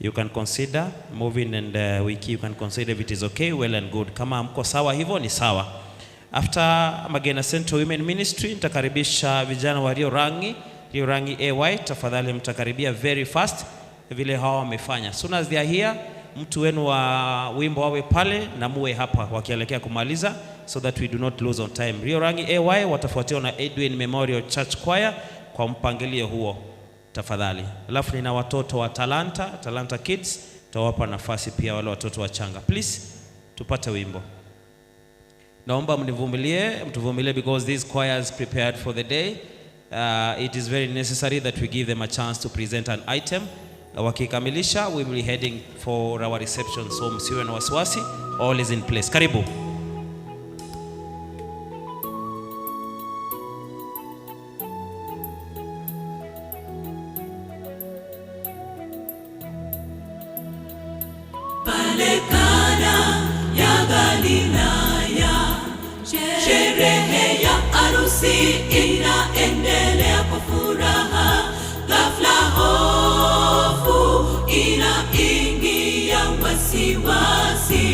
you can consider moving and wiki, you can consider if it is okay, well and good. Kama mko sawa hivyo ni sawa. After Magena Central Women Ministry, nitakaribisha vijana wa Rio Rangi, Rio Rangi AY. Tafadhali mtakaribia very fast vile hawa wamefanya. Soon as they are here, mtu wenu wa wimbo wawe pale na muwe hapa wakielekea kumaliza, so that we do not lose on time. Rio Rangi AY watafuatiwa na Edwin Memorial Church Choir kwa mpangilio huo tafadhali. Alafu nina watoto wa Talanta, Talanta Kids, tutawapa nafasi pia wale watoto wachanga. Please tupate wimbo. Naomba mnivumilie, mtuvumilie, because these choirs prepared for the day. It is very necessary that we give them a chance to present an item. Wakikamilisha, we will be heading for our reception. So msiwe na wasiwasi, all is in place. Karibu.
Pale Kana ya Galilaya, sherehe ya harusi inaendelea kwa furaha. Ghafla hofu inaingia, wasiwasi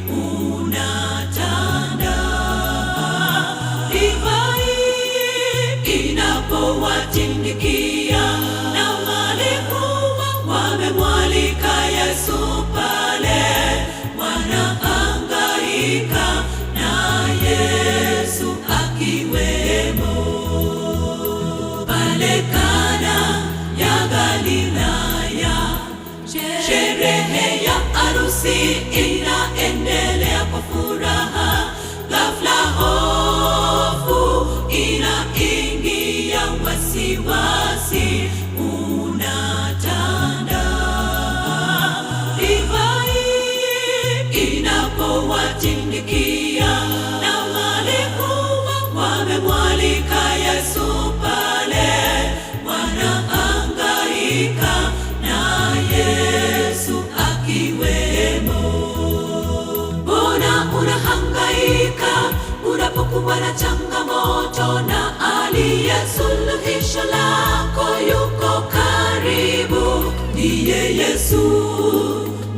unatanda. Divai inapowatindikia na walikuwa wamemwalika Yesu pale, wanahangaika na Yesu akiwemo. Pale Kana ya Galilaya, sherehe ya harusi inaendelea kwa furaha. Ghafla hofu inaingia, wasiwasi unatanda. Divai inapowatindikia na walikuwa wamemwalika Yesu pale, wanahangaika na Yesu akiwemo. Mbona unahangaika unapokuwa na changamoto, na aliye suluhisho lako yuko karibu? Ndiye Yesu,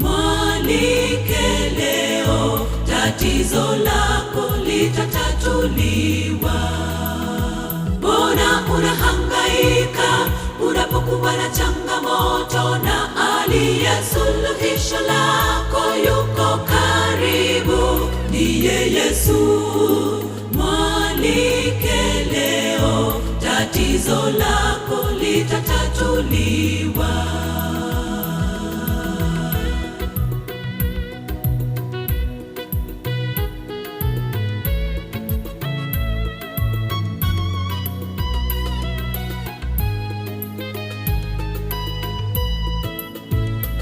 mwalike leo, tatizo lako litatatuliwa. Mbona unahangaika unapokuwa na changamoto, na aliye suluhisho lako yuko karibu? Ndiye Yesu, mwalike leo, tatizo lako litatatuliwa.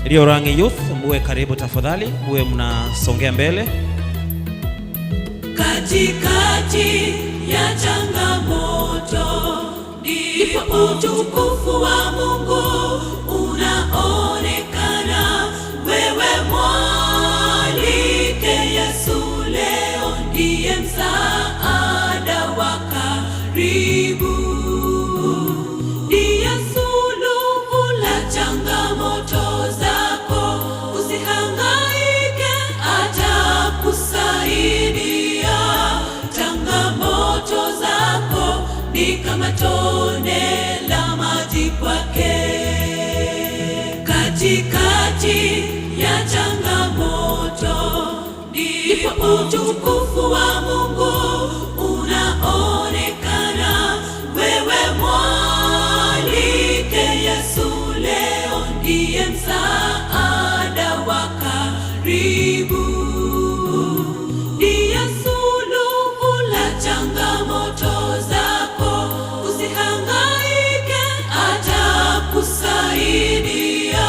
Rio Rangi Youth, muwe karibu tafadhali, muwe mnasongea mbele.
Katikati ya changamoto ndipo utukufu wa Mungu unaonekana. Wewe mwalike Yesu leo, ndiye msaada wa karibu, ndiye suluhu la changamoto zako. Usihangaike, atakusaidia. Changamoto zako ni kama tone la maji kwake. Katikati ya changamoto ndipo utukufu wa Mungu unaonekana. Wewe mwalike Yesu leo, ndiye msaada wa karibu, ndiye suluhu la changamoto zako. Usihangaike, atakusaidia.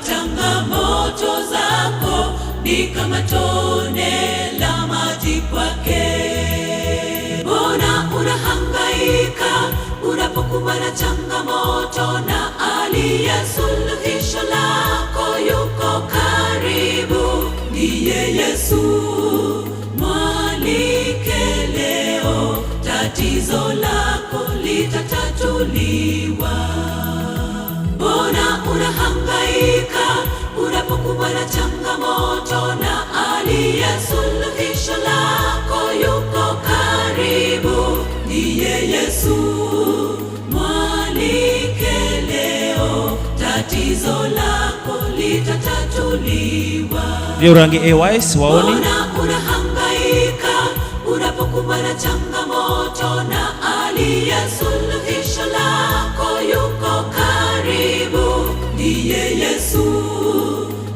Changamoto zako ni kama tone la maji kwake. Mbona unahangaika unapokumbana changamoto, na aliye suluhisho lako yuko karibu? Ndiye Yesu, mwalike leo, tatizo lako litatatuliwa. Mbona unahangaika unapokumbana changamoto, na aliye suluhisho lako yuko karibu? Ndiye Yesu, mwalike leo, tatizo lako litatatuliwa.
Riurangi AYs waoni.
Mbona unahangaika unapokumbana changamoto, na aliye suluhisho lako yuko karibu? Ndiye Yesu,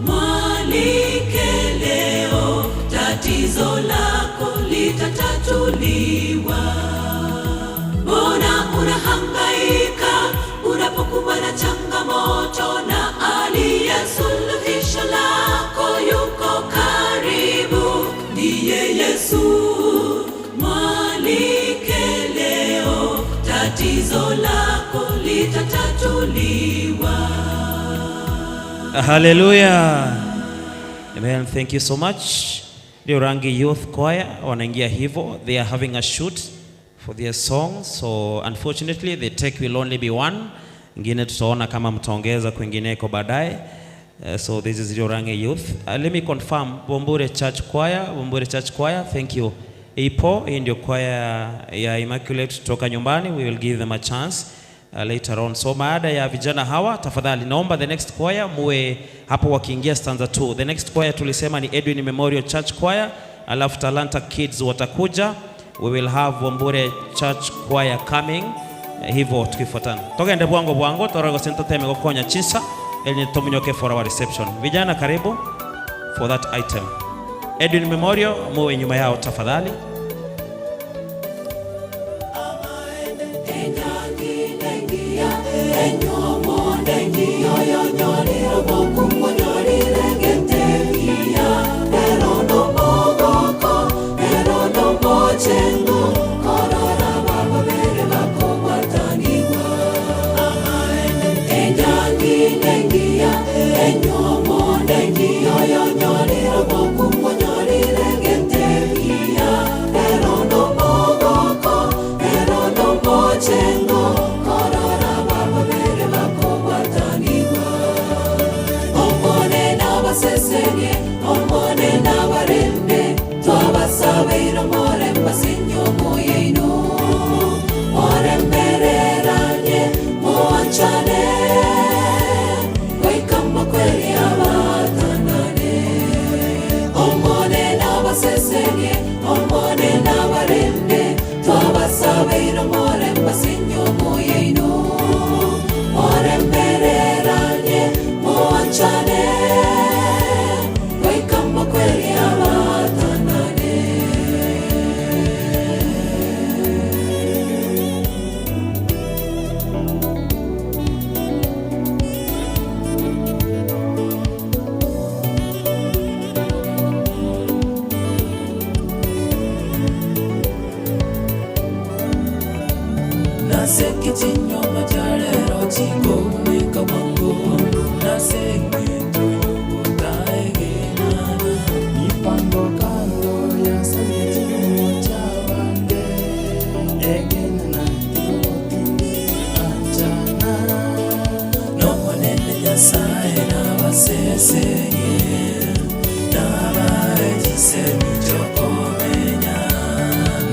mwalike leo, tatizo lako litatatuliwa. Mbona unahangaika unapokumbana changamoto, na aliye suluhisho lako yuko karibu? Ndiye Yesu, mwalike leo, tatizo lako litatatuliwa.
Hallelujah. Amen. Thank you so much. Riurangi Youth Choir wanaingia hivyo. They are having a shoot for their song. So unfortunately the take will only be one. Ingine tutaona kama mtaongeza kwingineko baadaye. So this is Riurangi Youth. Let me confirm Bombure Church Choir, Bombure Church Choir. Thank you. Ipo, hii ndio choir ya Immaculate kutoka nyumbani. We will give them a chance later on. So baada ya vijana hawa, tafadhali naomba the next choir muwe hapo wakiingia stanza 2. The next choir tulisema ni Edwin Memorial Church Choir, alafu Talanta Kids watakuja. We will have Wambure Church Choir coming. Hivyo tukifuatana. Togende bwango bwango torogo sento teme gokonya chinsa ili tomunyoke for our reception. Vijana karibu for that item. Edwin Memorial muwe nyuma yao tafadhali.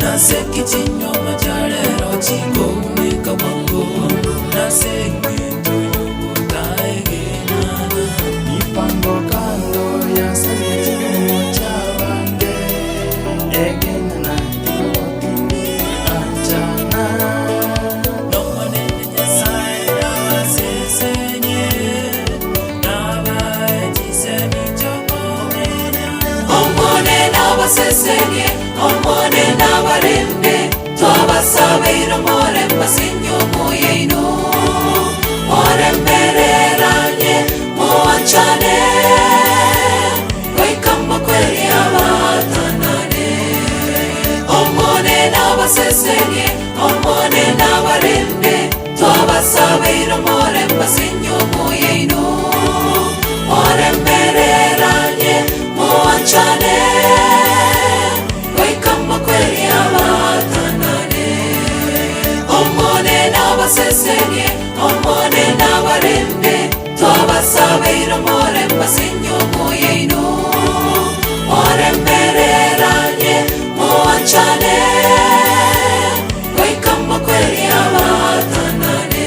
Nasekichinyoma chalero.
Mipango kando ya sabiti chabange egena na achana
Omone n'abasesenie, omone n'abarembe, twabasabeire omorembe ase enyomba yaino. Morembereranye, mwanchane, goika makweri abatanane. Omone n'abasesenie, omone n'abarembe, twabasabeire omorembe ase enyomba yaino. Morembereranye, mwanchane, goika makweri abatanane. Omone n'abasesenie, omone n'abarembe, twabasabeire omorembe ase enyomba yaino. Morembereranye, mwanchane, goika makweri abatanane.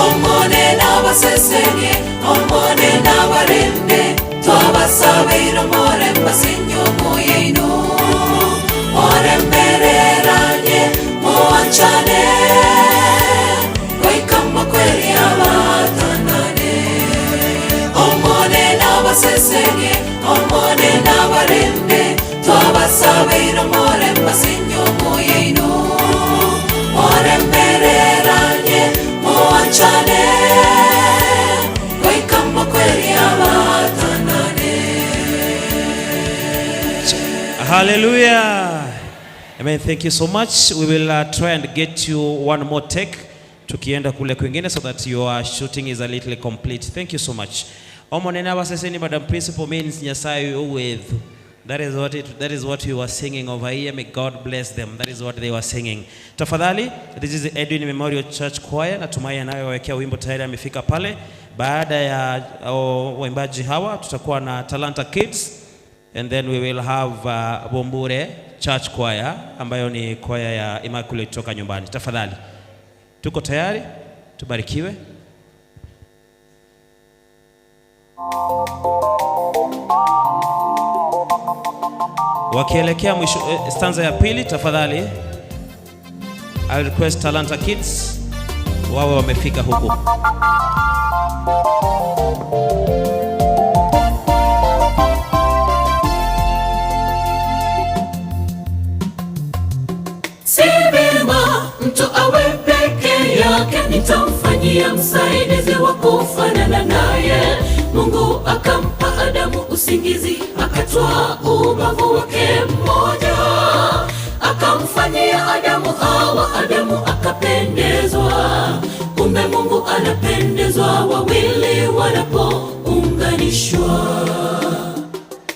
Omone n'abasesenie, omone n'abarembe, twabasabeire omorembe ase enyomba yaino. Morembereranye, mwanchane, goika makweri abatanane. Omone n'abasesenie, omone n'abarembe, twabasabeire omorembe ase enyomba yaino. Morembereranye, mwanchane, goika makweri abatanane.
Hallelujah. Amen. Thank you so much. We will try and get you one more take tukienda kule kwingine so that your shooting is a little complete. Thank you so much. Omonene abaseseni, Madam Principal, means Nyasaye with. That is what it, that is what we were singing over here. May God bless them. That is what they were singing. Tafadhali, this is the Edwin Memorial Church Choir. Natumai anayowekea wimbo tayari amefika pale. Baada ya waimbaji hawa tutakuwa na Talanta Kids, and then we will have Bombure Church Choir ambayo ni choir ya Immaculate kutoka nyumbani. Tafadhali. Tuko tayari? Tubarikiwe. Wakielekea mwisho stanza ya pili, tafadhali I request Talanta Kids wawe wamefika huku.
Si vema mtu awe peke yake, nitamfanyia msaidizi wa kufanana naye. Mungu akampa Adamu usingizi, akatwaa ubavu wake mmoja, akamfanyia Adamu Hawa. Adamu akapendezwa. Kumbe Mungu anapendezwa wawili wanapounganishwa.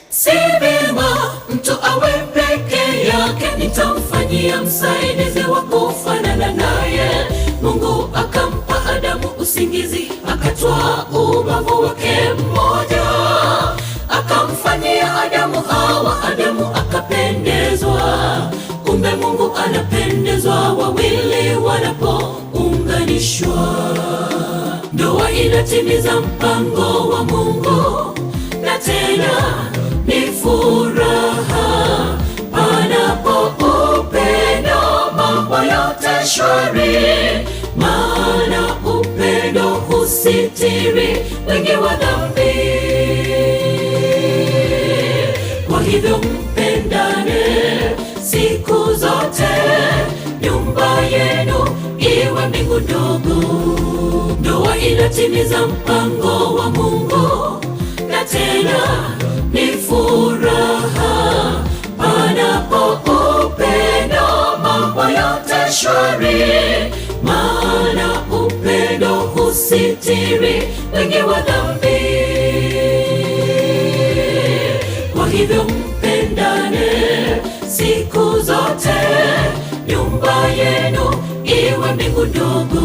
Si vema mtu awe peke yake, nitamfanyia msaidizi wa kufanana naye. Mungu akampa Adamu usingizi, akatwaa ubavu wake mmoja, akamfanyia Adamu Hawa. Adamu akapendezwa. Kumbe Mungu anapendezwa wawili wanapounganishwa. Ndoa inatimiza mpango wa Mungu, na tena ni furaha panapo upendo, mambo yote shwari, maana upendo husitiri wingi wa dhambi. Kwa hivyo mpendane siku zote, nyumba yenu iwe mbingu ndogo. Ndoa inatimiza mpango wa Mungu, na tena ni furaha panapo upendo, mambo yote shwari, maana upendo husitiri wingi wa dhambi. Kwa hivyo mpendane siku zote, nyumba yenu iwe mbingu ndogo.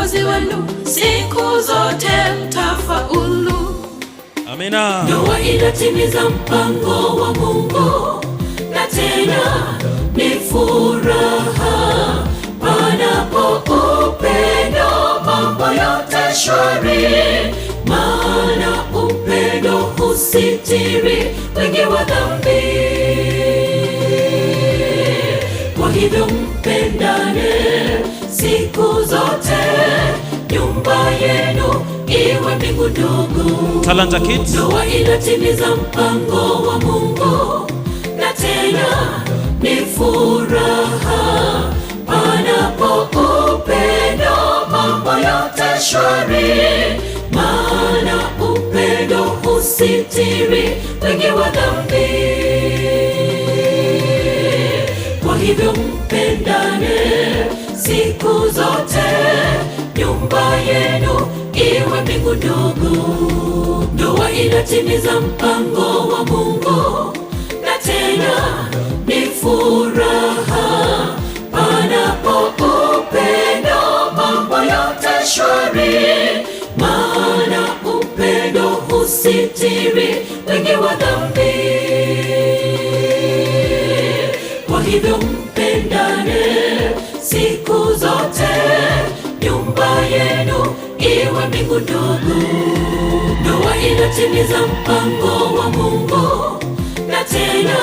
Mwokozi wenu, siku zote mtafaulu.
Amina.
Ndoa inatimiza mpango wa Mungu, na tena ni furaha panapo upendo, mambo yote shwari, maana upendo husitiri wingi wa dhambi. Kwa hivyo mpendane siku zote, nyumba yenu iwe mbingu ndogo.
Talanta Kids.
Ndoa inatimiza mpango wa Mungu, na tena ni furaha panapo upendo, mambo yote shwari, maana upendo husitiri wingi wa dhambi. Kwa hivyo mpendane siku zote, nyumba yenu iwe mbingu ndogo. Ndoa inatimiza mpango wa Mungu, na tena ni furaha panapo upendo, mambo yote shwari, maana upendo husitiri wingi wa dhambi. Kwa hivyo mpendane siku zote, nyumba yenu iwe mbingu ndogo. Ndoa inatimiza mpango wa Mungu, na tena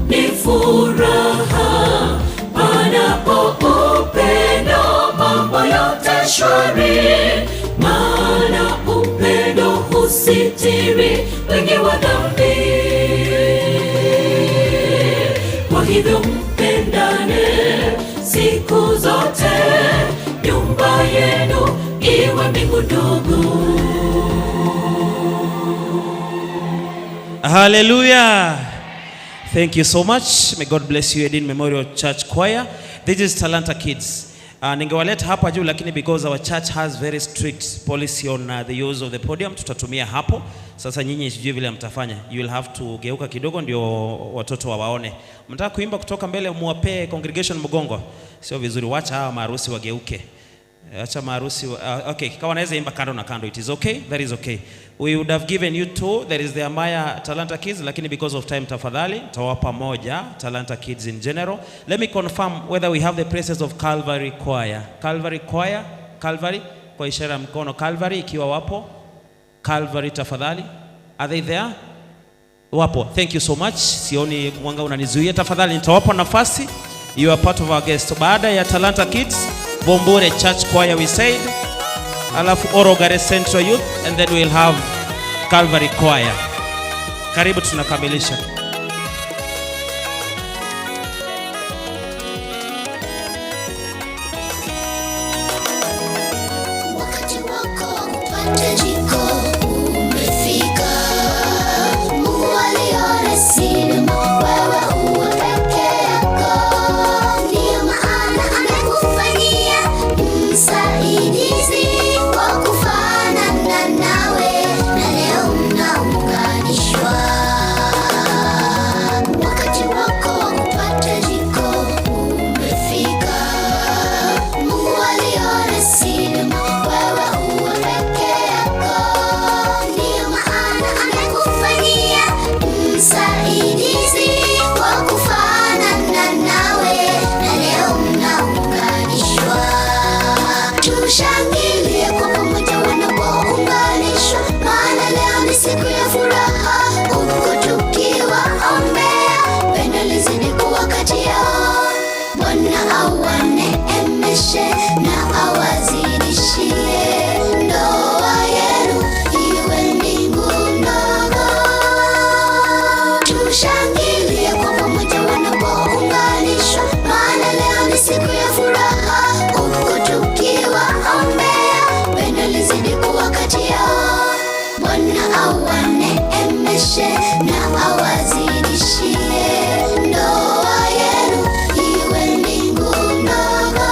ni furaha panapo upendo, mambo yote shwari, maana upendo husitiri wingi wa dhambi. Kwa hivyo mpendane siku zote, nyumba yenu iwe mbingu ndogo.
Hallelujah. Thank you so much. May God bless you, Edin Memorial Church Choir. This is Talanta Kids. Ningewaleta hapa juu, lakini because our church has very strict policy on the use of the podium, tutatumia hapo. Sasa nyinyi sijui vile mtafanya. You will have to geuka kidogo ndio watoto wawaone. Mtaka kuimba kutoka mbele, muwape congregation mgongo. Sio vizuri, wacha hawa maharusi wageuke. Acha maharusi okay, kama naweza imba kando na kando, it is okay, that is okay. We would have given you two, there is the Amaya Talanta Kids, lakini because of time tafadhali tawapa moja Talanta Kids in general. Let me confirm whether we have the presence of Calvary Choir. Calvary Choir, Calvary, kwa ishara mkono Calvary ikiwa wapo. Calvary tafadhali. Are they there? Wapo. Thank you so much. Sioni mwanga unanizuia. Tafadhali nitawapa nafasi. You are part of our guest. Baada ya Talanta Kids, Bombore Church Choir we said, alafu Orogare Central Youth, and then we'll have Calvary Choir. Karibu tunakamilisha.
Wakati wako wa kupata jiko umefika. Mungu aliona sinema, wewe uwe peke yako. Ndiyo maana amekufanyia msaidizi wa kufanana nawe, na leo mnaunganishwa. Wakati wako wa kupata jiko umefika. Mungu aliona sinema, wewe uwe peke yako. Ndiyo maana amekufanyia msaidizi wa kufanana nawe, na leo mnaunganishwa. Tushangilie kwa pamoja wanapounganishwa, maana leo ni siku ya furaha, huku tukiwaombea pendo lizidi kuwa kati yao. Bwana awaneemeshe na awazidishie, ndoa yenu iwe mbingu ndogo. Tushangilie kwa pamoja wanapounganishwa, maana leo ni siku ya furaha, huku tukiwaombea pendo lizidi kuwa kati yao. Bwana awaneemeshe na awazidishie, ndoa yenu iwe mbingu ndogo.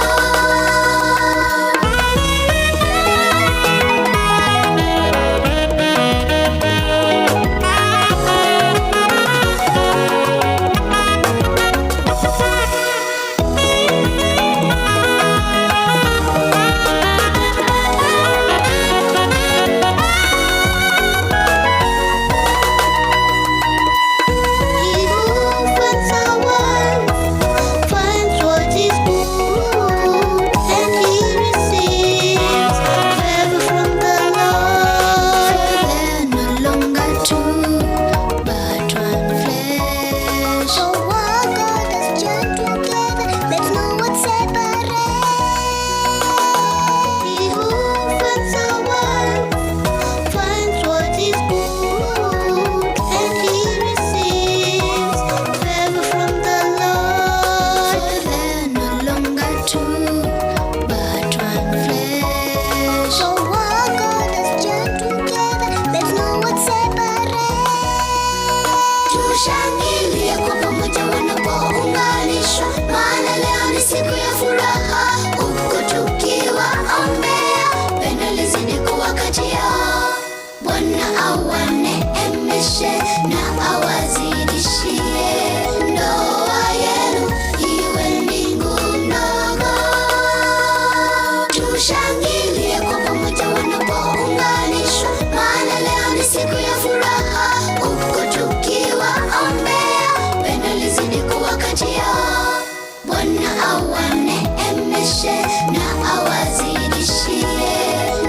awaneemeshe na awazidishie.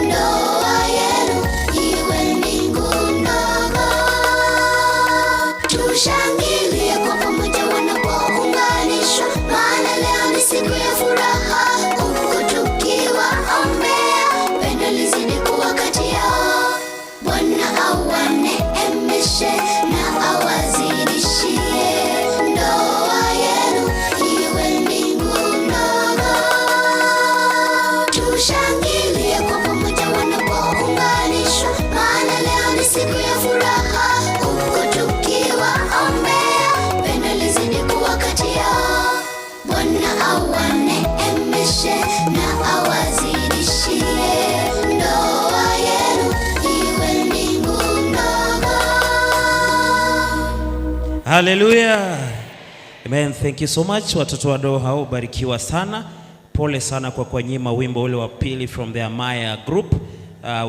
Ndoa yenu iwe mbingu ndogo. Tushangilie kwa pamoja wanapounganishwa, maana leo ni siku ya furaha, huku tukiwaombea pendo lizidi kuwa kati yao. Bwana awaneemeshe na awazidishie. Ndoa yenu iwe mbingu ndogo. Tushangilie kwa pamoja wanapounganishwa, maana leo ni siku ya furaha, huku tukiwaombea pendo lizidi kuwa kati yao. Bwana awaneemeshe na awazidishie. Ndoa yenu iwe mbingu ndogo.
Hallelujah. Amen. Thank you so much. Watoto wadogo hao barikiwa sana. Pole sana kwa kuwanyima wimbo ule wa pili from the Amaya group.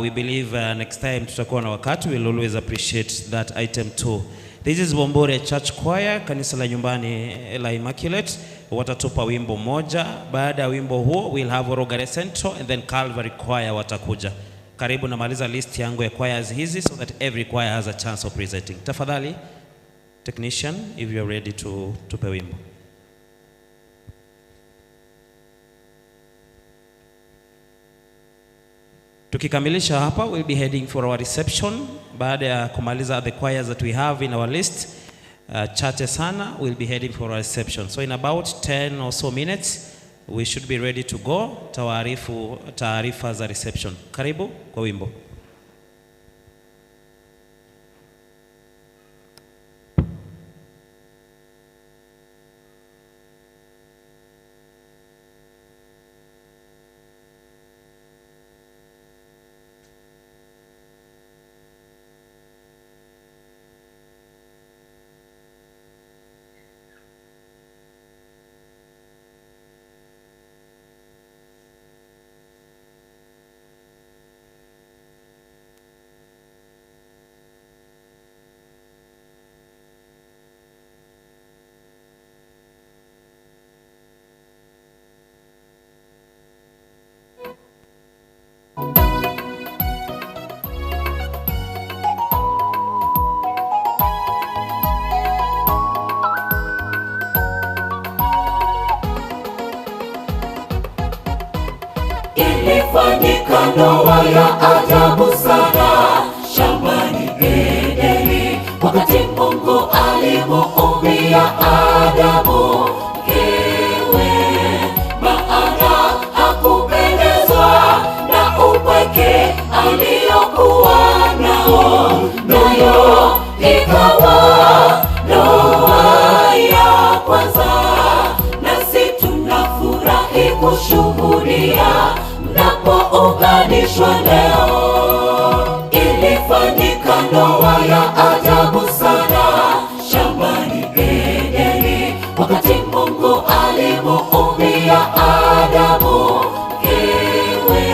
We believe next time tutakuwa na wakati, we'll always appreciate that item too. This is Bombore Church Choir, kanisa la nyumbani la Immaculate. Watatupa wimbo moja. Baada ya wimbo huo, we'll have Orogare Central and then Calvary Choir watakuja. Karibu namaliza list yangu ya choirs hizi so that every choir has a chance of presenting. Tafadhali, technician, if you are ready to tupe wimbo. Tukikamilisha hapa, we'll be heading for our reception. Baada ya kumaliza the choirs that we have in our list, chache sana, we'll be heading for our reception. So in about 10 or so minutes, we should be ready to go. Tawaarifu taarifa za reception. Karibu kwa wimbo.
Ilifanyika ndoa ya ajabu sana shambani Edeni, wakati Mungu alimuumbia Adamu mkewe, maana hakupendezwa na upweke aliyokuwa nao, nayo ikawa ndoa ya kwanza. Nasi tunafurahi kushuhudia mnapounganishwa leo. Ilifanyika ndoa ya ajabu sana shambani Edeni, wakati Mungu alimuumbia Adamu mkewe,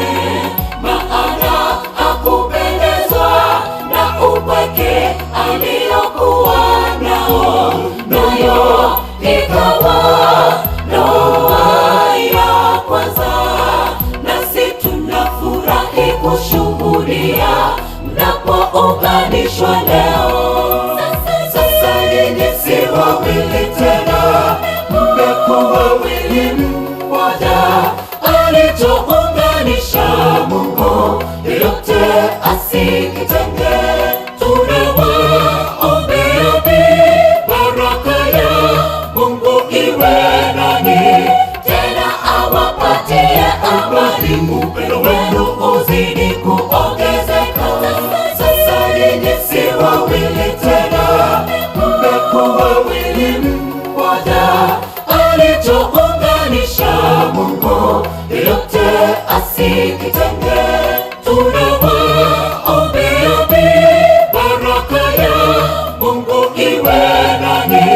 maana hakupendezwa na upweke aliyokuwa nao, nayo ikawa ndoa ya kwanza. Nasi tunafurahi kushuhudia mnapounganishwa leo. Sasa ninyi si wawili tena, mmekuwa wawili mmoja. Alichounganisha Mungu, yeyote asikitenge. Tunawaombea baraka ya Mungu iwe nanyi, tena awapatie amani, upendo wenu uzidi kuongezeka. Sasa ninyi si wawili tena, mmekuwa wawili mmoja. Alichounganisha Mungu, yeyote asikitenge. Tunawaombea baraka ya Mungu iwe nanyi,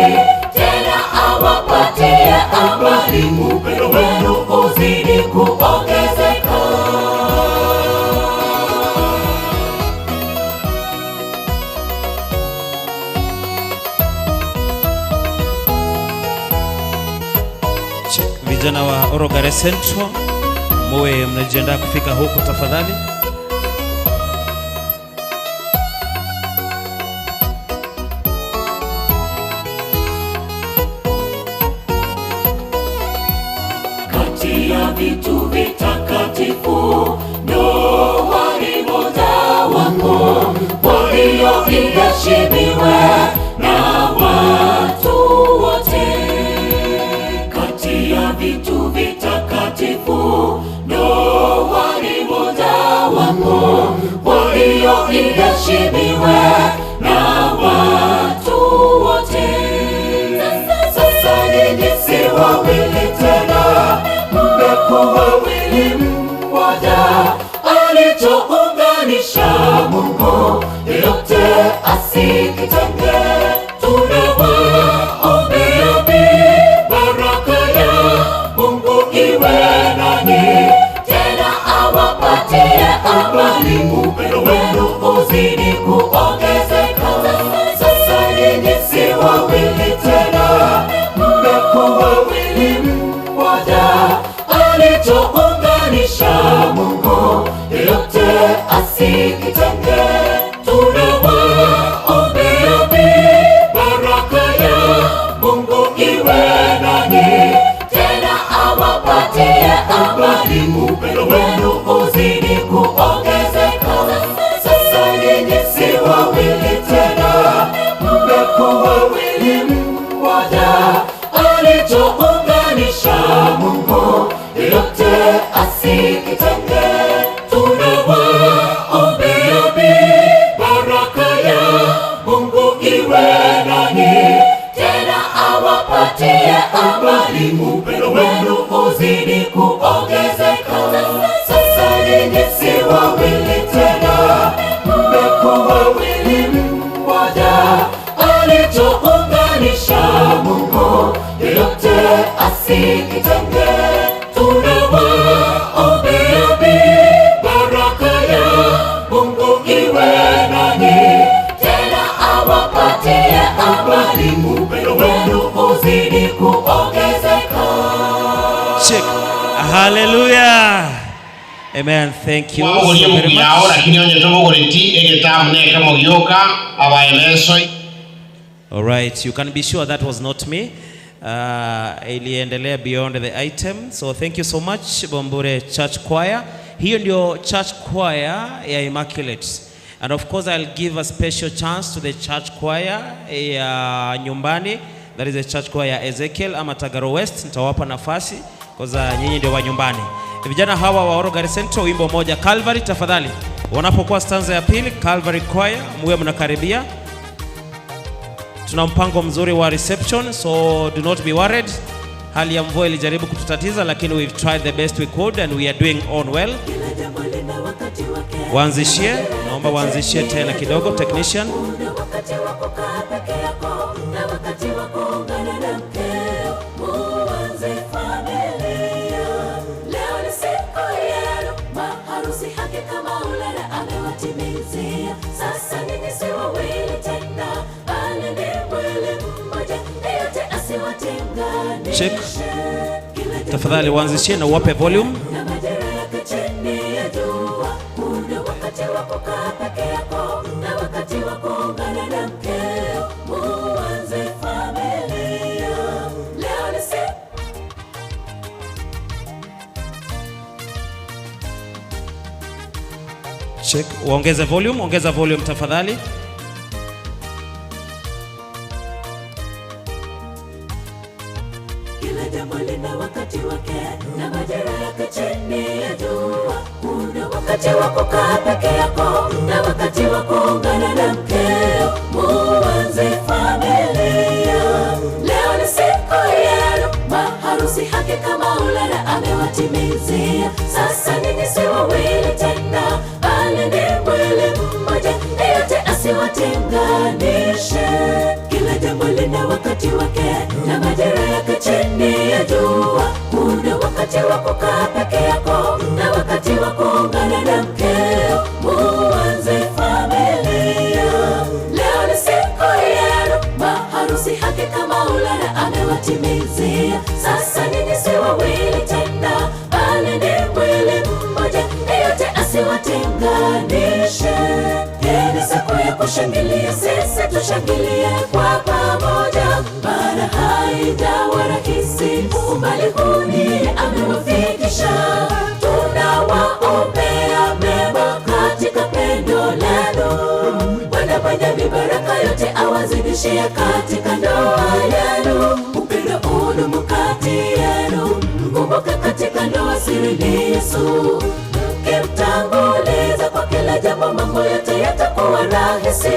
tena awapatie amani, upendo wenu uzidi kuongezeka.
Vijana wa Orogare Central, muwe mnajiandaa kufika huku tafadhali.
Kati ya vitu vitakatifu ndoa ni mojawapo, kwa hiyo iheshimiwe na watu wote. Kati ya vitu vitakatifu ndoa ni mojawapo, kwa hiyo iheshimiwe na watu wote. Sasa ninyi si wawili tena, mmekuwa wawili mmoja. Alichounganisha Mungu, yeyote asikitenge. Tunawaombea baraka ya Mungu iwe nanyi, tena awapatie amani, upendo wenu uzidi kuongezeka. Sasa ninyi si wawili tena, mmekuwa wawili mmoja. Alichounganisha Mungu, yeyote asikitenge. Tunawaombea baraka ya Mungu iwe nanyi, tena awapatie amani, upendo wenu uzidi kuongezeka. Sasa ninyi si wawili tena, mmekuwa wawili mmoja. Alichounganisha Mungu, yeyote asikitenge. Tunawaombea baraka ya Mungu iwe nanyi, tena awapatie amani, upendo wenu uzidi kuongezeka. Sasa ninyi si wawili tena, mmekuwa wawili mmoja. Alichounganisha Mungu, yeyote asikitenge. Tunawaombea baraka ya Mungu iwe nanyi, tena awapatie amani, upendo wenu uzidi kuongezeka.
Check. Hallelujah. Amen. Thank you so
Wabugoria
very
mugirao
much.
lakini onye tobogoreti egetamu neke mogioka abaebeso.
All right, you can be sure that was not me. Iliendelea beyond the item. So thank you so much Bombure Church Choir. Hiyo ndio church choir ya Immaculate. And of course I'll give a special chance to the church choir ya nyumbani. That is the church choir ya Ezekiel ama Tagaro West. Nitawapa nafasi kwa nyinyi ndio wa nyumbani. Vijana hawa wa Orogari Central, wimbo moja Calvary tafadhali. Wanapokuwa stanza ya pili, Calvary Choir, muwe mnakaribia. Tuna mpango mzuri wa reception, so do not be worried. Hali ya mvua ilijaribu kututatiza, lakini we've tried the best we could and we are doing on well. Waanzishie, naomba waanzishie tena kidogo technician.
Wakati wa kukaa peke yako na wakati wa kuungana na mkeo, muanze familia. Leo ni siku yenu, maharusi hakika Maulana amewatimizia. Sasa ninyi si wawili tena, bali ni mwili mmoja, yeyote asiwatenganishe.
Check. Tafadhali waanzishie na uwape volume.
Na majira yake chini ya jua, kuna wakati wa kukaa peke yako na wakati wa kuungana na mkeo, muanze familia. Leo ni siku.
Check. Waongeze volume, ongeza volume tafadhali.
Kila jambo lina wakati wake na majira yake chini ya jua. Kuna wakati wa kukaa peke yako na wakati wa kuungana na mkeo, muanze familia. Leo ni siku yenu, maharusi hakika Maulana amewatimizia. Sasa ninyi si wawili tena, bali ni mwili mmoja, yeyote asiwatenganishe. Kila jambo lina wakati wake na majira yake chini ya jua. Kuna wakati wa kukaa peke yako na wakati wa kuungana na mkeo, muanze familia. Leo ni siku yenu, maharusi hakika Maulana amewatimizia. Sasa ninyi si wawili awaunganishe. Hii ni siku ya kushangilia, sisi tushangilie kwa pamoja, maana haijawa rahisi, umbali huu ni amewafikisha. Tunawaombea mema katika pendo lenu, Bwana mwenye mibaraka yote awazidishie katika ndoa yenu, upendo udumu kati yenu. Mkumbuke katika ndoa siri ni Yesu, mkimtanguliza kwa kila jambo, mambo yote yatakuwa rahisi.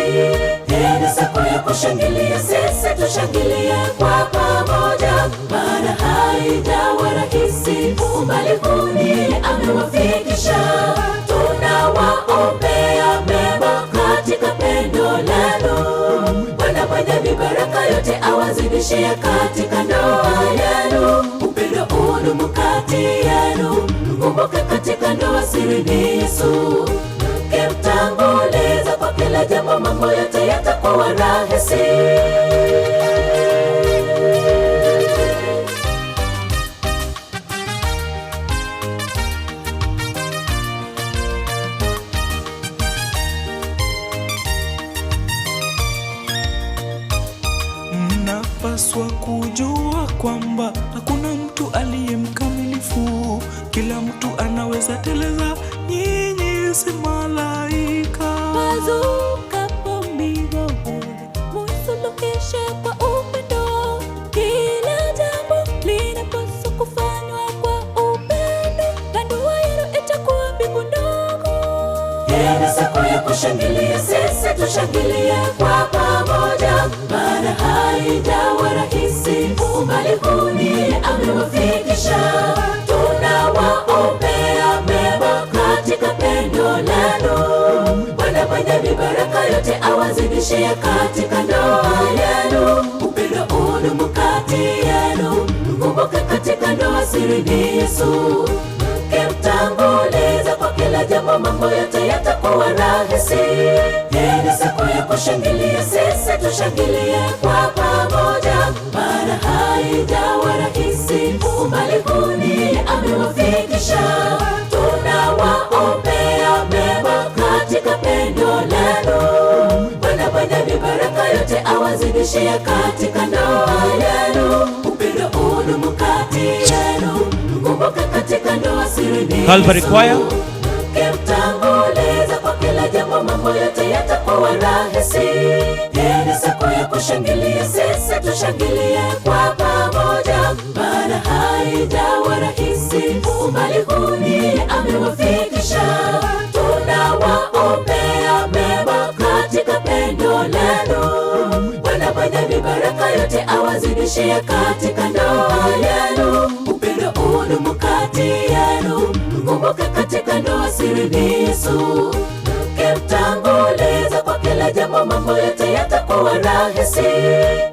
Hii ni siku ya kushangilia, sisi tushangilie kwa pamoja, maana haijawa rahisi, umbali huu ni amewafikisha. Tunawaombea mema katika pendo lenu, Bwana mwenye mibaraka yote awazidishie katika ndoa yenu, upendo udumu kati yenu. Mkumbuke katika ndoa siri ni Yesu, mkimtanguliza kwa kila jambo, mambo yote yatakuwa rahisi.
Mnapaswa kujua kwamba hakuna mtu aliye mkamilifu, kila mtu anaweza teleza, nyinyi si malaika.
Pazukapo migogoro, muisuluhishe kwa upendo. Kila jambo linapaswa kufanywa kwa upendo, na ndoa yenu itakuwa mbingu ndogo.
Hii ni siku ya kushangilia, sisi tushangilie kwa pamoja, maana haijawa rahisi, umbali huu ni amewafikisha. Tunawaombea mema katika pendo lenu, Bwana mwenye mibaraka yote awazidishie katika ndoa yenu, upendo udumu kati yenu. Mkumbuke katika ndoa siri ni Yesu, mkimtanguliza kwa kila jambo, mambo yote yatakuwa rahisi. Hii ni siku ya kushangilia, sisi tushangilie kwa pamoja, maana haijawa rahisi, umbali huu ni amewafikisha. Tunawaombea mema katika pendo lenu, Bwana mwenye mibaraka yote awazidishie katika ndoa yenu, upendo udumu kati yenu. Mkumbuke katika ndoa siri ni
Calvary
Yesu.
Choir.
Mkimtanguliza kwa kila jambo, mambo yote yatakuwa rahisi. Hii ni siku ya kushangilia, sisi tushangilie kwa pamoja, maana haijawa rahisi, umbali huu ni amewafikisha. Tunawaombea mema katika pendo lenu, Bwana mwenye mibaraka yote awazidishie katika ndoa yenu, upendo udumu kati yenu. Mkumbuke katika ndoa siri ni Yesu, mkimtanguliza kwa kila jambo, mambo yote yatakuwa rahisi.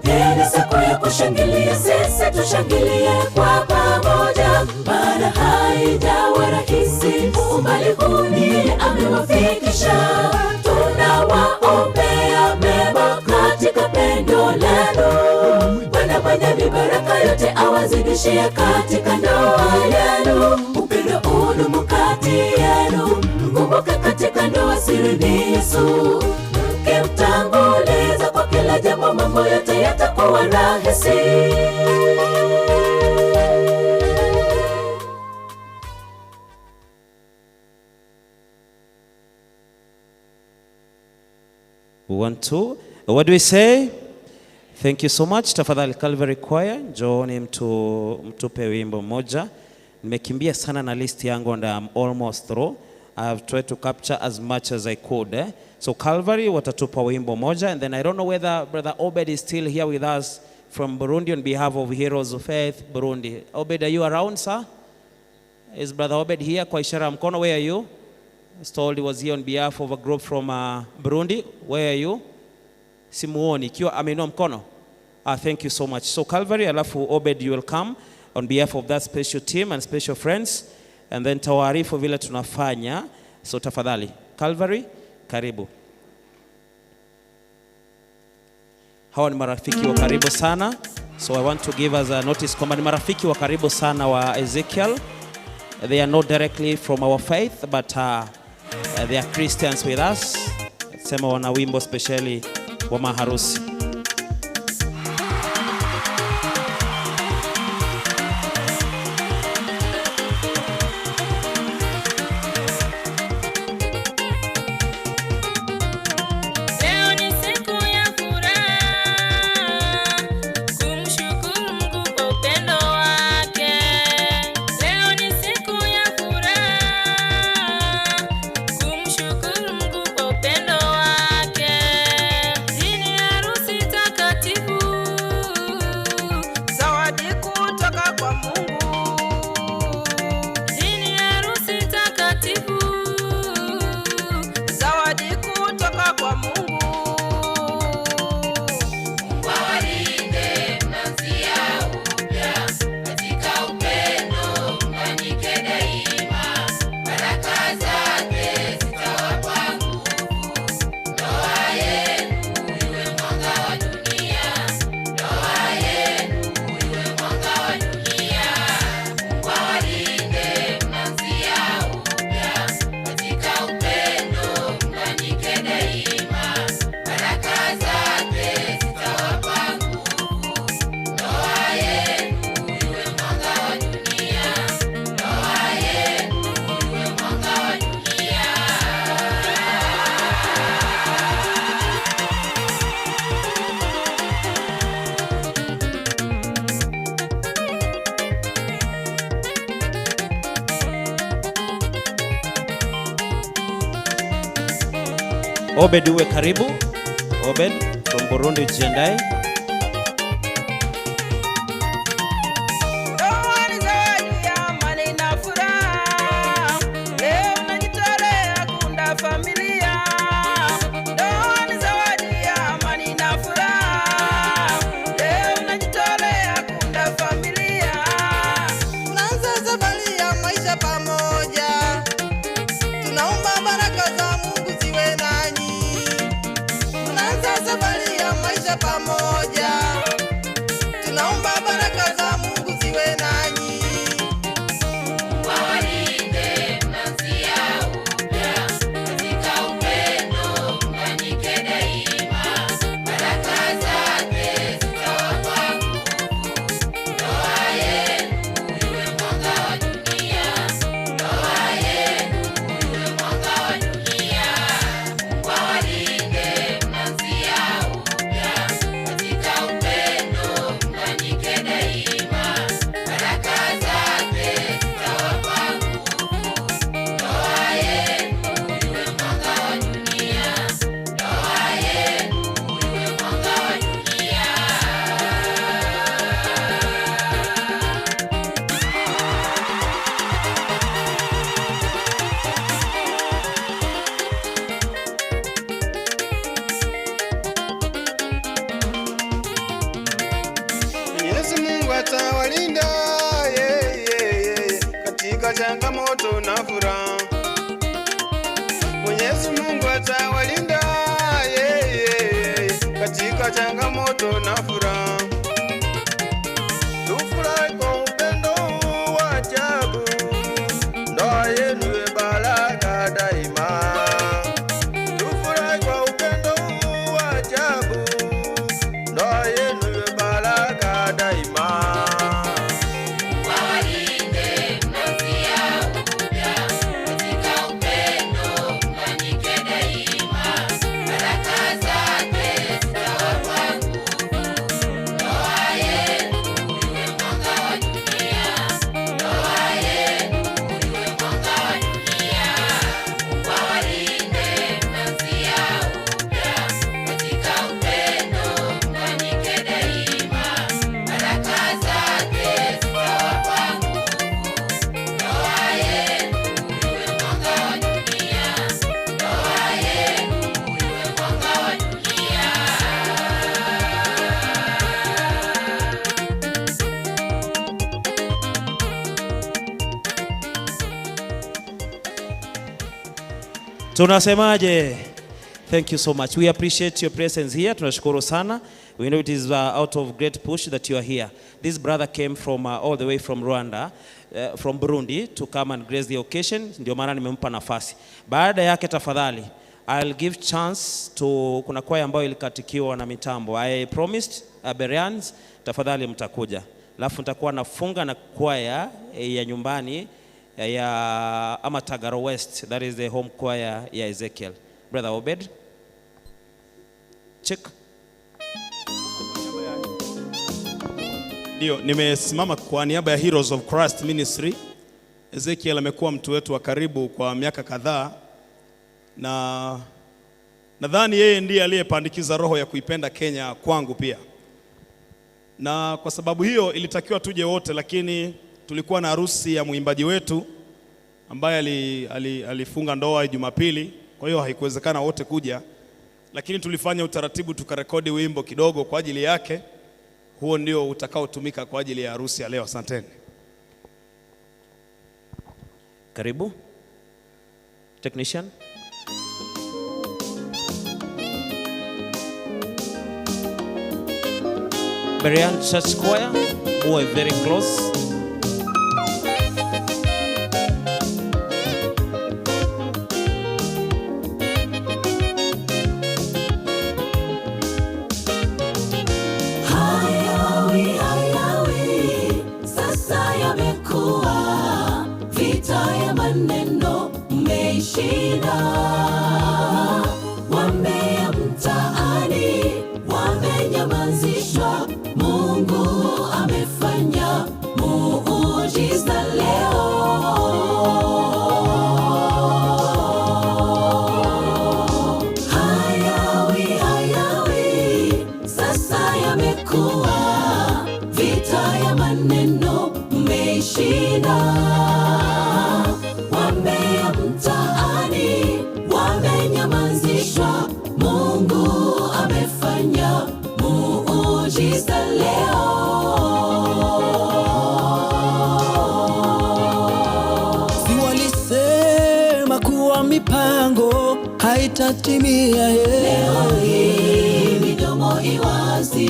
Hii ni siku ya kushangilia, sisi tushangilie kwa pamoja, maana haijawa rahisi, umbali huu ni amewafikisha. Tunawaombea mema katika pendo lenu, Bwana mwenye mibaraka yote awazidishie katika ndoa yenu, upendo udumu kati yenu. Mkumbuke katika ndoa siri ni Yesu, mkimtanguliza kwa kila jambo, mambo yote yatakuwa rahisi.
One, two. What do we say? Thank you so much. Tafadhali Calvary Choir, njooni mtupe wimbo mmoja. Nimekimbia sana na list yangu and I'm almost through. I've tried to capture as much as I could. So Calvary watatupa wimbo moja, and then I don't know whether Brother Obed is still here with us from Burundi on behalf of Heroes of Faith Burundi. Obed, are you around, sir? Is Brother Obed here? Kwa ishara ya mkono, where are you? I was told he was here on behalf of a group from Burundi. Where are you? Simuoni. Ikiwa ameinua mkono. Thank you so much. So Calvary, alafu Obed, you will come on behalf of that special team and special friends, and then tawaarifu vile tunafanya. So tafadhali, Calvary, karibu. Hawa ni marafiki wa karibu sana. So I want to give us a notice kwamba ni marafiki wa karibu sana wa Ezekiel. They are not directly from our faith, but They are Christians with us. Sema wana wimbo speciali wa maharusi.
Leo ni siku ya furaha, kumshukuru Mungu kwa upendo wake. Leo ni siku ya furaha, kumshukuru Mungu kwa upendo wake. Hii ni harusi takatifu,
zawadi kutoka kwa Mungu.
Hii ni harusi takatifu,
zawadi kutoka kwa Mungu.
Mungu awalinde mnaanzia upya, katika upendo mfanyike daima, baraka zake zitawapa nguvu. Ndoa yenu iwe mwanga wa dunia, ndoa yenu iwe mwanga wa dunia. Mungu awalinde mnaanzia upya, katika upendo mfanyike daima, baraka zake zitawapa nguvu. Ndoa yenu iwe mwanga wa dunia, ndoa yenu iwe mwanga wa dunia.
Obed uwe karibu. Obed from Burundi ujiandae.
Ndoa ni zawadi ya amani na furaha. Leo najitolea kuunda familia. Ndoa ni zawadi ya amani na furaha. Leo najitolea kuunda familia.
Tunaanza safari ya maisha pamoja, tunaomba baraka za Mungu ziwe nanyi. Tunaanza safari ya maisha pamoja, tunaomba baraka za Mungu ziwe nanyi.
Mungu awalinde mnaanzia upya, katika upendo mfanyike daima, baraka zake zitawapa nguvu. Ndoa yenu iwe mwanga wa dunia, ndoa yenu iwe mwanga wa dunia. Mungu awalinde mnaanzia upya, katika upendo mfanyike daima, baraka zake zitawapa nguvu. Ndoa yenu iwe mwanga wa dunia, ndoa yenu iwe mwanga wa dunia.
Mwenyezi Mungu atawalinda yeah, yeah, yeah, katika changamoto na furaha. Mwenyezi Mungu atawalinda yeah, yeah, yeah, katika changamoto na furaha. Tufurahi kwa upendo wa ajabu, ndoa yenu iwe baraka daima. Tufurahi kwa upendo wa ajabu, ndoa yenu iwe baraka daima.
Mungu awalinde mnaanzia upya, katika upendo mfanyike daima, baraka zake zitawapa nguvu. Ndoa yenu iwe mwanga wa dunia, ndoa yenu iwe mwanga wa dunia. Mungu awalinde mnaanzia upya, katika upendo mfanyike daima, baraka zake zitawapa nguvu. Ndoa yenu iwe mwanga wa dunia, ndoa yenu iwe mwanga wa dunia.
Tunasemaje? Thank you so much. We appreciate your presence here. Tunashukuru sana. We know it is out of great push that you are here. This brother came from all the way from Rwanda, from Burundi to come and grace the occasion. Ndio maana nimempa nafasi. Baada yake tafadhali, I'll give chance to, kuna kwaya ambayo ilikatikiwa na mitambo. I promised Bereans, tafadhali mtakuja. Alafu nitakuwa nafunga na kwaya ya nyumbani ya ama Tagaro West, that is the home choir ya Ezekiel. Brother Obed. Check.
Ndio, nimesimama kwa niaba ya Heroes of Christ Ministry. Ezekiel amekuwa mtu wetu wa karibu kwa miaka kadhaa, na nadhani yeye ndiye aliyepandikiza roho ya kuipenda Kenya kwangu pia. Na kwa sababu hiyo ilitakiwa tuje wote, lakini tulikuwa na harusi ya mwimbaji wetu ambaye alifunga ndoa Jumapili, kwa hiyo haikuwezekana wote kuja, lakini tulifanya utaratibu tukarekodi wimbo kidogo kwa ajili yake. Huo ndio utakaotumika kwa ajili ya harusi ya leo. Asanteni.
Karibu technician. Berean Church Choir, who are very close.
Hayawi, hayawi, sasa yamekuwa vita ya maneno mmeishinda. Wambea mtaani wamenyamazishwa, Mungu amefanya muujiza leo. Hayawi, hayawi, sasa yamekuwa vita ya maneno mmeishinda. Wambea mtaani wamenyamazishwa, Mungu amefanya muujiza leo.
Si walisema kuwa mipango haitatimia,
Leo hii midomo iwazi.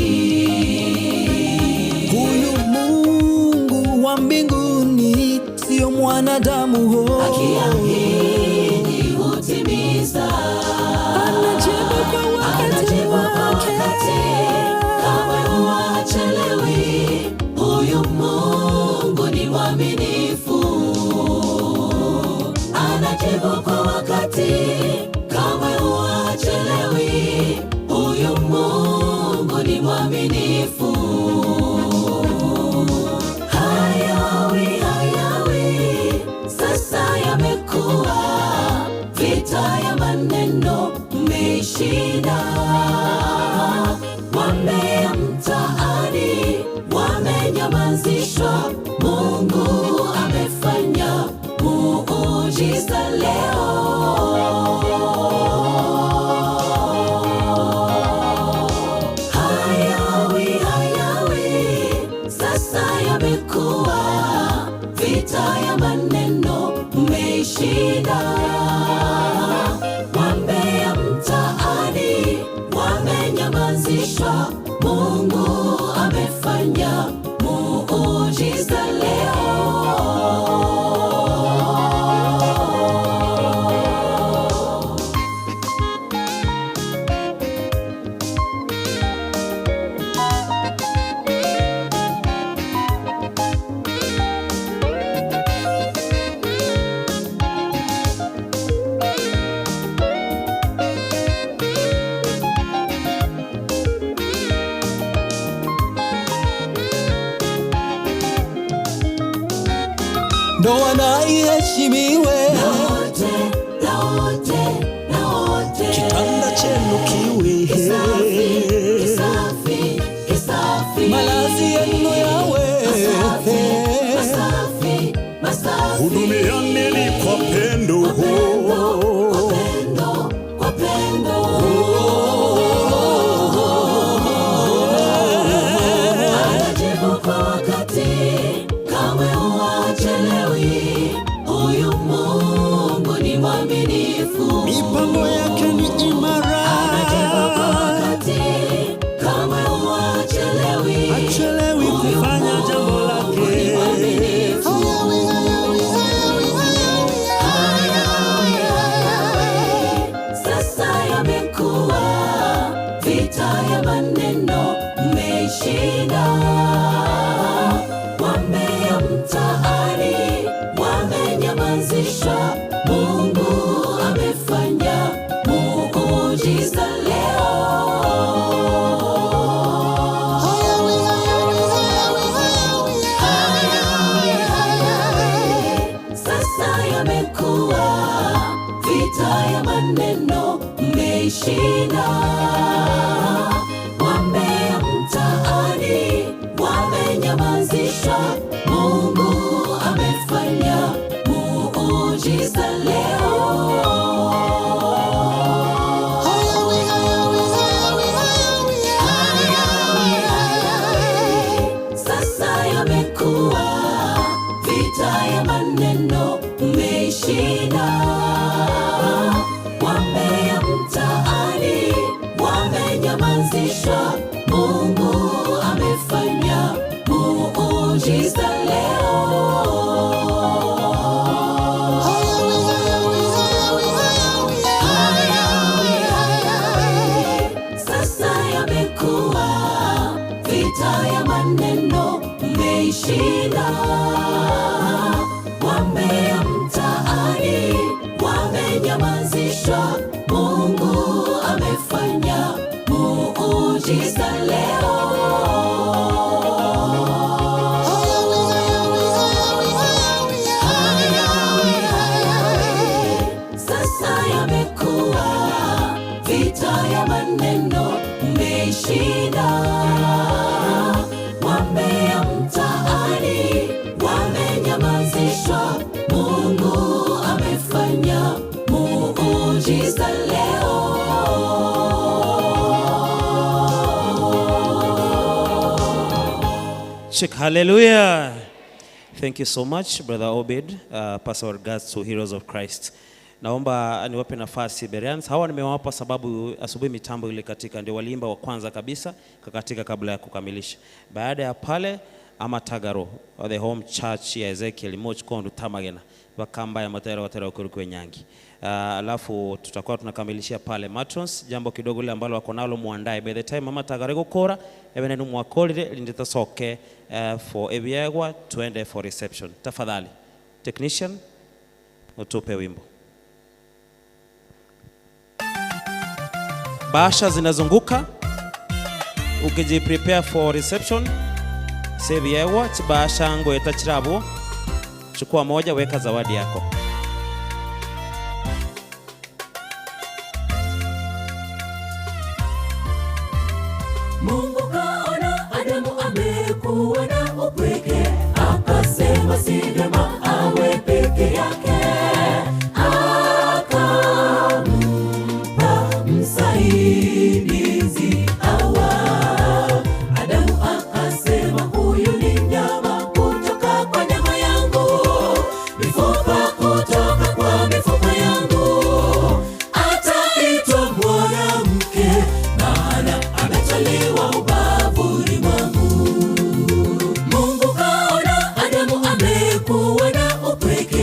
Huyu Mungu wa mbinguni sio mwanadamu ho.
Akiahidi hutimiza.
Anajibu kwa wakati wake.
Kamwe huwa hachelewi. Huyu Mungu ni mwaminifu. Anajibu kwa wakati, kamwe huwa hachelewi. Huyu Mungu ni mwaminifu. Hayawi, hayawi, sasa yamekuwa vita ya maneno mmeishinda. Wambea mtaani wamenyamazishwa, Mungu amefanya muujiza leo. Hayawi, hayawi, sasa yamekuwa vita ya maneno mmeishinda. Wambea mtaani wamenyamazishwa, Mungu amefanya muujiza leo.
Ndoa na iheshimiwe,
Na wote, na wote,
kitanda chenu kiwe
kisafi, kisafi, kisafi.
malazi yenu yawe
Masafi, masafi, masafi.
Hudumianeni kwa pendo.
Kwa pendo, kwa pendo. Anajibu kwa wakati, kamwe huwa hachelewi. Huyu Mungu ni mwaminifu.
Mipango yake ni imara.
Anajibu kwa wakati, kamwe huwa yamekuwa vita ya maneno, mmeishinda. Wambea mtaani wamenyamazishwa, Mungu amefanya muujiza leo. Sasa yamekuwa vita ya maneno, mmeishinda. Wambea mtaani wamenyamazishwa, Mungu amefanya muujiza leo. Sasa yamekuwa vita ya maneno, mmeishinda. Wambea mtaani wamenyamazishwa, Mungu amefanya muujiza leo. Sasa yamekuwa vita ya maneno, mmeishinda. Wambea mtaani wamenyamazishwa, Mungu amefanya muujiza leo.
Check hallelujah. Thank you so much Brother Obed, pass our regards to Heroes of Christ. Naomba niwape nafasi Bereans. Hawa nimewapa sababu asubuhi mitambo ile katika ndio waliimba wa kwanza kabisa kakatika kabla ya kukamilisha. Baada ya pale ama Tagaro or the home church ya Ezekiel Moch Kondo Tamagena wakamba ya matera watera ukuru kwenyangi. Alafu tutakuwa tunakamilishia pale matrons, jambo kidogo lile ambalo wako nalo muandae. By the time mama Tagaro gukora ebene numwakolire linditasoke for ebyegwa tuende for reception. Tafadhali technician utupe wimbo. Bahasha zinazunguka ukiji prepare for reception. Sebyegwa chibahasha ngo etachirabo, chukua moja weka zawadi yako.
Mungu kaona Adamu amekuwa na upweke, akasema si vyema awe peke yake, akampa msaidizi Hawa. Adamu akasema huyu ni nyama kutoka kwa nyama yangu, mifupa kutoka kwa mifupa yangu, ataitwa mwanamke maana ametolewa ubavuni mwangu. Mungu kaona Adamu amekuwa na upweke,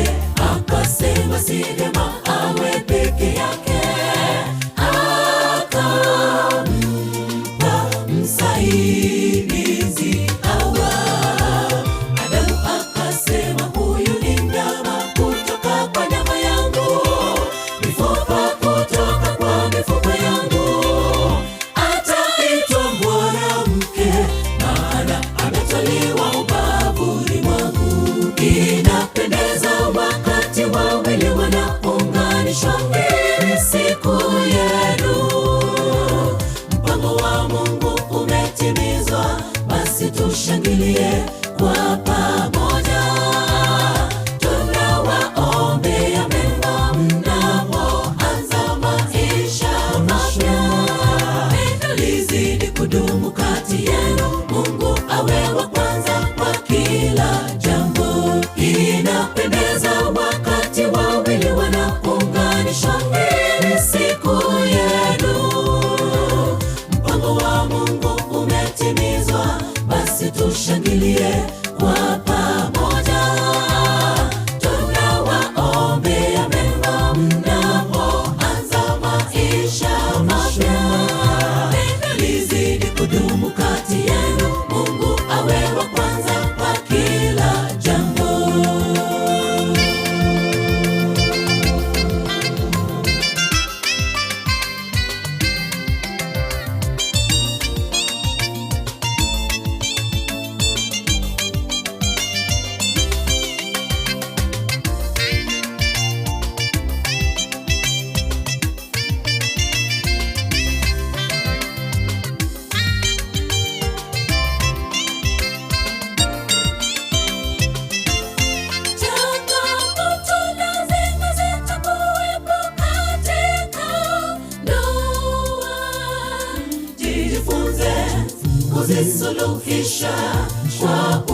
kuzisuluhisha kwa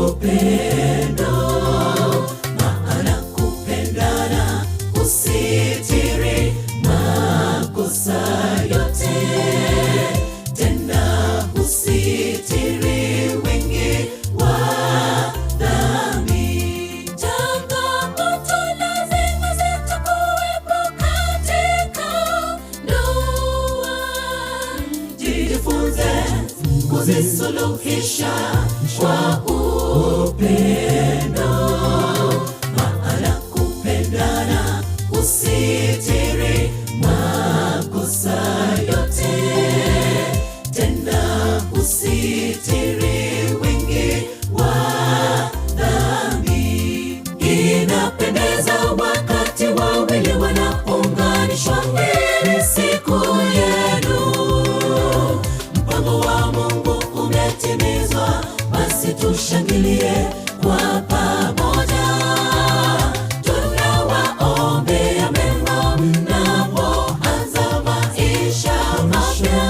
upendo, maana kupendana husitiri makosa yote, tena husitiri wingi wa dhambi. Changamoto lazima zitakuwepo katika ndoa, jifunze kuzisuluhisha kwa upendo, maana kupendana husitiri makosa yote, tena husitiri wingi wa dhambi. Inapendeza wakati wawili wanapounganishwa, hii ni siku yenu. Mpango wa Mungu umetimizwa, basi tushangilie kwa pamoja. Tunawaombea mema mnapoanza maisha mapya.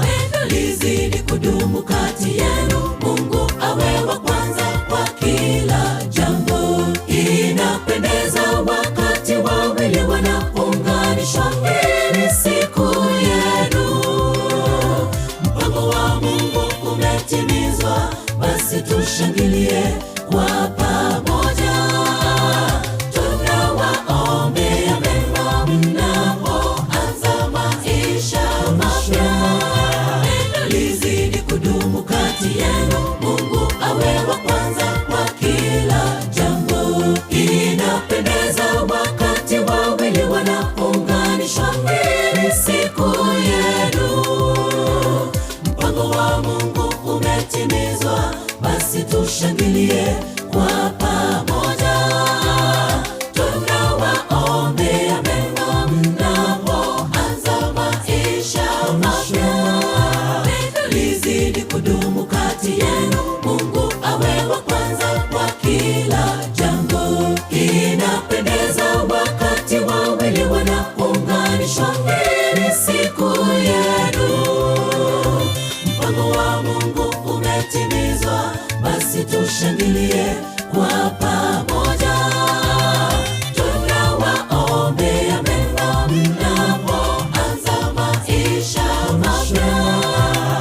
Pendo lizidi kudumu kati yenu, Mungu awe wa kwanza kwa kila jambo. Inapendeza wakati wawili wanapounganishwa, hii ni siku yenu. Mpango wa Mungu umetimizwa, basi tushangilie kwa pamoja. Tunawaombea mema mnapoanza maisha mapya. Pendo lizidi kudumu kati yenu, Mungu awe wa kwanza kwa kila jambo. Inapendeza wakati wawili wanapounganishwa, hii ni siku yenu. Mpango wa Mungu umetimizwa, basi tushangilie kwa pamoja. Tunawaombea mema mnapoanza maisha mapya. Pendo lizidi kudumu kati yenu, Mungu awe wa kwanza kwa kila jambo. Inapendeza wakati wawili wanapounganishwa, hii ni siku yenu. Mpango wa Mungu umetimizwa, basi tushangilie kwa pamoja. Tunawaombea mema mnapoanza maisha mapya.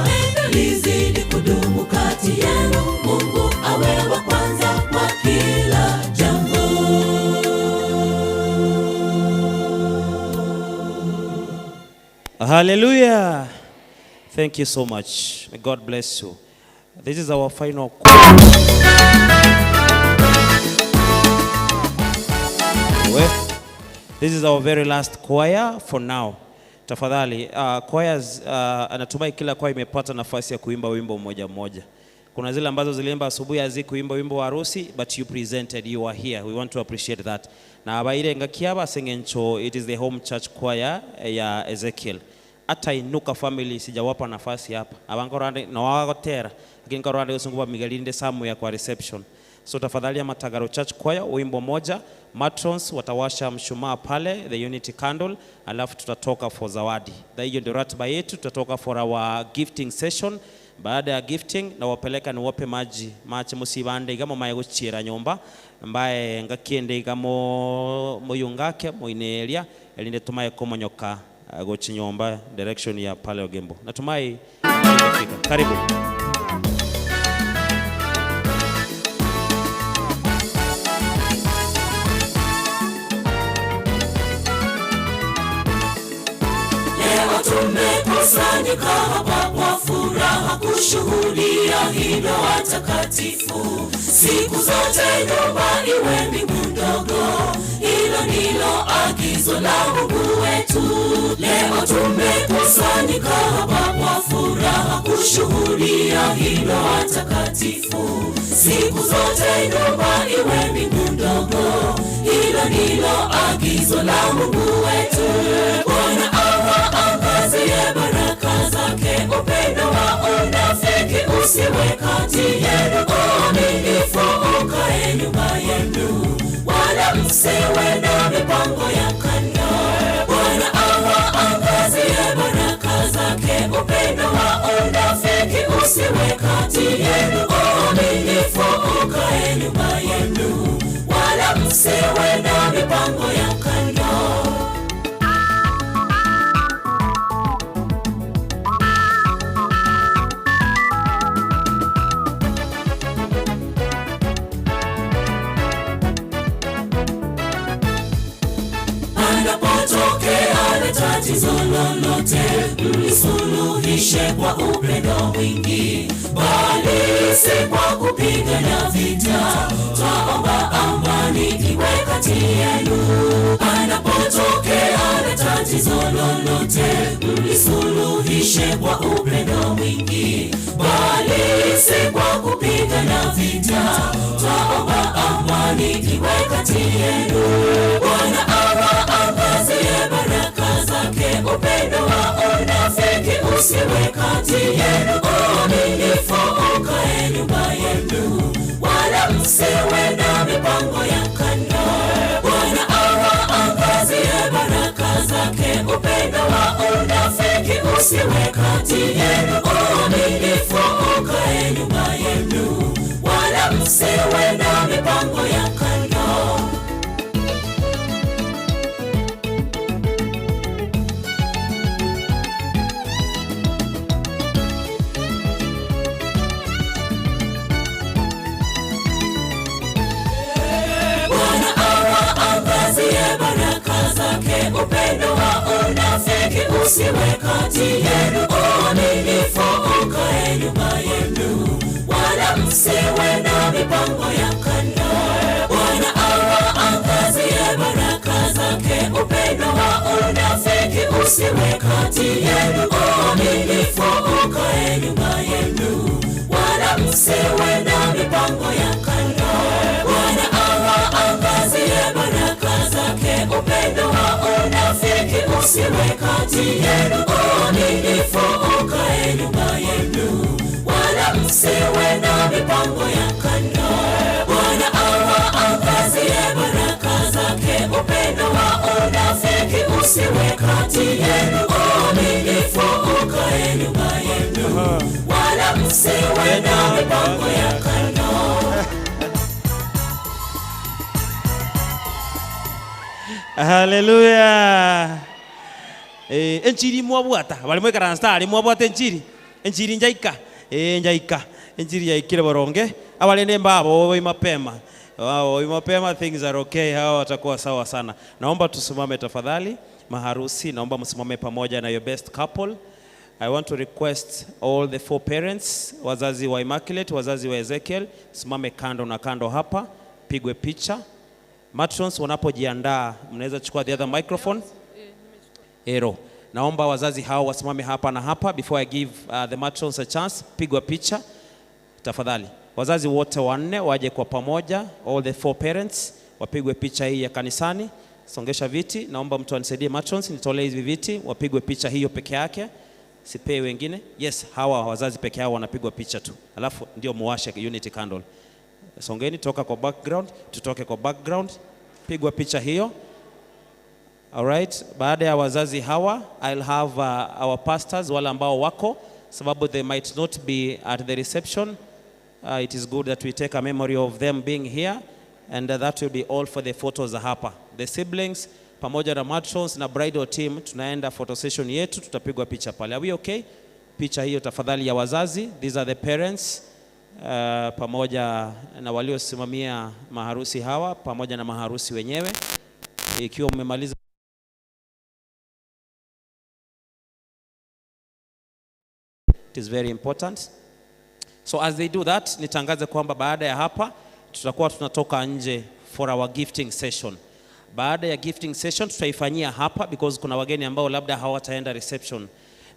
Pendo lizidi kudumu kati yenu, Mungu awe wa kwanza kwa kila jambo.
Hallelujah. Thank you so much. May God bless you. This is our final Well, this is our very last choir for now. Tafadhali, choirs, natumai kila choir imepata nafasi ya kuimba wimbo mmoja mmoja. Kuna zile ambazo ziliimba asubuhi hazikuimba wimbo wa harusi, but you presented, you are here. We want to appreciate that. Na abaire ngakiaba sengencho, it is the home church choir ya Ezekiel. Hata Inuka family sijawapa nafasi hapa. Abankorande na wagotera, lakini korande usunguba migalinde samu ya kwa reception. So tafadhali ya Matagaro Church Choir wimbo moja, matrons watawasha mshumaa pale the unity candle, alafu tutatoka for zawadi. Na hiyo ndio ratiba yetu, tutatoka for our gifting session. Baada ya gifting na wapeleka niwape maji machi musibande igamo maye guchira nyumba mbaye ngakiende igamo muyungake muinelia elinde tumaye komonyoka gochinyomba direction ya pale Ogembo. Natumai imefika. Karibu.
Leo tumekusanyika hapa kwa furaha kushuhudia hii ndoa takatifu. Siku zote nyumba iwe mbingu ndogo, hilo ndilo agizo la Mungu wetu. Leo tumekusanyika hapa kwa furaha kushuhudia hii ndoa takatifu. Siku zote nyumba iwe mbingu ndogo, hilo ndilo agizo la Mungu wetu. Bwana awaangazie baraka zake, upendo wa unafiki usiwe kati yenu, uaminifu ukae nyuma yenu, wala msiwe na mipango ya kando. Bwana awaangazie baraka zake, upendo wa unafiki usiwe usiwe kati yenu, uaminifu ukae nyuma yenu, wala msiwe na mipango ya kando. Panapotokea na tatizo lolote, mlisuluhishe kwa upendo mwingi, bali si kwa kupigana vita. Twaomba amani iwe kati yenu. Panapotokea na tatizo lolote, mlisuluhishe kwa upendo mwingi, bali si kwa kupigana vita. Twaomba amani iwe kati yenu. Bwana awaangazie baraka zake, upendo wa unafiki usiwe kati yenu, uaminifu ukae nyuma yenu, wala msiwe na mipango ya kando. Bwana awaangazie baraka zake, upendo wa unafiki usiwe kati yenu, uaminifu ukae nyuma yenu, wala msiwe na mipango ya kando. Bwana awaangazie baraka zake, upendo wa unafiki usiwe kati yenu, uaminifu ukae nyuma yenu, wala msiwe na mipango ya kando. Bwana awaangazie baraka zake, upendo wa unafiki usiwe kati yenu, uaminifu ukae nyuma yenu, wala msiwe na mipango ya kando. Bwana awaangazie baraka zake, upendo wa unafiki usiwe kati yenu, uaminifu ukae nyuma yenu, wala msiwe na mipango ya kando. Bwana awaangazie baraka zake, upendo wa unafiki usiwe kati yenu, uaminifu ukae nyuma yenu, wala msiwe na mipango ya kando.
Haleluya. Enchiri mwabwata bali mwekaransta ali mwabwata enchiri enchiri njaika njaika enchiri yaikire boronge abalende mbabo oi mapema wao oi mapema, things are okay, hawa watakuwa sawa sana. Naomba tusimame tafadhali, maharusi naomba msimame pamoja na your best couple. I want to request all the four parents, wazazi wa Immaculate, wazazi wa Ezekiel, simame kando na kando hapa, pigwe picha. Matrons wanapojiandaa, mnaweza chukua the other microphone. Ero. Naomba wazazi hao wasimame hapa na hapa before I give the matrons a chance, pigwa picha tafadhali. Wazazi wote wanne waje kwa pamoja, all the four parents wapigwe picha hii ya kanisani. Songesha viti, naomba mtu anisaidie matrons, nitolee hivi viti, wapigwe picha hiyo peke yake. Sipei wengine. Yes, hawa wazazi peke yao wanapigwa picha tu. Alafu ndio muwashe unity candle. Songeni, toka kwa background, tutoke kwa background. Pigwa picha hiyo. All right, baada ya wazazi hawa, I'll have our pastors wale ambao wako, sababu they might not be at the reception. It is good that we take a memory of them being here, and that will be all for the photos hapa. The siblings pamoja na matrons na bridal team tunaenda photo session yetu, tutapigwa picha pale. Are we okay? Picha hiyo tafadhali ya wazazi, these are the parents. Pamoja na waliosimamia maharusi hawa pamoja na maharusi wenyewe. Ikiwa mmemaliza, it is very important. So as they do that, nitangaze kwamba baada ya hapa tutakuwa tunatoka nje for our gifting session. Baada ya gifting session tutaifanyia hapa because kuna wageni ambao labda hawataenda reception.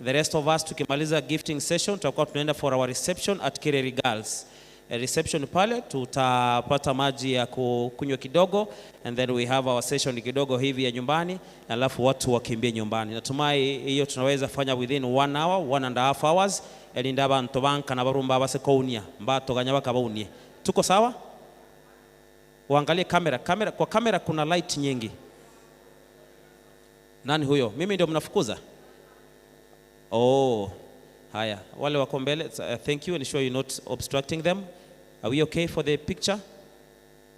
The rest of us tukimaliza gifting session tutakuwa tunaenda for our reception at Kireri Girls. Reception pale tutapata maji ya kunywa kidogo, and then we have our session kidogo hivi ya nyumbani, alafu watu wakimbie nyumbani. Natumai hiyo tunaweza fanya within 1 hour, 1.5 hours. Elinda abantu banka na barumba basekounia mbatoganya bakabaunie. Tuko sawa? Waangalie kamera, kamera kwa kamera kuna light nyingi. Nani huyo? Mimi ndio mnafukuza? Oh, Haya, wale wako mbele, thank you, ensure you're not obstructing them. Are we okay for the picture?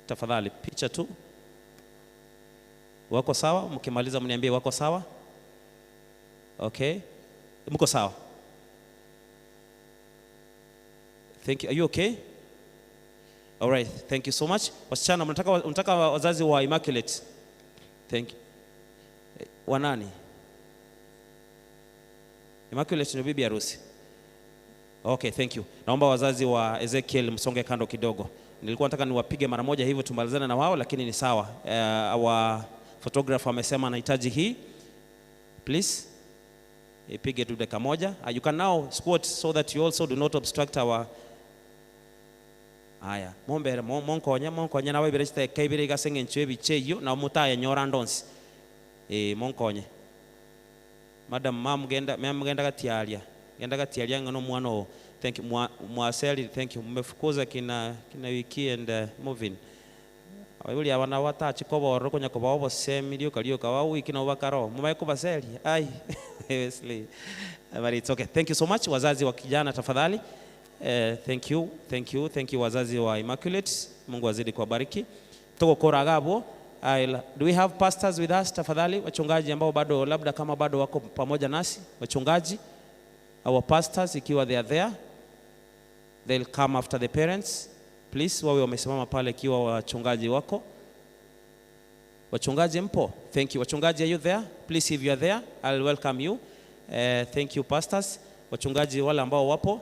Tafadhali, picha tu. Wako sawa? Mkimaliza mniambie wako sawa? Okay. Mko sawa? Thank you. Are you okay? All right, thank you so much. Wasichana, mnataka wazazi wa Immaculate? Thank you. Wanani? Immaculate ni bibi harusi. Okay, thank you. Naomba wazazi wa Ezekiel msonge kando kidogo. Nilikuwa nataka niwapige mara moja hivyo tumalizane na wao, lakini ni sawa. Our photographer amesema anahitaji hii. Please ipige tu dakika moja. You can now squat so that you also do not obstruct our. Haya, mombere monkonye nawe birechita kaibire igasenge nchwe bicheyo na mutaye nyora ndonsi. Monkonye. Madam mam genda gatialia. Genda gatialia ngano mwana o. Thank you mwaseli, thank you. Mmefukuza kina wiki and moving. Abuli abana watachi koboro konya kobawo bosemi lyo kalyo kawa wiki na bakaro. Mumaye kubaseli. Ai. Wesley. But it's okay. Thank you so much wazazi wa kijana tafadhali. Thank you, thank you, thank you wazazi wa Immaculate. Mungu azidi kuwabariki. Tuko koragabo. Do we have pastors with us tafadhali? Wachungaji ambao bado labda kama bado wako pamoja nasi, wachungaji, our pastors ikiwa they are there, they'll come after the parents. Please wawe wamesimama pale ikiwa wachungaji wako. Wachungaji mpo? Thank you. Wachungaji, are you there? Please, if you are there, I'll welcome you. Thank you pastors. Wachungaji wale ambao wapo.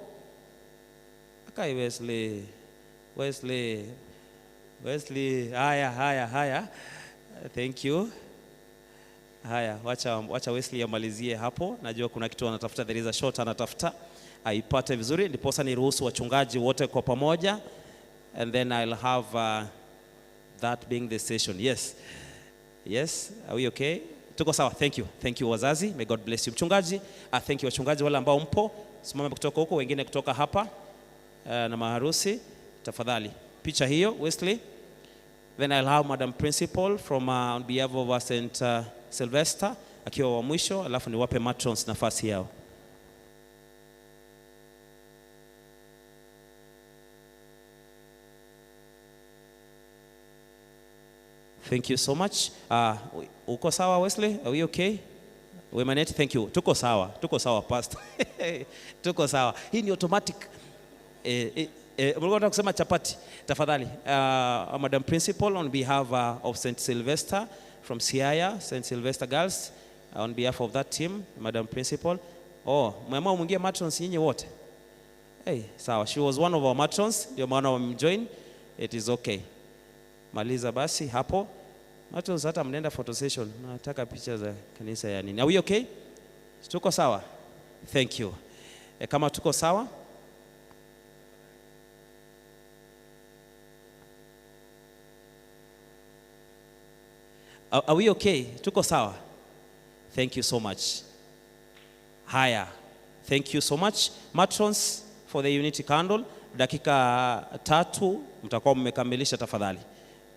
Akai Wesley. Haya. Thank you. Haya, wacha Wesley amalizie hapo. Najua kuna kitu anatafuta, there is a shot anatafuta aipate vizuri, ndiposa niruhusu wachungaji wote kwa pamoja, and then I'll have that being the session. Yes. Yes, are we okay? Tuko sawa. Thank you. Thank you wazazi. May God bless you. Mchungaji, thank you wachungaji wale ambao mpo. Simama kutoka huko, wengine kutoka hapa na maharusi. Tafadhali. Picha hiyo Wesley. Then I'll have Madam Principal from on behalf of St. Sylvester akiwa wa mwisho, alafu niwape matrons nafasi yao. Thank you so much. Uko sawa Wesley? Are we okay? Wemanet, thank you. Tuko sawa. Tuko sawa pastor. Tuko sawa. Hii ni automatic. Mlikuwa nataka kusema chapati. Tafadhali. Madam Principal on behalf of St. Sylvester from Siaya, St. Sylvester Girls, on behalf of that team, Madam Principal. Oh, mmeamua mwingie matrons nyinyi wote. Hey, sawa. She was one of our matrons. Ndio maana wamjoin. It is okay. Maliza basi hapo. Matrons hata mnaenda photo session. Nataka picha za kanisa ya nini. Are we okay? Tuko sawa? Thank you. Kama tuko sawa? Are we okay? Tuko sawa? Thank you so much. Haya. Thank you so much. Matrons for the unity candle. Dakika 3 mtakuwa mmekamilisha tafadhali.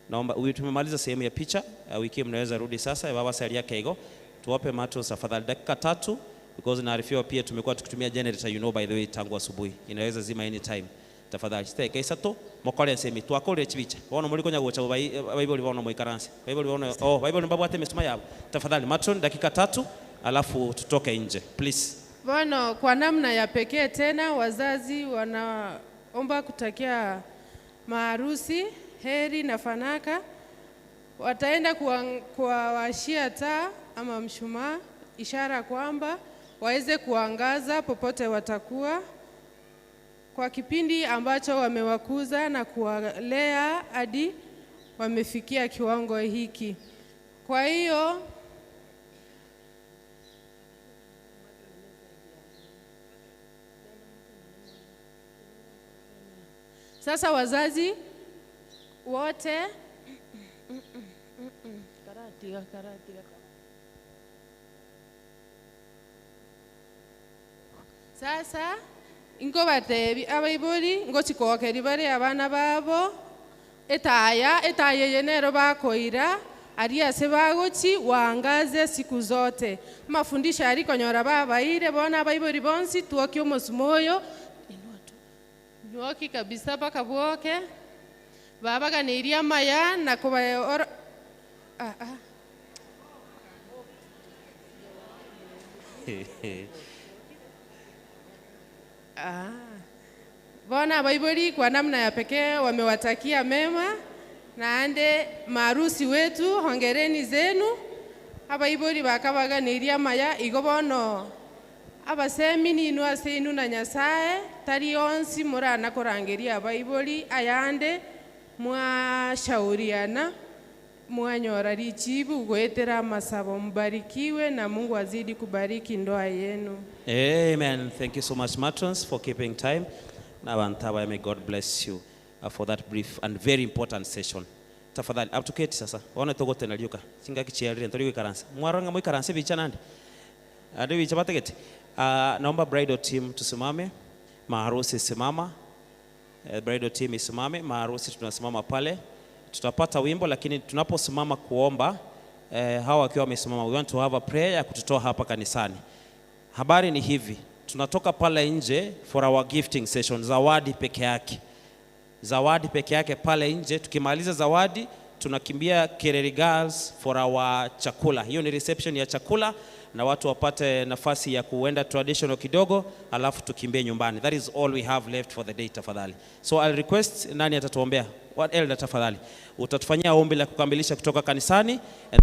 Naomba tumemaliza sehemu ya picha. Wiki mnaweza rudi sasa. Baba sali yake higo. Tuwape matrons tafadhali dakika 3 because naarifiwa pia tumekuwa tukitumia generator, you know, by the way tangu asubuhi. Inaweza zima anytime. Tafadhali stay kaisato mokole nsemi twakole chibicha. Bono muri konya gocha Bible bono moikaranse. Bible bono oh Bible mbabu ate mesoma yabo. Tafadhali matron dakika 3 alafu tutoke nje. Please.
Bono kwa namna ya pekee tena wazazi wanaomba kutakia maharusi heri na fanaka. Wataenda kuwawashia taa ama mshumaa, ishara kwamba waweze kuangaza popote watakuwa kwa kipindi ambacho wamewakuza na kuwalea hadi wamefikia kiwango hiki. Kwa hiyo sasa wazazi wote sasa ingo batebi abaibori ngo chikokeri bare abana babo etaya yenero bakoira Aria ase bagochi waangaze siku zote. Mafundisho arikonyora babaire bona abaibori bonsi tuoki omosumo oyo nwoki kabisa paka bwoke babaganiria amaya na kuba ah, ah. Ah. Bona abaibori kwa namna ya pekee wamewatakia mema na ande maharusi wetu hongereni zenu abaibori bakabaganiria amaya igo bono abasemi ninu ase inu na Nyasaye tari onsi murana kurangeria abaibori ayande mwashauriana mwanyora richibu gwetera masabo mbarikiwe na Mungu azidi kubariki ndoa yenu.
Amen. Thank you so much, matrons, for keeping time. Nabantaba, may God bless you for that brief and very important session. Tafadhali, atuketi sasa. Wana togote na liuka. Singa kichiarire, ntori karansa. Mwaranga mwi karansa bicha nandi. Adi bicha bategete. Naomba bridal team tusimame. Maharusi simama. Bridal team isimame, maharusi tunasimama pale. Tutapata wimbo, lakini tunaposimama kuomba, hawa wakiwa wamesimama, we want to have a prayer ya kututoa hapa kanisani. Habari ni hivi, tunatoka pale nje for our gifting session, zawadi peke yake. Zawadi peke yake pale nje, tukimaliza zawadi tunakimbia Kereri Girls for our chakula. Hiyo ni reception ya chakula na watu wapate nafasi ya kuenda traditional kidogo, alafu tukimbie nyumbani. That is all we have left for the day, tafadhali. So I'll request, nani atatuombea? What elder, tafadhali? Utatufanyia ombi la kukamilisha kutoka kanisani and